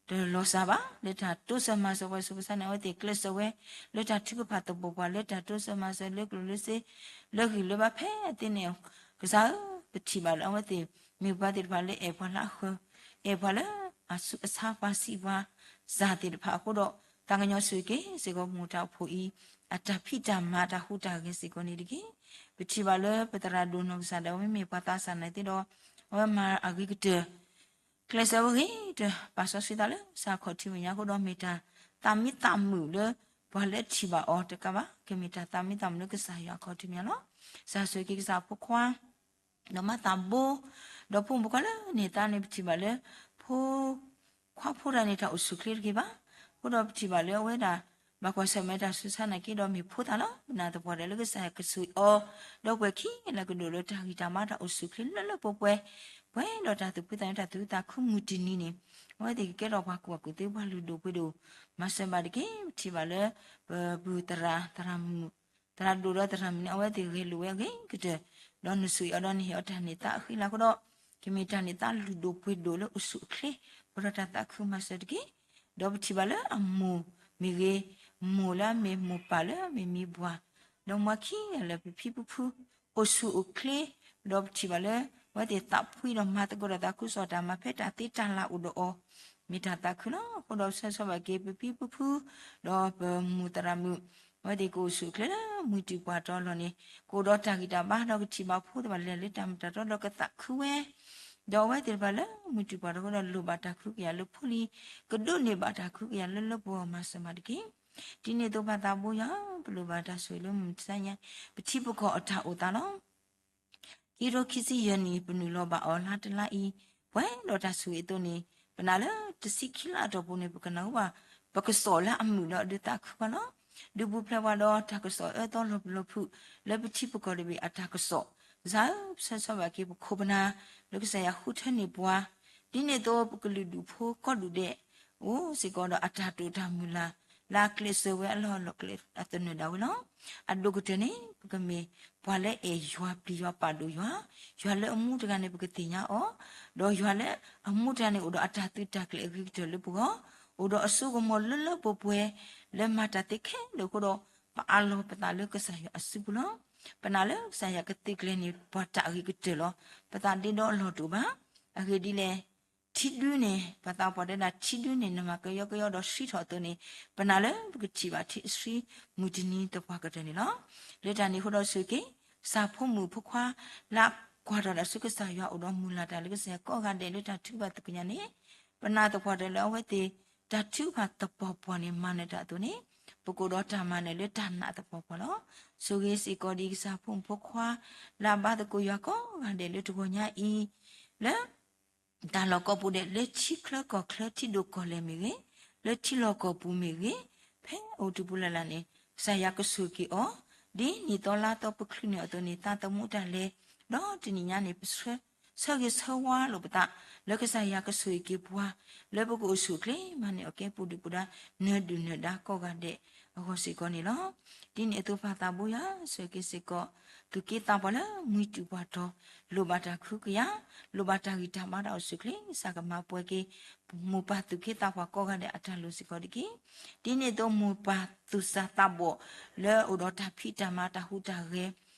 တလီၤစၢ်ဘၣ် လၢတၢ်တိစၢၤမၤစၢၤပှၤဆူးပှၤဆါန့ၣ် အဝဲသ့ၣ်ကျဲးစၢးဝဲ လၢတၢ်ထုကဖၣ်သပှၢ်ပှၢ် လၢတၢ်တိစၢၤမၤစၢၤလၢကျိၣ်လၢစ့ လၢဂံၢ်လၢဘါဖဲအသ့န့ၣ် ကစၢ်ဧၢ ပထံၣ်ဘၣ်လၢအဝဲသ့ၣ် မ့ၢ်ပှၤသ့ၣ်တဖၣ်လၢအဲၣ်ပှၤလၢအဃၢၤ အဲၣ်ပှၤလၢအဆူးအဆါ ပှၤဆံးပှၤစၢ်သ့ၣ်တဖၣ်အဃိဒီး သးကညီၤဆိၣ်ဂ့ၤက့ၤစ့ၢ်ကီးမိၢ်တၢ်အိၣ်ဖှိၣ်အံၤ အတၢ်ဖံးတၢ်မၤတၢ်ဟူးတၢ်ဂဲၤစ့ၢ်ကီးန့ၣ်တက့ၢ်. ပထံၣ်ဘၣ်လၢပသရၣ်ဒိၣ်နီၢ်ကစၢ်ဒၣ်ဝဲမ့မ့ၢ်ပှၤသးစၢ်နာ်သ့ဒီး အဝဲမၤအဂ့ၤကတၢၢ် ကျဲးစၢးဝဲဂ့ၤတၢၢ် ပာ်စီဆှံသးလၢကစၢ်ခီၣ်ထံးမဲာ်ညါအဃိဒီး မ့ၢ်တၢ်သးမံသးမုာ်လၢ ပှၤလၢထံၣ်ဘၣ်အီၤတကးဘၣ် ကမ့ၢ်တၢ်သးမံသးမုာ်လၢကစၢ်ယွၤအခီၣ်ထံးမဲာ်ညါလီၤ. ကစၢ်ဆိၣ်ဂ့ၤက့ၤကစၢ်ဖိခွါ ဒီးမၤသးဘိ ဒီးဖိမုၣ်ဖိခွါလၢန့ၢ်သါန့ၣ် ပထံၣ်ဘၣ်လၢ ဖိခွါဖိတၢ်န့ၣ် တၢ်အိၣ်ဆူၣ်ချ့တဂ့ၤဘၣ်. အဃိဒီးပထံၣ်ဘၣ်လၢအဝဲဒၣ် ဘၣ်ကွၢ်ဆၢၣ်မဲာ်တၢ်ဆူးတၢ်ဆါနာ်က့ဒီး မ့ၢ်ဖိသၣ်လီၤ. ပနာ်သပှၢ်တၢၢ်လၢကစၢ်ယွၤကဆိၣ်ဂ့ၤအီၤ ဒီးပှဲၤခံလၢကဒိၣ်လၢတၢ်ဂံၢ်တၢ်ဘါတၢ်အိၣ်ဆူၣ်ချ့လၢလၢပှဲၤပှဲၤ ပှဲၤဒီးတၢ်သူၣ်ဖှံသးညီတၢ်သူၣ်ခုသးခုမုၢ်တနံၤန့ၣ် အဝဲသ့ၣ်ကကဲထီၣ်ပှၤကူၣ်ဘၣ်ကူၣ်သ့ပှၤလုၢ်ဒိၣ်ပှ့ၤဒိၣ် မၤစၢၤဘၣ်တက့ၢ်. ပထံၣ်ဘၣ်လၢ ပပုၢ်သရၣ် သရၣ်မုၣ် သရၣ်ဒိၣ်ဒီးသရၣ်မုၣ်န့ၣ် အဝဲသ့ၣ်ဂဲၤလိာ်ဝဲအဂ့ၤကတၢၢ် ဒီးနဆိၣ်ဂ့ၤအီၤဒီးနဟ့ၣ်အီၤတၢ်န့ၢ်သါအဃံလၤအဃိဒီး ကမ့ၢ်တၢ်န့ၢ်သါလုၢ်ဒိၣ်ပှ့ၤဒိၣ်လၢအိၣ်ဆူၣ်အိၣ်ချ့ ပှဲၤဒီးတၢ်သးခုမၤစၢၤတက့ၢ်. ဒီးပထံၣ်ဘၣ်လၢအမိၢ်မ့ၢ်ဂ့ၤ မိၢ်လၢအမ့ၢ်မိၢ်ပၢ်လၢအမ့ၢ်မံၤပှၢ် ဒီးမွၤခံဂၤလၢာ် ပဖံပဖု အိၣ်ဆူၣ်အိၣ်ချ့ ဒီးပထံၣ်ဘၣ်လၢ အဝဲသ့ၣ်သးဖှံဒီးမၤသကိးဒီးသးခုကစီၣ်တၢ်မၤဖဲတၢ်သ့တၢ်လၤအိၣ်ဒီးအီၤ မ့ၢ်တၢ်သးခုလီၤ. အဃိဒီးပဆၢဂ့ၤဆၢဝါဘၣ်က့ၤ ပဖံပဖု ဒီးပမိၢ်သရၣ်မုၣ် အဝဲသ့ၣ်ကအိၣ်ဆူၣ်အိၣ်ချ့လၢမုၢ်တံၢ်ပှၢ်တီလီၤန့ၣ် ကအိၣ်ဒီးတၢ်ဂံၢ်တၢ်ဘါဒီးကထံၣ်ဘၣ်ဖိသ့ၣ်တဖၣ်လဲၤလၢတၢ်မ့ၢ်တၢ်တီဒီးကသးခုဝဲ ဒီးအဝဲသ့ၣ်တဖၣ်လၢမုၢ်တံၢ်ပှၢ်တီအဃိဒီးလိၣ်ဘၣ်တၢ်ကဟုကယာ်လၢဖိလံၤ ကဒိးန့ၢ်ဘၣ်တၢ်ကဟုကယာ်လၢလၢပှဲၤပှဲၤမၤစၢၤမၤတက့ၢ်. ဒ်န့ၣ်အသိးပသးဘိယွၤ ပလိၣ်ဘၣ်တၢ်ဆိၣ်ဂ့ၤလၢမုၢ်မဆါညါ ပထံပကီၢ်အတၢ်အိၣ်သးလီၤ. ခံကထိခံဆံယဲၢ်နံၣ် ပနုာ်လီၤဘၣ်အီၤလါတလါအံၤ ပှဲၤဒီးတၢ်ဆိၣ်ဂ့ၤအသိးန့ၣ် ပနာ်လၢတဆံခံလါအတီၢ်ပူၤန့ၣ် ပကနၢ်ဟူဘၣ် ပကစီၣ်လၢအမုာ်ဒီးအဒုးသးခုပှၤလီၤ. ဒုးပူၤဖျဲးပှၤဒီးတၢ်ကစီၣ်အၢသီလီၤပလိာ်ဖုး လၢပထံပကီၢ်တဘ့ၣ်အတၢ်ကစီၣ် ကစၢ်ဧၢ ပဆၢဂ့ၤဆၢဝါဘၣ်က့ၤပခိၣ်ပနၢ် လၢကစၢ်ယွၤဃုထၢန့ၢ်ပှၤ ဒ်န့ၣ်အသိးပကလုာ်ဒူၣ်ဖိကီၢ်ဒူၣ်ဒဲး အိၣ်စ့ၢ်ကီးဒီးအတၢ်တိာ်တၢ်မုၢ်လၢ် လၢအကျဲးစၢးဝဲအလီၢ်အလီၢ်ကျဲအသနၢၣ်ဒၣ်ဝဲလီၤ. အဒိၣ်ကတၢၢ်န့ၣ် ပကမ့ၢ်ပှၤလၢအဲၣ်ယွၤပျံၤယွၤပာ်ဒိၣ်ယွၤ, ယွၤလၢအမူတဂၤန့ၣ် ပကသ့ၣ်ညါအီၤ, ဒီးယွၤလၢအမူတဂၤန့ၣ် အိၣ်ဒီးအတၢ်သုးတၢ်ကျဲၤအဂ့ၤကတၢၢ်လၢပဂီၢ်, အိၣ်ဒီးအစိကမီၤလၢလၢပှဲၤပှဲၤ လၢမၤတၢ်သ့ခဲလၢာ်အဃိဒီး ပအးလီၤပသးလၢကစၢ်ယွၤအစုပူၤလီၤ. ပနာ်လၢကစၢ်ယွၤကသုးကျဲၤန့ၢ်ပှၤတၢ်အဂ့ၤကတၢၢ်လီၤ. ပသးဒ့ဒီအလီၢ်တအိၣ်ဘၣ်. အဂ့ၢ်ဒ်လဲၣ် ထံဒုန့ၣ် ပှၤသးပှၢ်တဲဒၣ်ထံဒုန့ၣ် နမၤကယီကယီဒီးဆှံထီၣ်အသိးန့ၣ် ပနာ်လၢပကထံၣ်ဘၣ်ထံအဆှံမုၢ်တနံၤသပှၢ်ကတၢၢ်န့ၣ်လီၤ. လၢတၢ်န့ၣ်အဃိဒီးဆိၣ်ဂ့ၤက့ၤ ကစၢ်ဖိမုၣ်ဖိခွါ လၢကွၢ်ထီၣ်တၢ်ဆူကစၢ်ယွၤအိၣ်ဒီးမုၢ်လၢ်တၢ်လၢကစၢ်ယွၤကိးဂၤဒဲးလၢတၢ်ထုကဖၣ်သ့ၣ်ညါန့ၣ် ပနာ်သပှၢ်တၢၢ်လၢအဝဲသ့ၣ် တၢ်ထုကဖၣ်သပှၢ်ပှၢ်န့ၣ် မၤနၢၤတၢ်အသိးန့ၣ် ပကအိၣ်ဒီးတၢ်မၤနၢၤလၢတၢ်နာ်သပှၢ်ပှၢ်လီၤ. ဆိၣ်ဂ့ၤစ့ၢ်ကီးဒံးကစၢ်ဖိမုၣ်ဖိခွါ လၢအဘါသကိးယွၤကိးဂၤဒဲးလၢတဂီၤညါအံၤ လၢ တၢ်လီၢ်ကိးပူၤဒဲး လၢထံချၢကီၢ်ချၢထံဒိၣ်ကီၢ်လဲၢ်မ့ၢ်ဂ့ၤ, လၢထံလီၢ်ကီၢ်ပူၤမ့ၢ်ဂ့ၤ, ဖဲအိၣ်တပူၤလၢ်လၢ်န့ၣ် ကစၢ်ယွၤကဆိၣ်ဂ့ၤအီၤ, ဒ်နံၣ်သီလါသီပချုးန့ၢ်အသိးန့ၣ် သးသမူတၢ်လဲၤ ဒီးတနံၤညါန့ၣ် ပဆၢဂ့ၤဆၢဝါလိာ်ပသး လၢကစၢ်ယွၤကဆိၣ်ဂ့ၤက့ၤပှၤ လၢပကအိၣ်ဆူၣ်အိၣ်ချ့မၤန့ၢ်အီၣ်ကဲပူၤဒုၣ်ပူၤဒါ နၢၤဒုၣ်နၢၤဒါကိးဂၤဒဲးအဂီၢ်စ့ၢ်ကီးန့ၣ်လီၤ. ဒ်န့ၣ်အသိးပၢ်သးဘိယွၤ ဆိၣ်ဂ့ၤက့ၤစ့ၢ်ကီး သူၣ်က့သးပှၢ်လၢမှံတူာ်ပှၢ်တီၤ လိၣ်ဘၣ်တၢ်ကဟုကယာ် လိၣ်ဘၣ်တၢ်ဂံၢ်တၢ်ဘါတၢ်အိၣ်ဆူၣ်အိၣ်ချ့ ကစၢ်ကမၤပှဲၤက့ၤ မိၢ်ပၢ်သူၣ်က့သးပှၢ်ကိးဂၤဒဲးအတၢ်လိၤစ့ၢ်ကီးတက့ၢ်. ဒ်န့ၣ်အသိးမိၢ်ပၢ်သူၣ်စၢ်သးဘီၣ် လၢအိၣ်ဒီးတၢ်ဖံးတၢ်မၤတၢ်ဟူးတၢ်ဂဲၤ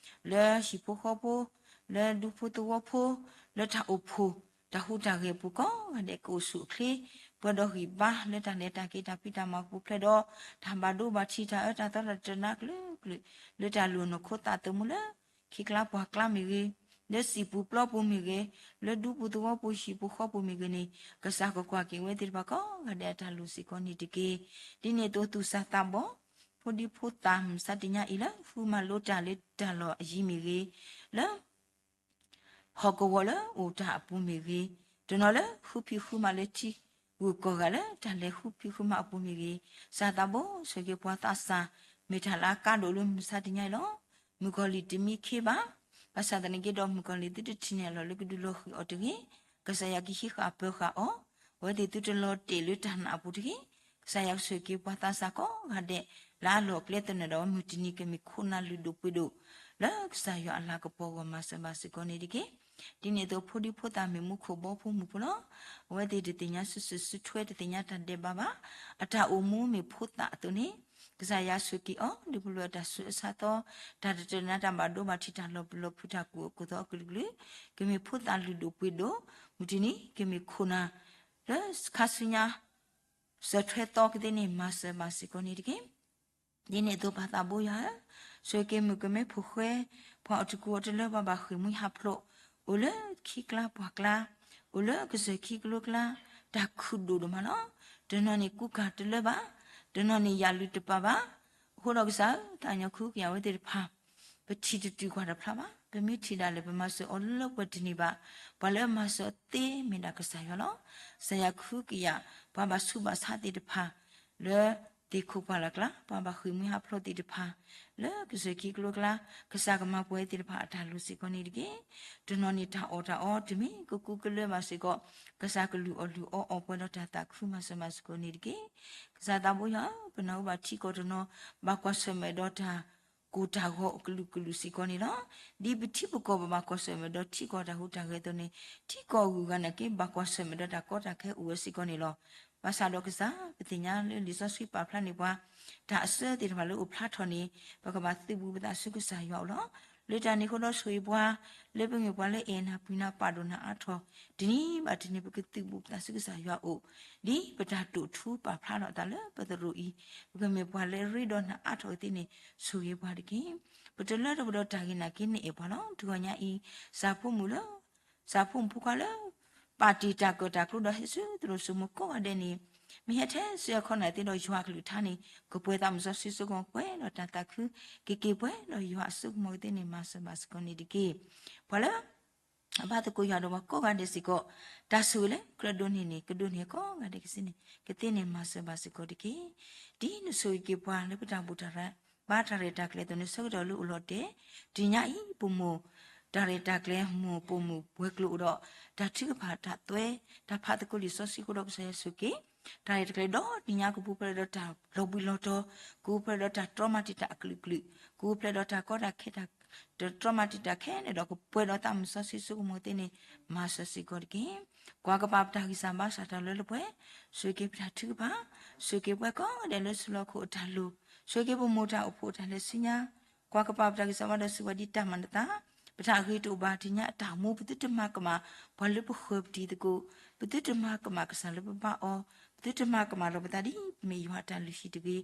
လၢဟံၣ်ဖိဃီဖိ လၢဒူဖိသဝီဖိ လၢတၢ်အိၣ်ဖှိၣ် တၢ်ဟူးတၢ်ဂဲၤပူၤကိးဂၤဒဲး ကအိၣ်ဆူၣ်အိၣ်ချ့ ပှဲၤဒီးဂံၢ်ဘါလၢတၢ်လဲၤတၢ်က့ၤတၢ်ဖံးတၢ်မၤပူၤဖျဲးဒီး တၢ်ဘၣ်ဒိဘၣ်ထံးတၢ်အၢတၢ်သီတၢ်တနါကလုာ်ကလုာ် လၢတၢ်လူၤအနီၢ်ခိသးသမူလၢ ခ့ကျါပှၢ်ကျါမ့ၢ်ဂ့ၤ, လၢစံာ်ပူၤပျီပူၤမ့ၢ်ဂ့ၤ, လၢဒူပူၤသဝီပူၤဟံၣ်ပူၤဃီပူၤမ့ၢ်ဂ့ၤန့ၣ် ကစၢ်ကကွၢ်က့ၤဝဲသ့ၣ်တဖၣ်ကိးဂၤဒဲးအတၢ်လိၤစ့ၢ်ကီးန့ၣ်တက့ၢ်. ဒ်န့ၣ်အသိးသူၣ်စၢ်သးဘီၣ် ဖိဒံဖိသၣ်မုၢ်မဆါတနံၤအံၤလၢဃုမၤလိတၢ်လၢတၢ်လီၢ်အယံၤမ့ၢ်ဂ့ၤ, လၢ ဟီၣ်ကဝီၤလၢအိၣ်တၢ်အပူၤမ့ၢ်ဂ့ၤ, တနီၤလၢဃုဖံးဃုမၤလၢထံဂုၤကီၢ်ဂၤလၢတၢ်လဲၤဃုဖံးဃုမၤအပူၤမ့ၢ်ဂ့ၤ, ကစၢ်သးဘိဆိၣ်ဂ့ၤက့ၤပှၤသးစၢ် မ့ၢ်တၢ်လၢအကါဒိၣ်လၢမုၢ်မဆါတနံၤအံၤလီၤ. မုၣ်ကီၤလံၢ်တမံခ့ဘၣ်. ဘၣ်ဆၣ်သနာ်က့ဒီး မုၣ်ကီၤလံၢ်သုတထံၣ်န့ၢ်အလီၢ်လၢကဒုးလီၤဃံၤအီၤတဂ့ၤ, ကစၢ်ယွၤကဟံးဃာ်ပၢၤဃာ်အီၤ, အဝဲသ့ၣ်သုတလီၤတဲာ်လၢတၢ်နာ်အပူၤတဂ့ၤ. ကစၢ်ယွၤကဆိၣ်ဂ့ၤက့ၤပှၤသးစၢ်ကိးဂၤဒဲး လၢအလီၢ်အကျဲသနၢၣ်ဒီး မုၢ်တနံၤကမ့ၢ်ခိၣ်နၢ်လုၢ်ဒိၣ်ပှ့ၤဒိၣ် လၢကစၢ်ယွၤအလၤကပီၤအဂီၢ်မၤစၢၤဘၣ်စ့ၢ်ကီးန့ၣ်တက့ၢ်. ဒ်န့ၣ်အသိးဖိဒံဖိသၣ်မ့ၢ်မူခိၣ်ဘီဖိမုၢ်ဖိလီၤ. အဝဲသ့ၣ်တသ့ၣ်ညါစုစုစုထွဲ တသ့ၣ်ညါတၢ်ဒဲးဘးဘၣ်. အတၢ်အိၣ်မူမ့ၢ်ဖိသၣ်အသိးန့ၣ် ကစၢ်ယွၤဆိၣ်ဂ့ၤက့ၤအီၤ ဒုးပလီၢ်အတၢ်ဆူးအဆါသီ တၢ်တတၢၢ်နါတၢ်ဘၣ်ဒိဘၣ်ထံးတၢ်လီၤပလိာ်ဖုးတၢ်ကူၣ်အီၣ်ကူၣ်သီအကလုာ်ကလုာ် ကမ့ၢ်ဖိသၣ်လုၢ်ဒိၣ်ပှ့ၤဒိၣ် မုၢ်တနံၤကမ့ၢ်ခိၣ်နၢ် လၢခါဆူညါ စၢၤထွဲသီကသ့န့ၣ် မၤစၢၤဘၣ်စ့ၢ်ကီးန့ၣ်တက့ၢ်. ဒ်န့ၣ်အသိးပၢ်သးဘိယွၤဧၢ, ဆိၣ်ဂ့ၤက့ၤမုၣ်ကမဲဖိဃဲ ပှၤအိၣ်တကူၣ်အီၤတလၢ ပှၤဘၣ်ဃ့ၢ်မှံဟးဖျိး, အိၣ်လၢခံကျါပှၢ်ကျါ, အိၣ်လၢကစၢၢ်ခံကလိကျါ, တၢ်ခုၣ်ဒိၣ်ဒိၣ်မးလီၤ. တနီၤန့ၣ်ကူကၤတလၢဘၣ်, တနီၤန့ၣ်ယၣ်လုၢ်တပာ်ဘၣ်. အဃိဒီးကစၢ်ဧၢ, တၢ်ညိးခုကယၤဝဲသ့ၣ်တဖၣ် ပထံၣ်တတုၤကွၢ်တဖျါဘၣ်, ပမ့ၢ်ထံၣ်ဒၣ်လဲာ် ပမၤစၢၤအီၤလၢပှဲၤတန့ၢ်ဘၣ်. ပှၤလၢမၤစၢၤအီၤသ့မ့ၢ်ဒၣ်ကစၢ်ယွၤလီၤ. ကစၢ်ယွၤခုကယၤ ပှၤဘၣ်ဆူးဘၣ်ဆါသ့ၣ်တဖၣ် လၢသ့ၣ်ခိၣ်ပှၢ်လၢ်ကျါ, ပှၤဘၣ်ဃ့ၢ်မှံဟးဖျိးသ့ၣ်တဖၣ် လၢကစၢၢ်ခံကလိကျါ, ကစၢ်ကမၤပှဲၤသ့ၣ်တဖၣ်အတၢ်လိၤစ့ၢ်ကီးန့ၣ်တက့ၢ်. တနီၤန့ၣ်တၢ်အီၣ်တၢ်အီတမ့ၢ်ကကူကလၢဘၣ်စ့ၢ်ကီး, ကစၢ်ကလုၢ်အီၣ်လုၢ်အီအီၤပှဲၤဒီးတၢ်သးခုမၤစၢၤဘၣ်စ့ၢ်ကီးန့ၣ်တက့ၢ်. ကစၢ်သးဘိယွၤဧၢ, ပနၢ်ဟူဘၣ်ထံကီၢ်တနီၤ ဘၣ်ကွၢ်ဆၢၣ်မဲာ်ဒီးတၢ် ကိၢ်တၢ်ဂီၤကလုာ်ကလုာ်စ့ၢ်ကီးန့ၣ်လီၤ. ဒ်ပထံပကီၢ်ပဘၣ်ကွၢ်ဆၢၣ်မဲာ်ဒီးထံကီၢ်တၢ်ဟူးတၢ်ဂဲၤအသိးန့ၣ်, ထံကီၢ်ဂုၤဂၤနာ်က့ ဘၣ်ကွၢ်ဆၢၣ်မဲာ်ဒီးတၢ်ကီတၢ်ခဲအိၣ်ဝဲစ့ၢ်ကီးန့ၣ်လီၤ. ဘၣ်ဆၣ်ဒီးကစၢ် ပသ့ၣ်ညါလၢလံာ်စီဆှံပာ်ဖျါန့ၢ်ပှၤ တၢ်အစၢသ့ၣ်တဖၣ်လၢအိၣ်ဖျါထီၣ်န့ၣ် ပကဘၣ်သုးဘူးပသးဆူကစၢ်ယွၤအအိၣ်လီၤ. လၢတၢ်န့ၣ်အဃိဒီးဆိၣ်ဂ့ၤပှၤ လၢပမ့ၢ်ပှၤလၢအဲၣ်နၤပှံၤနၤပာ်ဒိၣ်နၤအါထီၣ် တနံၤဘၣ်တနံၤ ပကသုးဘူးပသးဆူကစၢ်ယွၤအအိၣ် ဒ်ပတၢ်တိာ်ထူပာ်ဖျါထီၣ်အသးလၢပသရိာ်အံၤ, ပကမ့ၢ်ပှၤလၢအရ့ဒီးနၤအါထီၣ်ကသ့န့ၣ် ဆိၣ်ဂ့ၤပှၤတက့ၢ်. ပတလၢတပှဲၤဒီးတၢ်ဂ့ၤနာ်က့ နအဲၣ်ပှၤလီၤ. တဂီၤညါအံၤ စၢ်ဖိမုၣ်လၢ စၢ်ဖိမုၣ်ဖိခွါလၢ ပာ်တ့ၢ်တၢ်ကၢၣ်တၢ်ကျူဒီးဟဲဆူသရိာ်စိမိၤကိးဂၤဒဲးန့ၣ် မ့ၢ်ဟဲထဲစ့ၢ်ကီးခီနၤသ့ဒီးယွၤအကလုၢ်ကထါန့ၣ် ကပှဲၤသးမုၢ်စီဆှံစိကမီၤ ပှဲၤဒီးတၢ်သးခု ကက့ၤပှဲၤဒီးယွၤအစိကမီၤကသ့န့ၣ် မၤစၢၤဘၣ်စ့ၢ်ကီးန့ၣ်တက့ၢ်. ပှၤလၢ အဘၣ်သကိးယွၤဒီးပှၤကိးဂၤဒဲးစ့ၢ်ကီး တၢ်ဆိၣ်ဂ့ၤလၢကြၢးဒိးန့ၢ်န့ၣ် ကဒိးန့ၢ်ကိးဂၤဒဲးကသ့န့ၣ် ကသ့န့ၣ်မၤစၢၤဘၣ်စ့ၢ်ကီးတက့ၢ်. ဒ်နဆိၣ်ဂ့ၤက့ၤပှၤလၢပတၢ်ဘူၣ်တၢ်ဘါတၢ်ရဲၣ်တၢ်ကျဲၤအသိးန့ၣ် ဆၢကတီၢ်လၢအိၣ်လီၤတဲာ် တနံၤညါအံၤ ပမိၢ်တၢ်ရဲၣ်တၢ်ကျဲၤ မိၢ်ပိာ်မုၣ်ပှဲၤကျိၤအိၣ်ဒီး တၢ်ထုကဖၣ်တၢ်သွဲ တၢ်ဖးသကိးလံာ်စီဆှံအဃိဒီး ကစၢ်ယွၤဆိၣ်ဂ့ၤက့ၤ တၢ်ရဲၣ်တၢ်ကျဲၤဒီးနံၤညါကပူၤဖျဲးဒီးတၢ်လီၤဘှံးလီၤတီၤ, ကပူၤဖျဲးဒီးတၢ်တြီမၤတံာ်တာ်အကလုာ်ကလုာ်, ကပူၤဖျဲးဒီးတၢ်ကီတၢ်ခဲတၢ် တြီမၤတံာ်တာ်ခဲလၢာ်ဒီး ကပှဲၤဒီးသးမုၢ်စီဆှံစိကမီၤသ့န့ၣ် မၤစၢၤစ့ၢ်ကီးတက့ၢ်. ကွၢ်ကပၤပတၢ်ဂံၢ်စၢ်ဘါစၢ်တၢ်လၢလၢပှဲၤ, ဆိၣ်ဂ့ၤက့ၤပတၢ်ထုကဖၣ်, ဆိၣ်ဂ့ၤက့ၤပှၤကိးဂၤဒဲးလၢဆူလီၢ်ခိၣ်အတၢ်လိၤ, ဆိၣ်ဂ့ၤက့ၤပမိၢ်တၢ်အိၣ်ဖှိၣ်အတၢ်လဲၤဆူညါ ကွၢ်ကပၤပတၢ်ဂံၢ်စၢ်ဘါဒီးစံးဝဲဒ်တၢ်မၤနသး, ပတၢ်အဂ့ၤတအိၣ်ဘၣ်တနံၤညါအတၢ်မူ ပသုတမၤကမၣ် ပှၤလၢပဃၢၤပတံၤသကိး, ပသုတမၤကမၣ်ကစၢ်လၢပဘါအီၤ, ပသုတမၤကမၣ်လီၤပသးဒ်ပမ့ၢ်ယွၤအတၢ်လုၢ်ဟံၣ်တဂ့ၤ,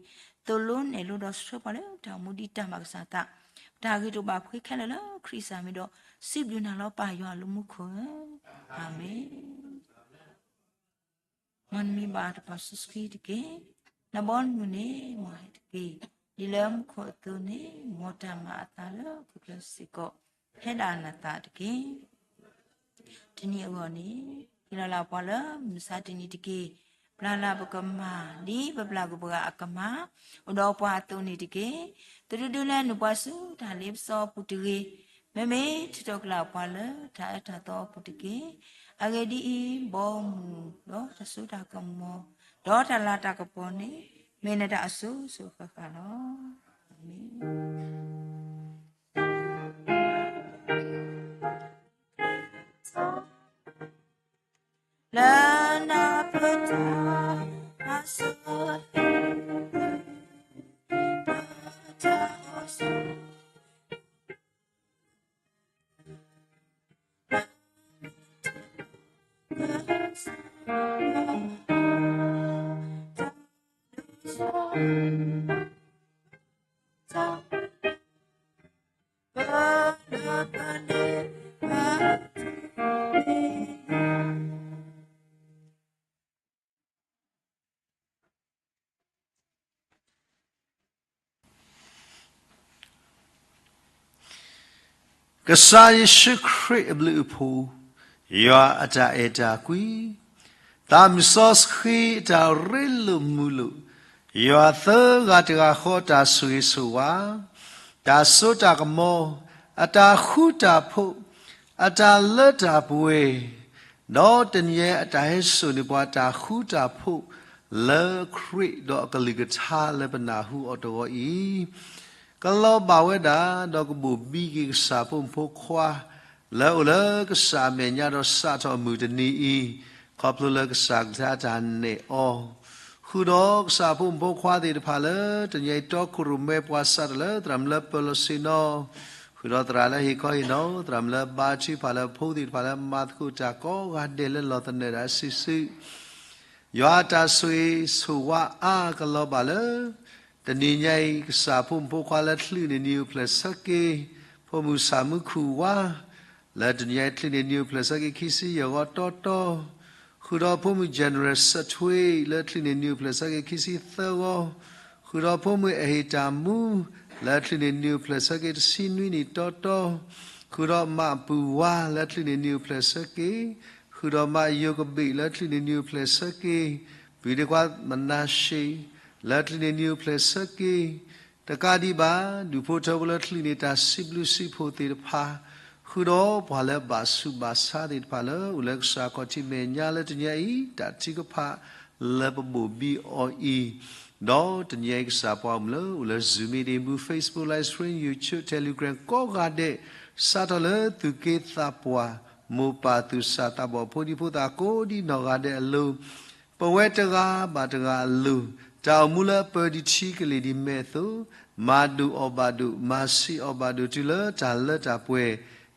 သိၣ်လိနဲၣ်လိဒီးဆှၢပှၤလၢတၢ်အိၣ်မူဒ်တၢ်မၤကစၢ်အသး, ပတၢ်အဂ့ၤတအိၣ်ဘၣ်ဖှ့ခဲလၢာ်လၢခရံာ်စၢ်မံၤဒီး စံးဘျုးနၤလီၤပၢ်ယွၤလၢမူခိၣ်ဧၢ, အၤမ့ၣ်. မ်နမံၤဘၣ်တပာ်စီဆှံတက့ၢ်. နဘီနမုၢ်န့ၣ် မ်ဟဲတက့ၢ်. ဒ်လၢမူခိၣ်အသိးန့ၣ် မ်တၢ်မၤအသးလၢ ခိၣ်ချၢစ့ၢ်ကီး ဟဲဒၣ်နသးတက့ၢ်. တနံၤအဂီၢ်န့ၣ် ဟ့ၣ်လီၤလၢပှၤလၢမုၢ်မဆါတနံၤတက့ၢ်. ပျၢ်လၢပကမၤ ဒ်ပပျၢ်ကွံာ်ပှၤအကမၤ, အိၣ်ဒီးပှၤအသိးန့ၣ်တက့ၢ်. တဒုဒုလၢနုာ်ပှၤဆူတၢ်လ့ပစီအပူၤတဂ့ၤ, မ့မ့ၢ်ထုးထီၣ်ကလာ်ပှၤလၢတၢ်အၢတၢ်သီအပူၤတက့ၢ်. အဂ့ၢ်ဒ်အံၤ, ဘီမုၢ်ဒီးတၢ်စိတၢ်ကမီၤ, ဒီးတၢ်လၤတၢ်ကပီၤန့ၣ်, မ့ၢ်နတၢ်အစိၤစိၤဃၣ်ဃၣ်လီၤ. အၤမ့ၣ်. လၢနၢ်ပၢၢ်တၢ်အစိၤ ကစၢ်ယ့ၣ်ၡူးခရံာ်အဘျုးအဖှိၣ်, ယွၤအတၢ်အဲၣ်တၢ်ကွံ, သးမုၢ်စီဆှံအတၢ်ရ့လိာ်မုာ်လိာ်, ယွၤသၢဂၤတဂၤဃီအတၢ်ဆိၣ်ဂ့ၤဆိၣ်ဝါ, တၢ်စိတၢ်ကမီၤ, အတၢ်ဃူတၢ်ဖိး, အတၢ်လၢတၢ်ပှဲၤ, ဒီးတနံၤအံၤအတၢ်ဟဲစိာ်န့ၢ်ပှၤတၢ်ဃူတၢ်ဖိး, လၢခရံာ်ဒီးအကလုၢ်ကထါလၢပနၢ်ဟူအီၤတဂီၤအံၤ ကလီၤဘၣ်ဝဲဒၣ် ဒီးကဘိၣ်ဘံက့ၤကစၢ်ဖိမုၣ်ဖိခွါ လၢအိၣ်လၢကစၢ်အမဲာ်ညါဒီးစးထီၣ်မုၢ်တနံၤအံၤ, ခီဖျိလၢကစၢ်ကလုၢ်ကထါတၢ်နဲၣ်အီၤ, ဃုာ်ဒီးကစၢ်ဖိမုၣ်ဖိခွါသ့ၣ်တဖၣ်လၢ တနံၤအံၤတီခိၣ်ရိၣ်မဲပှၤစးထီၣ်လၢသရၣ်မုၣ်လၢပၢၤလီၢ်ဆ့ၣ်နီၤ, ဃုာ်ဒီးသရၣ်လၢဟ့ၣ်ခီဟ့ၣ်နီၤ, သရၣ်မုၣ်လၢဘါထုကဖၣ်လၢဖိသ့ၣ်တဖၣ်လၢမၤသကိးတၢ်ကိးဂၤဒဲးလၢလီၤသနၢၣ်ဒၣ်စုာ်စုာ် ယွၤအတၢ်ဆိၣ်ဂ့ၤဆိၣ်ဝါအါကလီၤဘၣ်လၢ တနံၤညါအံၤ ကစၢ်ဖိမုၣ်ဖိခွါလၢချုးန့ၢ်နံၤအိၣ်ဖျဲၣ်ဆၢက့ၤ, ဖိမုၣ်ဆၣ်မုၢ်ခူၣ်ဝါ, လၢတနံၤညါအံၤချုးန့ၢ်နံၤအိၣ်ဖျဲၣ်ဆၢက့ၤခံဆံယဲၢ်ဂီၤတီတီ, ဃုာ်ဒီးဖိမုၣ် General စထွ့ လၢချုးန့ၢ်နံၤအိၣ်ဖျဲၣ်ဆၢက့ၤခံဆံသၢဂီၤ, ဃုာ်ဒီးဖိမုၣ်အဟ့ၣ်တၢ်မူ လၢချုးန့ၢ်နံၤအိၣ်ဖျဲၣ်ဆၢက့ၤတဆံနွံနံၣ်တီတီ, ဃုာ်ဒီးမါပုၢ်ဝါ လၢချုးန့ၢ်နံၤအိၣ်ဖျဲၣ်ဆၢက့ၤ, ဃုာ်ဒီးမါယိၤကဘ့ၣ် လၢချုးန့ၢ်နံၤအိၣ်ဖျဲၣ်ဆၢက့ၤ, ပုၢ်ဒ့ခွါမနၤၡ့ လၢချုးန့ၢ်နံၤအိၣ်ဖျဲၣ်ဆၢက့ၤ, တကးဒံးဘၣ် ဒူၣ်ဖိထၢဖိလၢချုးန့ၢ်တၢ်စံးဘျုးစံးဖှိၣ်သ့ၣ်တဖၣ်, ဃုာ်ဒီးပှၤလၢဘၣ်ဆူးဘၣ်ဆါသ့ၣ်တဖၣ်လၢ အိၣ်လၢကစၢ်ခီၣ်ထံးမဲာ်ညါလၢတနံၤအံၤ တၢ်ထုကဖၣ်လၢပဘိၣ်ဘံအီၤအံၤ, ဒီးတနံၤအံၤကစၢ်ပှၤမုၣ်လၢအိၣ်လၢ Zoom meeting မူ Facebook live stream YouTube Telegram ကိးဂၤဒဲး, စးထီၣ်လၢသူၣ်က့သးပှၢ်, မိၢ်ပၢ်သူၣ်စၢ်သးဘီၣ် ဖိဒံဖိသၣ်ကိးဒံနီၢ်ဂၤဒဲးအလိၤ, ပဝဲတဂၤဘၣ်တဂၤအလိၤ, တၢ်အိၣ်မူလၢအပၢၤဒံးထံကလ့ၢ်ဒံးမဲာ်အသိး, မၤဒိၣ်အီၣ်ဘၣ်ဒိၣ်, မၤဆံးအီၣ်ဘၣ်ဒိၣ်တုၤလၢတၢ်လၢတၢ်ပှဲၤ,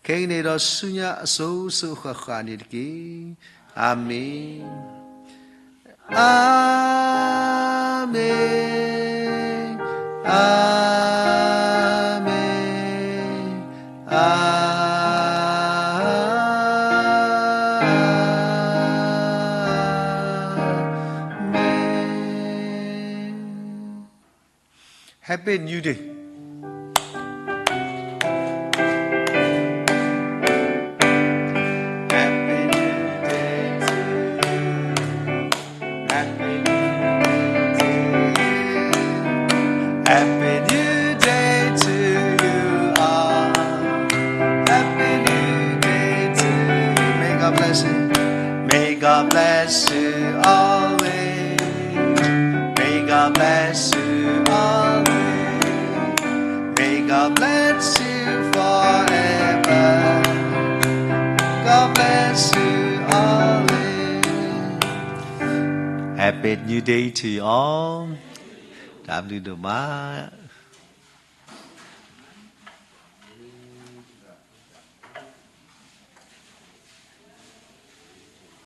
ခဲကနံၣ်အံၤဒီးဆူညါအစိၤစိၤအဃၣ်ဃၣ်န့ၣ်တက့ၢ်. အၤမ့ၣ်, အၤမ့ၣ်, အၤမ့ၣ်, အၤ Happy New Day. Happy New Day to you. Happy New Day to you. Happy New Day to you all. Happy New Day to you. May God bless you. May God bless you always. May God bless you always. May God bless you forever. God bless you always. Happy New Day to you all. တၢ်ဘျုးဒိၣ်မး.